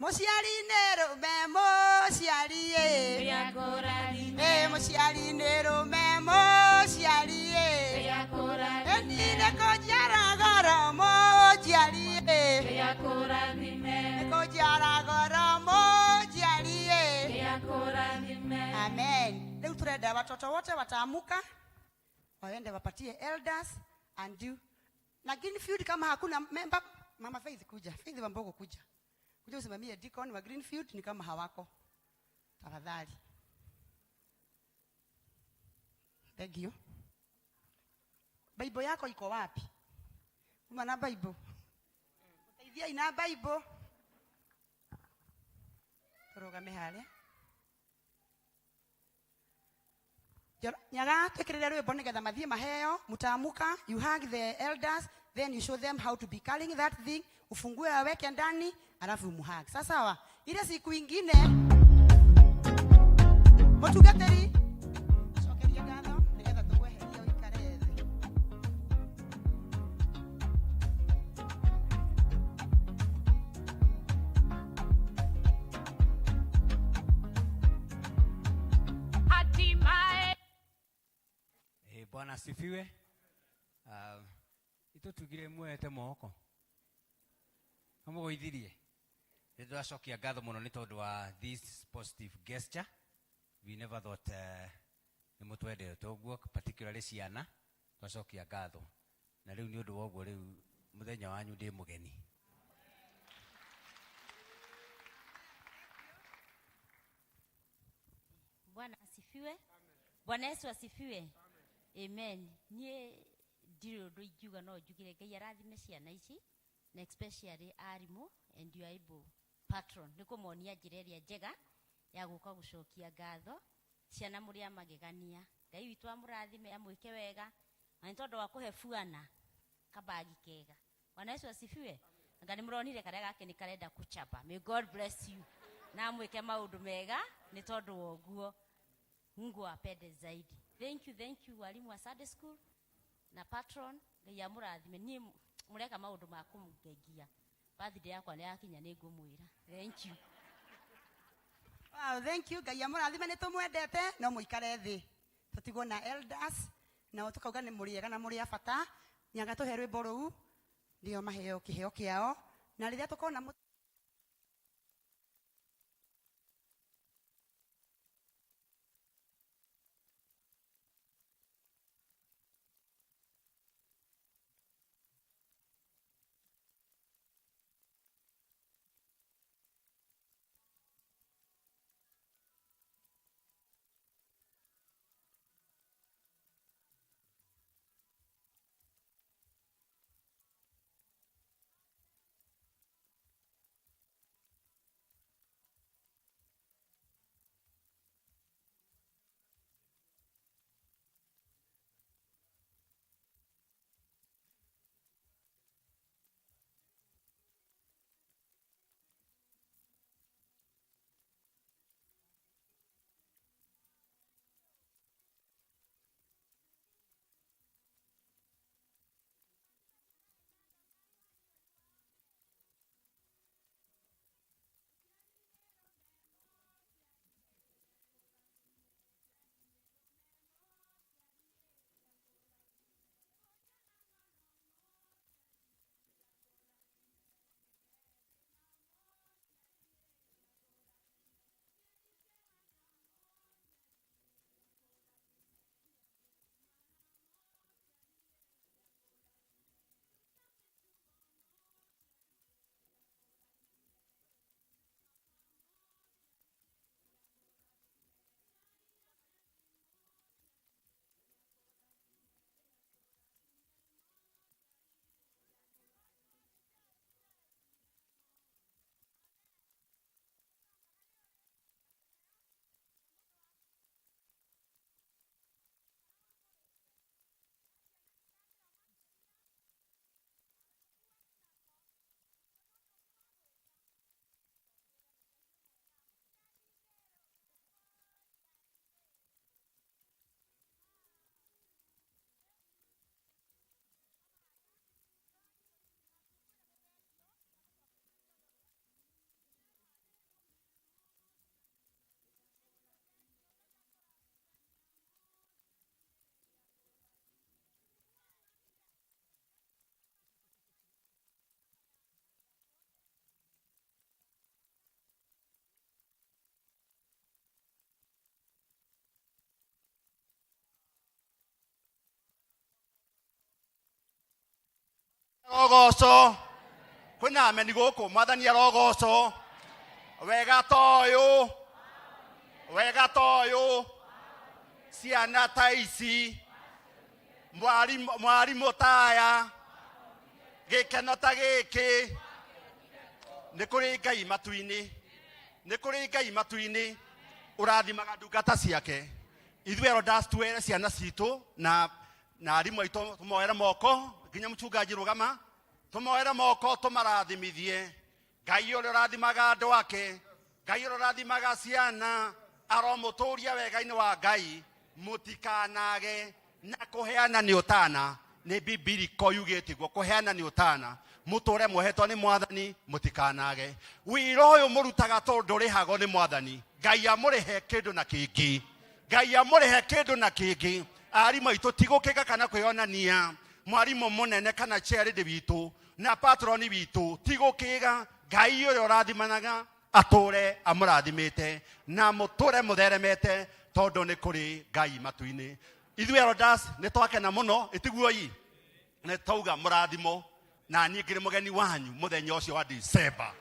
Mũciari nĩ rũme mũciari ĩ Ngai akũrathime. Ĩ mũciari nĩ rũme mũciari ĩ Ngai akũrathime. Ĩni nĩ kũnjiara goro mũciari ĩ Ngai akũrathime. Nĩ kũnjiara goro mũciari ĩ Ngai akũrathime. Amen. Rĩu tũrenda watoto wote wataamuka waende wapatie elders and you. Na Greenfield kama hakuna member, Mama Faith kuja, Faith Wambogo kuja. Kuja usimamie deacon wa Greenfield ni kama hawako. Tafadhali. Thank you. Bible yako iko wapi? Uma na Bible. Teithia ina Bible. Turugame haria. Nyaga twikirire rwimbo nigetha mathie maheo mutaamuka. You hug the elders, then you show them how to be carrying that thing. Ufungue aweke ndani alafu umuhug. Sasa sawa. Ile siku ingine mutungatiri cokeria ngatho nigetha tukweherie uikare thi. Hatimaye Bwana asifiwe. Itutugire mwete moko. Mũgũithirie. Nĩ tũracokia ngatho mũno nĩ tondũ wa this positive gesture. We never thought nĩ mũtwendete ũguo, particularly ciana. Twacokia ngatho. Na rĩu nĩ ũndũ wa ũguo rĩu mũthenya wanyu ndĩ mũgeni. Bwana asifiwe. Bwana Yesu asifiwe. Amen. Niĩ ndirĩ ũndũ ingiuga no njugire Ngai arathime ciana ici na especially arimũ and your able patron nĩ kũmonia njĩra ĩrĩa njega ya gũka gũcokia ngatho. Ciana mũrĩ a magegania. Ngai witũ amũrathime amwĩke wega na nĩ tondũ wa kũhe buana kabagi kega. Bwana Yesu asifiwe. Anga nĩ mũronire karĩa gake nĩ karenda kũchapa. May God bless you. Na amwĩke maũndũ mega nĩ tondũ wa ũguo. Mungu awapende zaidi. Thank you, thank you walimu wa Sunday school na patron. Ngai amũrathime. Niĩ mũreka maũndũ ma kũngengia. Birthday yakwa nĩ yakinya nĩ ngũmwĩra. Thank you. Wow, thank you. Ngai amũrathime nĩ tũmwendete no mũikare thĩ. Tũtigwo na elders nao tũkauga nĩ mũrĩ ega na mũrĩ a bata. Nyaga tũhe rwĩmbo rũu nĩo maheo kĩheo kĩao na rĩrĩa tũkona Arogocwo. Kwĩna ameni gũkũ, mwathani arogocwo. Wega ta ũyũ, wega ta ũyũ, ciana ta ici, mwarimũ ta aya, gĩkeno ta gĩkĩ, nĩ kũrĩ Ngai matu-inĩ, nĩ kũrĩ Ngai matu-inĩ ũrathimaga ndungata ciake. Ithuĩ elders twere ciana citũ na arimũ aitũ tũmoere moko, nginya mchungaji rũgama, tũmoere moko tũmarathimithie. Ngai ũrĩa ũrathimaga andũ ake, Ngai ũrĩa ũrathimaga ciana, aromũtũria wega-inĩ wa Ngai, mũtikanage na kũheana nĩ ũtana. Nĩ bibiliko yugĩte guo, kũheana nĩ ũtana. Mũtũre muohetwo nĩ mwathani, mũtikanage. Wĩra ũyũ mũrutaga tondũ ndũrĩhagwo nĩ mwathani. Ngai amũrĩhe kĩndũ na kĩngĩ. Ngai amũrĩhe kĩndũ na kĩngĩ. Arimũ aitũ ti gũkĩka kana kwĩyonania. Mwarimũ mũnene kana chairlady witũ Na patroni witũ ti gũkĩga, Ngai ũrĩa ũrathimanaga atũre amũrathimĩte na mũtũre mũtheremete, tondũ nĩ kũrĩ Ngai matu-inĩ. Ithuĩ elders nĩ twakena mũno, ĩtiguo-i nĩ twauga mũrathimo, na niĩ ngĩrĩ mũgeni wanyu mũthenya ũcio wa December.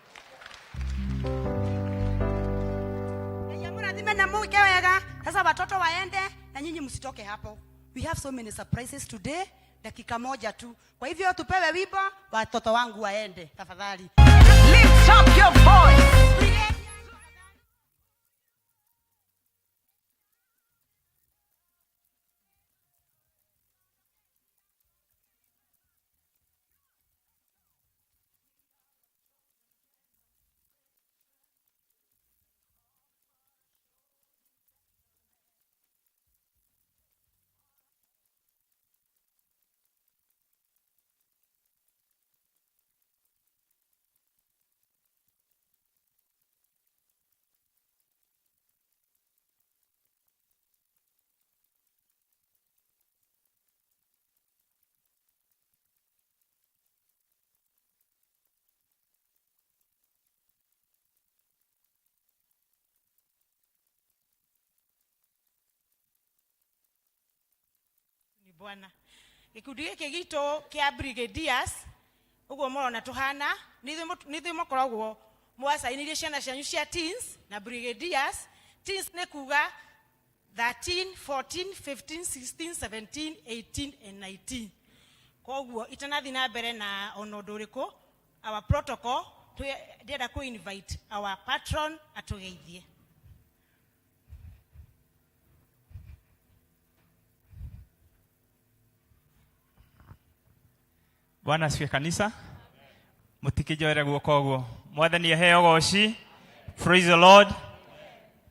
Ngai amũrathime na mwike wega. Sasa watoto waende na nyinyi msitoke hapo. We have so many surprises today. Dakika moja tu. Kwa hivyo tupewe wimbo, watoto wangu waende tafadhali. Lift up your voice. Bwana gikundi giki gitu kia brigadiers uguo murona tuhana ni ithuĩ mũkoragwo mwacainirie ciana cianyu cia teens na brigadiers. Teens nĩ kuga 13, 14, 15, 16, 17, 18 and 19. Koguo itanathi na mbere na ona ũndũ ũrĩkũ, our protocol ndĩrenda kũ invite our patron atũgeithie. Bwana asifiwe kanisa. Mutikijoere guoko uguo. Mwathani aheo goci. Praise the Lord.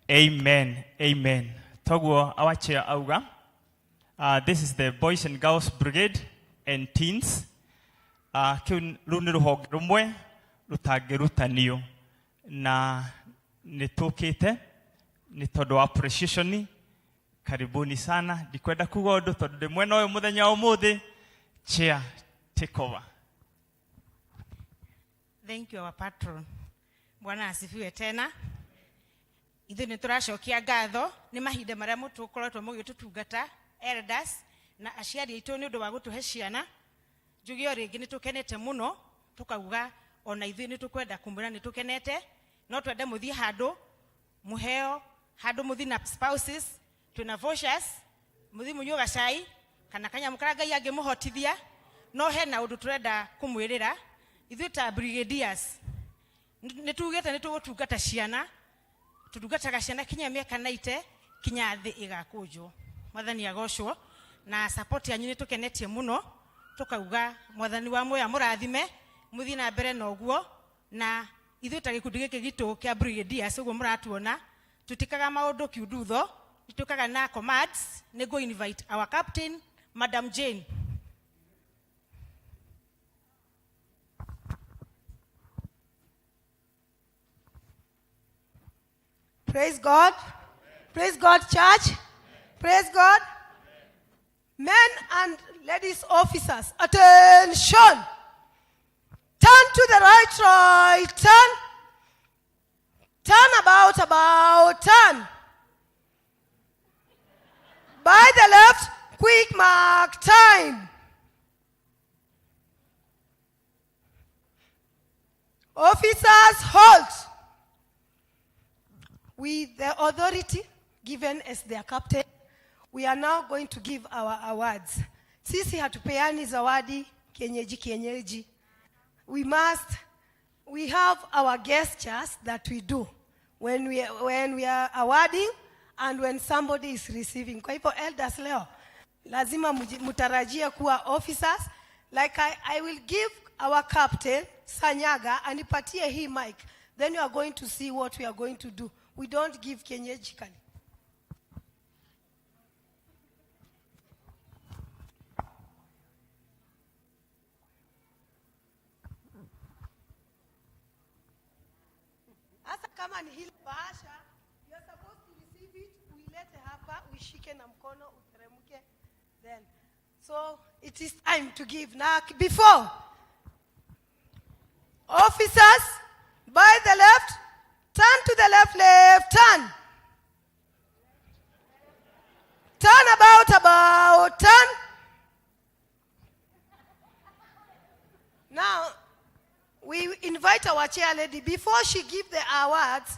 Amen. Amen. Toguo our chair auga. This is the Boys and Girls Brigade and Teens. Kiu ruu nĩ rũhonge rũmwe rũtangĩrutanio na nĩtũkĩte nĩ tondũ wa appreciation. Karibuni sana. Ndikwenda kuga ũndũ tondũ ndĩ mwena ũyũ mũthenya wa ũmũthĩ. Chair, take over. Thank you, our patron. Bwana asifiwe tena. Ithuĩ nĩ tũracokia ngatho nĩ mahinda marĩa mũtũkoretwo mũgĩtũtungata elders na aciari aitũ nĩ ũndũ wa gũtũhe ciana. Njuge o rĩngĩ nĩ tũkenete mũno, tũkauga ona ithuĩ nĩ tũkwenda kũmwĩra nĩ tũkenete, no twende mũthiĩ handũ mũheo, handũ mũthiĩ na spouses, twĩna vouchers, mũthiĩ mũnyue gacai kana kanyamũ karĩa Ngai angĩmũhotithia. No hena ũndũ tũrenda kũmwĩrĩra ithuĩ ta brigadiers. Nĩ tugĩte nĩ tũgũtungata ciana, tũtungataga ciana kinya mĩaka 90 kinya thĩ ĩgakũnjwo. Mwathani agocwo na support yanyu nĩ tũkenetie mũno, tũkauga mwathani wa muoyo amũrathime, mũthiĩ na mbere na ũguo. Na ithuĩ ta gĩkundi gĩkĩ gitũ kĩa brigadiers ũguo mũratuona, tũtikaga maũndũ kiundutho, nĩtũkaga na commands. Nĩ ngũ invite our captain Madam Jane. Praise God. Praise God, church. Praise God. Men and ladies officers, attention. Turn to the right, right, turn. Turn about, about, turn. By the left, quick mark, time. Officers, halt. With the authority given as their captain, we are now going to give our awards. Sisi hatupeani zawadi kienyeji kienyeji. We have our gestures that we do when we are awarding and when somebody is receiving. Kwa hivyo elders leo lazima mutarajie kuwa officers. Like I will give our captain Sanyaga anipatie hii mic. Then you are going to see what we are going to do. We don't give kienyeji-kali. Hasa kama ni hili bahasha, you are supposed to receive it, uilete hapa, uishike na mkono, uteremke then. So it is time to give. Now, before, Officers, by the left, turn to the left, left, turn. Turn about, about, turn. Now, we invite our chair lady. Before she give the awards,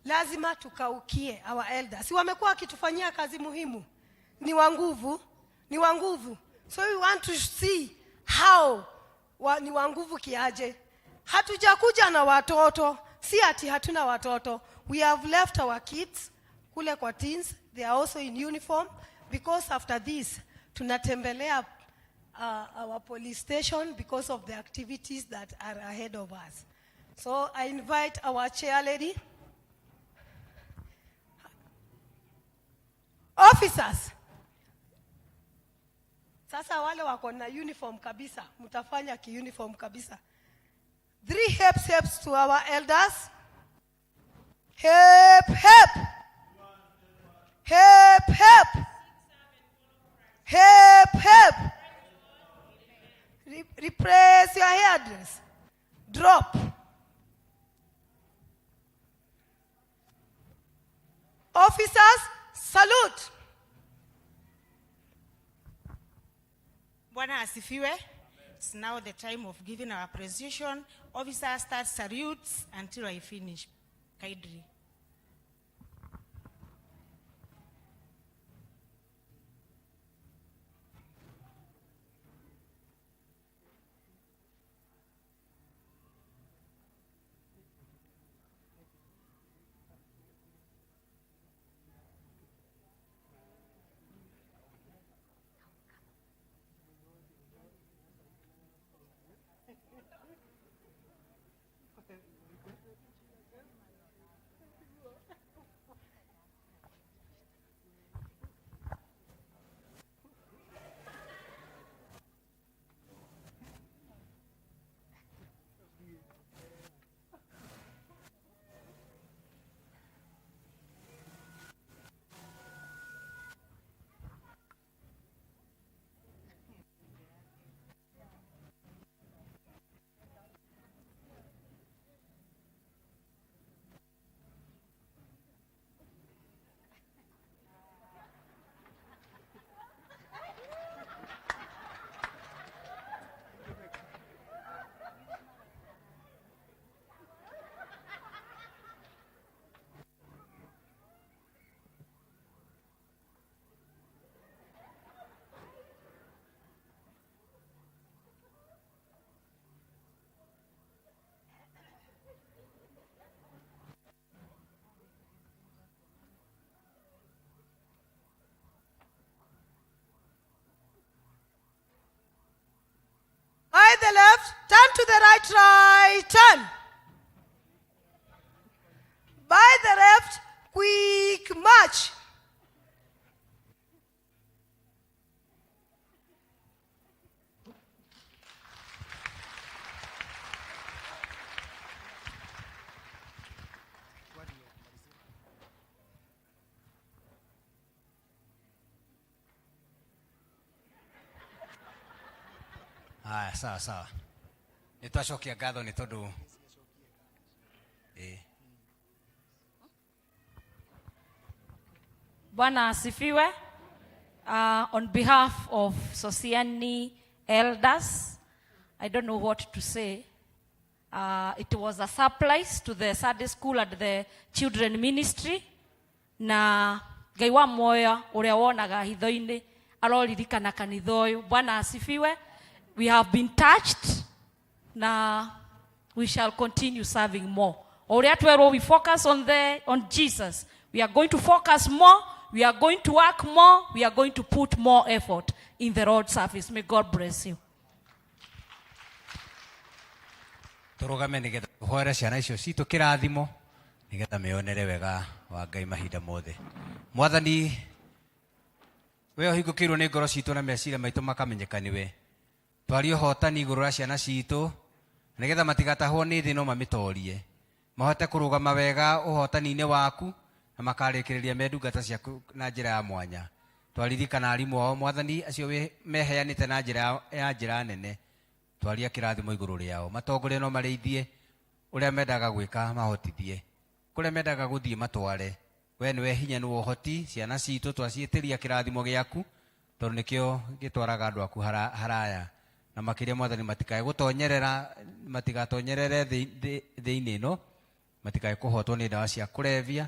lazima tukaukie our elders. Si wamekuwa wakitufanyia kazi muhimu. Ni wa nguvu, ni wa nguvu. So we want to see how wa, ni wa nguvu kiaje. Hatujakuja na watoto, si ati hatuna watoto. We have left our kids kule kwa teens, they are also in uniform because after this tunatembelea our police station because of the activities that are ahead of us. So I invite our chair lady. Officers. Sasa wale wako na uniform kabisa, mtafanya ki-uniform kabisa. Three hips hips to our elders. Hip hip. Hip hip. Hip hip. Replace your hairdress. Drop. Officers, salute. Bwana asifiwe. It's now the time of giving our appreciation. Officer start salutes until I finish. Kindly. By the left, turn to the right, right, turn. By the left, quick march. Haya, sawa sawa, nä twacokia ngatho nä tondå ä Bwana asifiwe. On behalf of Sosiani elders, I don't know what to say. It was a surprise to the Sunday school and the children ministry. Na Ngai wa muoyo uria wonaga hitho-inĩ aroririkana kanitha ũyũ. Bwana asifiwe. We have been touched na we shall continue serving more. O ũrĩa twerwo we focus on Jesus. We are going to focus more, we are going to work more, we are going to put more effort in the Lord's service. May God bless you. Tũrũgame nĩgetha tũhoere ciana icio citũ kĩrathimo nĩgetha meyonere wega wa Ngai mahinda mothe. Mwathani, we ũhingũkĩirwo nĩ ngoro citũ na meciria maitũ makamenyeka nĩwe. Twarie ũhotani igũrũ rĩa ciana citũ nĩgetha matigatahwo nĩ thĩ no mamĩtorie, mahote kũrũgama wega ũhotani-inĩ waku na makarĩkĩrĩria me ndungata ciaku na njĩra ya mwanya. Twaririkana arimũ ao Mwathani acio meheanĩte na njĩra ya njĩra nene. Twaria kĩrathimo igũrũ rĩao, matongorie no marĩithie ũrĩa mendaga gwĩka, mahotithie kũrĩa mendaga gũthiĩ, matware. We nĩwe hinya, nĩwe ũhoti. Ciana citũ twaciĩtĩria kĩrathimo gĩaku, tondũ nĩkĩo gĩtwaraga andũ aku haraya na makĩria. Mwathani, matikae gũtonyerera, matigatonyerere thĩ-inĩ ĩno, matikae kũhotwo nĩ ndawa cia kũrebia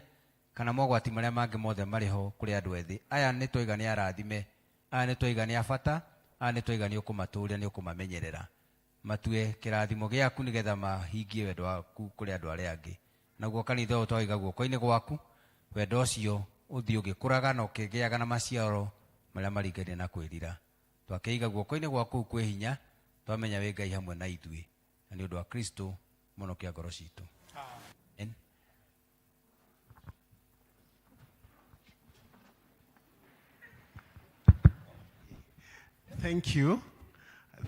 kana mogwati marĩa mangĩ mothe marĩ ho kũrĩ andũ ethĩ aya. Nĩ twaiga nĩ arathime aya, nĩ twaiga nĩ a bata aya, nĩ twaiga nĩ ũkũmatũria, nĩ ũkũmamenyerera, matue kĩrathimo gĩaku nĩgetha mahingie wendo waku kũrĩ andũ arĩa angĩ. Naguo kanitha ũyũ twaiga guoko-inĩ gwaku, wendo ũcio ũthiĩ ũgĩkũraga na ũkĩgĩaga na maciaro marĩa maringaine na kwĩrira. Twakĩiga guoko-inĩ gwaku kwĩ hinya, twamenya wĩ Ngai hamwe na ithuĩ, na nĩ ũndũ wa Kristo mũnokia ngoro citũ. Amen. Thank you.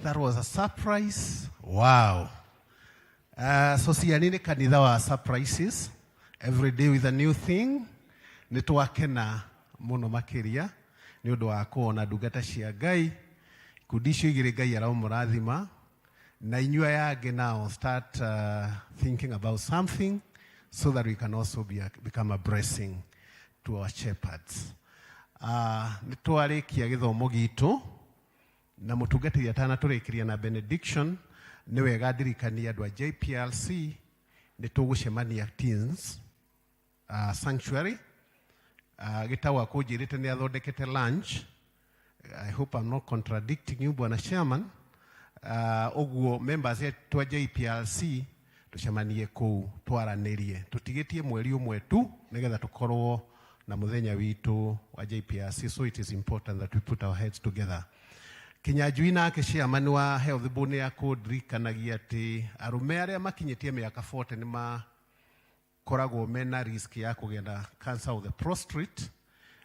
That was a surprise. Wow. So ciani nĩ kanitha wa surprises. Every day with a new thing. Nĩ twakena mũno makĩria nĩ ũndũ wa kuona ndungata cia Ngai. Ikundi icio igĩrĩ Ngai aromũrathima. Na inyuĩ aya angĩ now start thinking about something so that we can also become a blessing to our shepherds. Nĩ twarĩkia gĩthomo gitũ na mũtungatĩri atanatũrĩkĩria na benediction, nĩ wega ndirikanie andũ a JPRC nĩ tũgũcemania teens sanctuary. Gĩtau akũnjĩrĩte nĩ athondekete lunch. I hope I'm not contradicting you, Bwana Chairman. Ũguo members etu a JPRC tũcemanie kũu twaranĩrie, tũtigĩtie mweri ũmwe tu nĩgetha tũkorwo na mũthenya witũ wa JPRC, so it is important that we put our heads together. Kinyanjui nake chairman wa health board nĩ akũndirikanagia atĩ arũme arĩa makinyĩtie mĩaka 40 nĩ makoragwo mena risk ya kũgĩa na cancer of the prostate,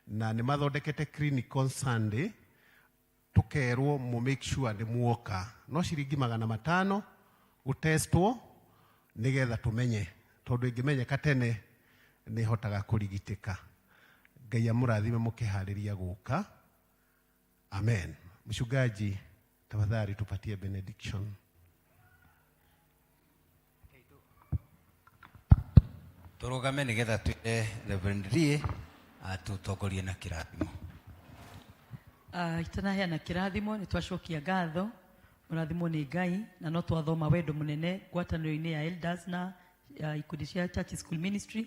na nĩ mathondekete clinic on Sunday. Tũkerwo mu make sure nĩ muoka, no ciringi 500 gũtestwo nĩgetha tũmenye, tondũ ĩngĩmenyeka tene nĩ ĩhotaga kũrigitĩka. Ngai amũrathime mũkĩharĩria gũka. Amen. Mchungaji, tafadhali tupatie benediction. Tũrũgame nĩgetha twĩre Reverend Rie atũtongorie na kĩrathimo. Itanaheana kĩrathimo, nĩ twacokia ngatho, mũrathimwo nĩ Ngai, na no twathoma wendo mũnene ngwatanĩro-inĩ ya elders na ya ikundi cia church school ministry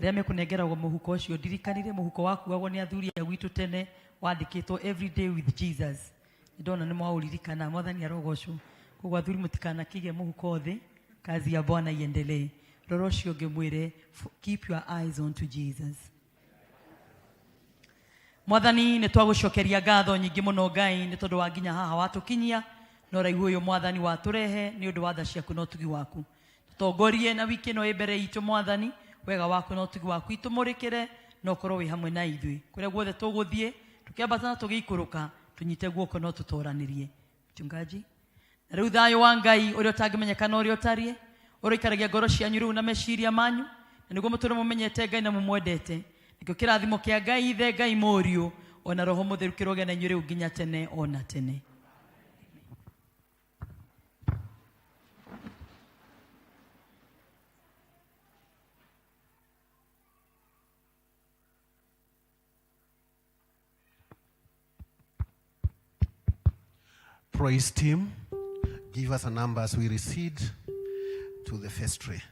rĩrĩa mekũnengeragwo mũhuko ũcio. Ndirikanire mũhuko wakuagwo nĩ athuri a gwitũ tene wandĩkĩtwo "Every day with Jesus". Ndona nĩ mwaũririkana. Mwathani arogocwo. Koguo athuri, mũtikanakĩige mũhuko thĩ, kazi ya Bwana iendelee. Rora ũcio ũngĩ mwĩre, "Keep your eyes on to Jesus." Mwathani, nĩ twagũcokeria ngatho nyingĩ mũno Ngai, nĩ tondũ wa nginya haha watũkinyia na ũraihu ũyũ Mwathani watũrehe nĩ ũndũ wa tha ciaku na ũtugi waku. Tũtongorie na wiki ĩno ĩ mbere itũ Mwathani, wega waku na ũtugi waku itũmũrĩkĩre na ũkorwo wĩ hamwe na ithuĩ kũrĩa guothe tũgũthiĩ, tũkĩambata na tũgĩikũrũka, tũnyite guoko no tũtoranĩrie. Mchungaji, na rĩu thayũ wa Ngai ũrĩa ũtangĩmenyeka na ũrĩa ũtariĩ ũroikaragia ngoro cianyu rĩu na meciria manyu, na nĩguo mũtũre mũmenyete Ngai na mũmwendete. Nĩkĩo kĩrathimo kĩa Ngai Ithe, Ngai Mũriũ ona Roho Mũtheru kĩrogĩa na inyuĩ rĩu nginya tene ona tene. Praise team, give us a number as we recede to the vestry.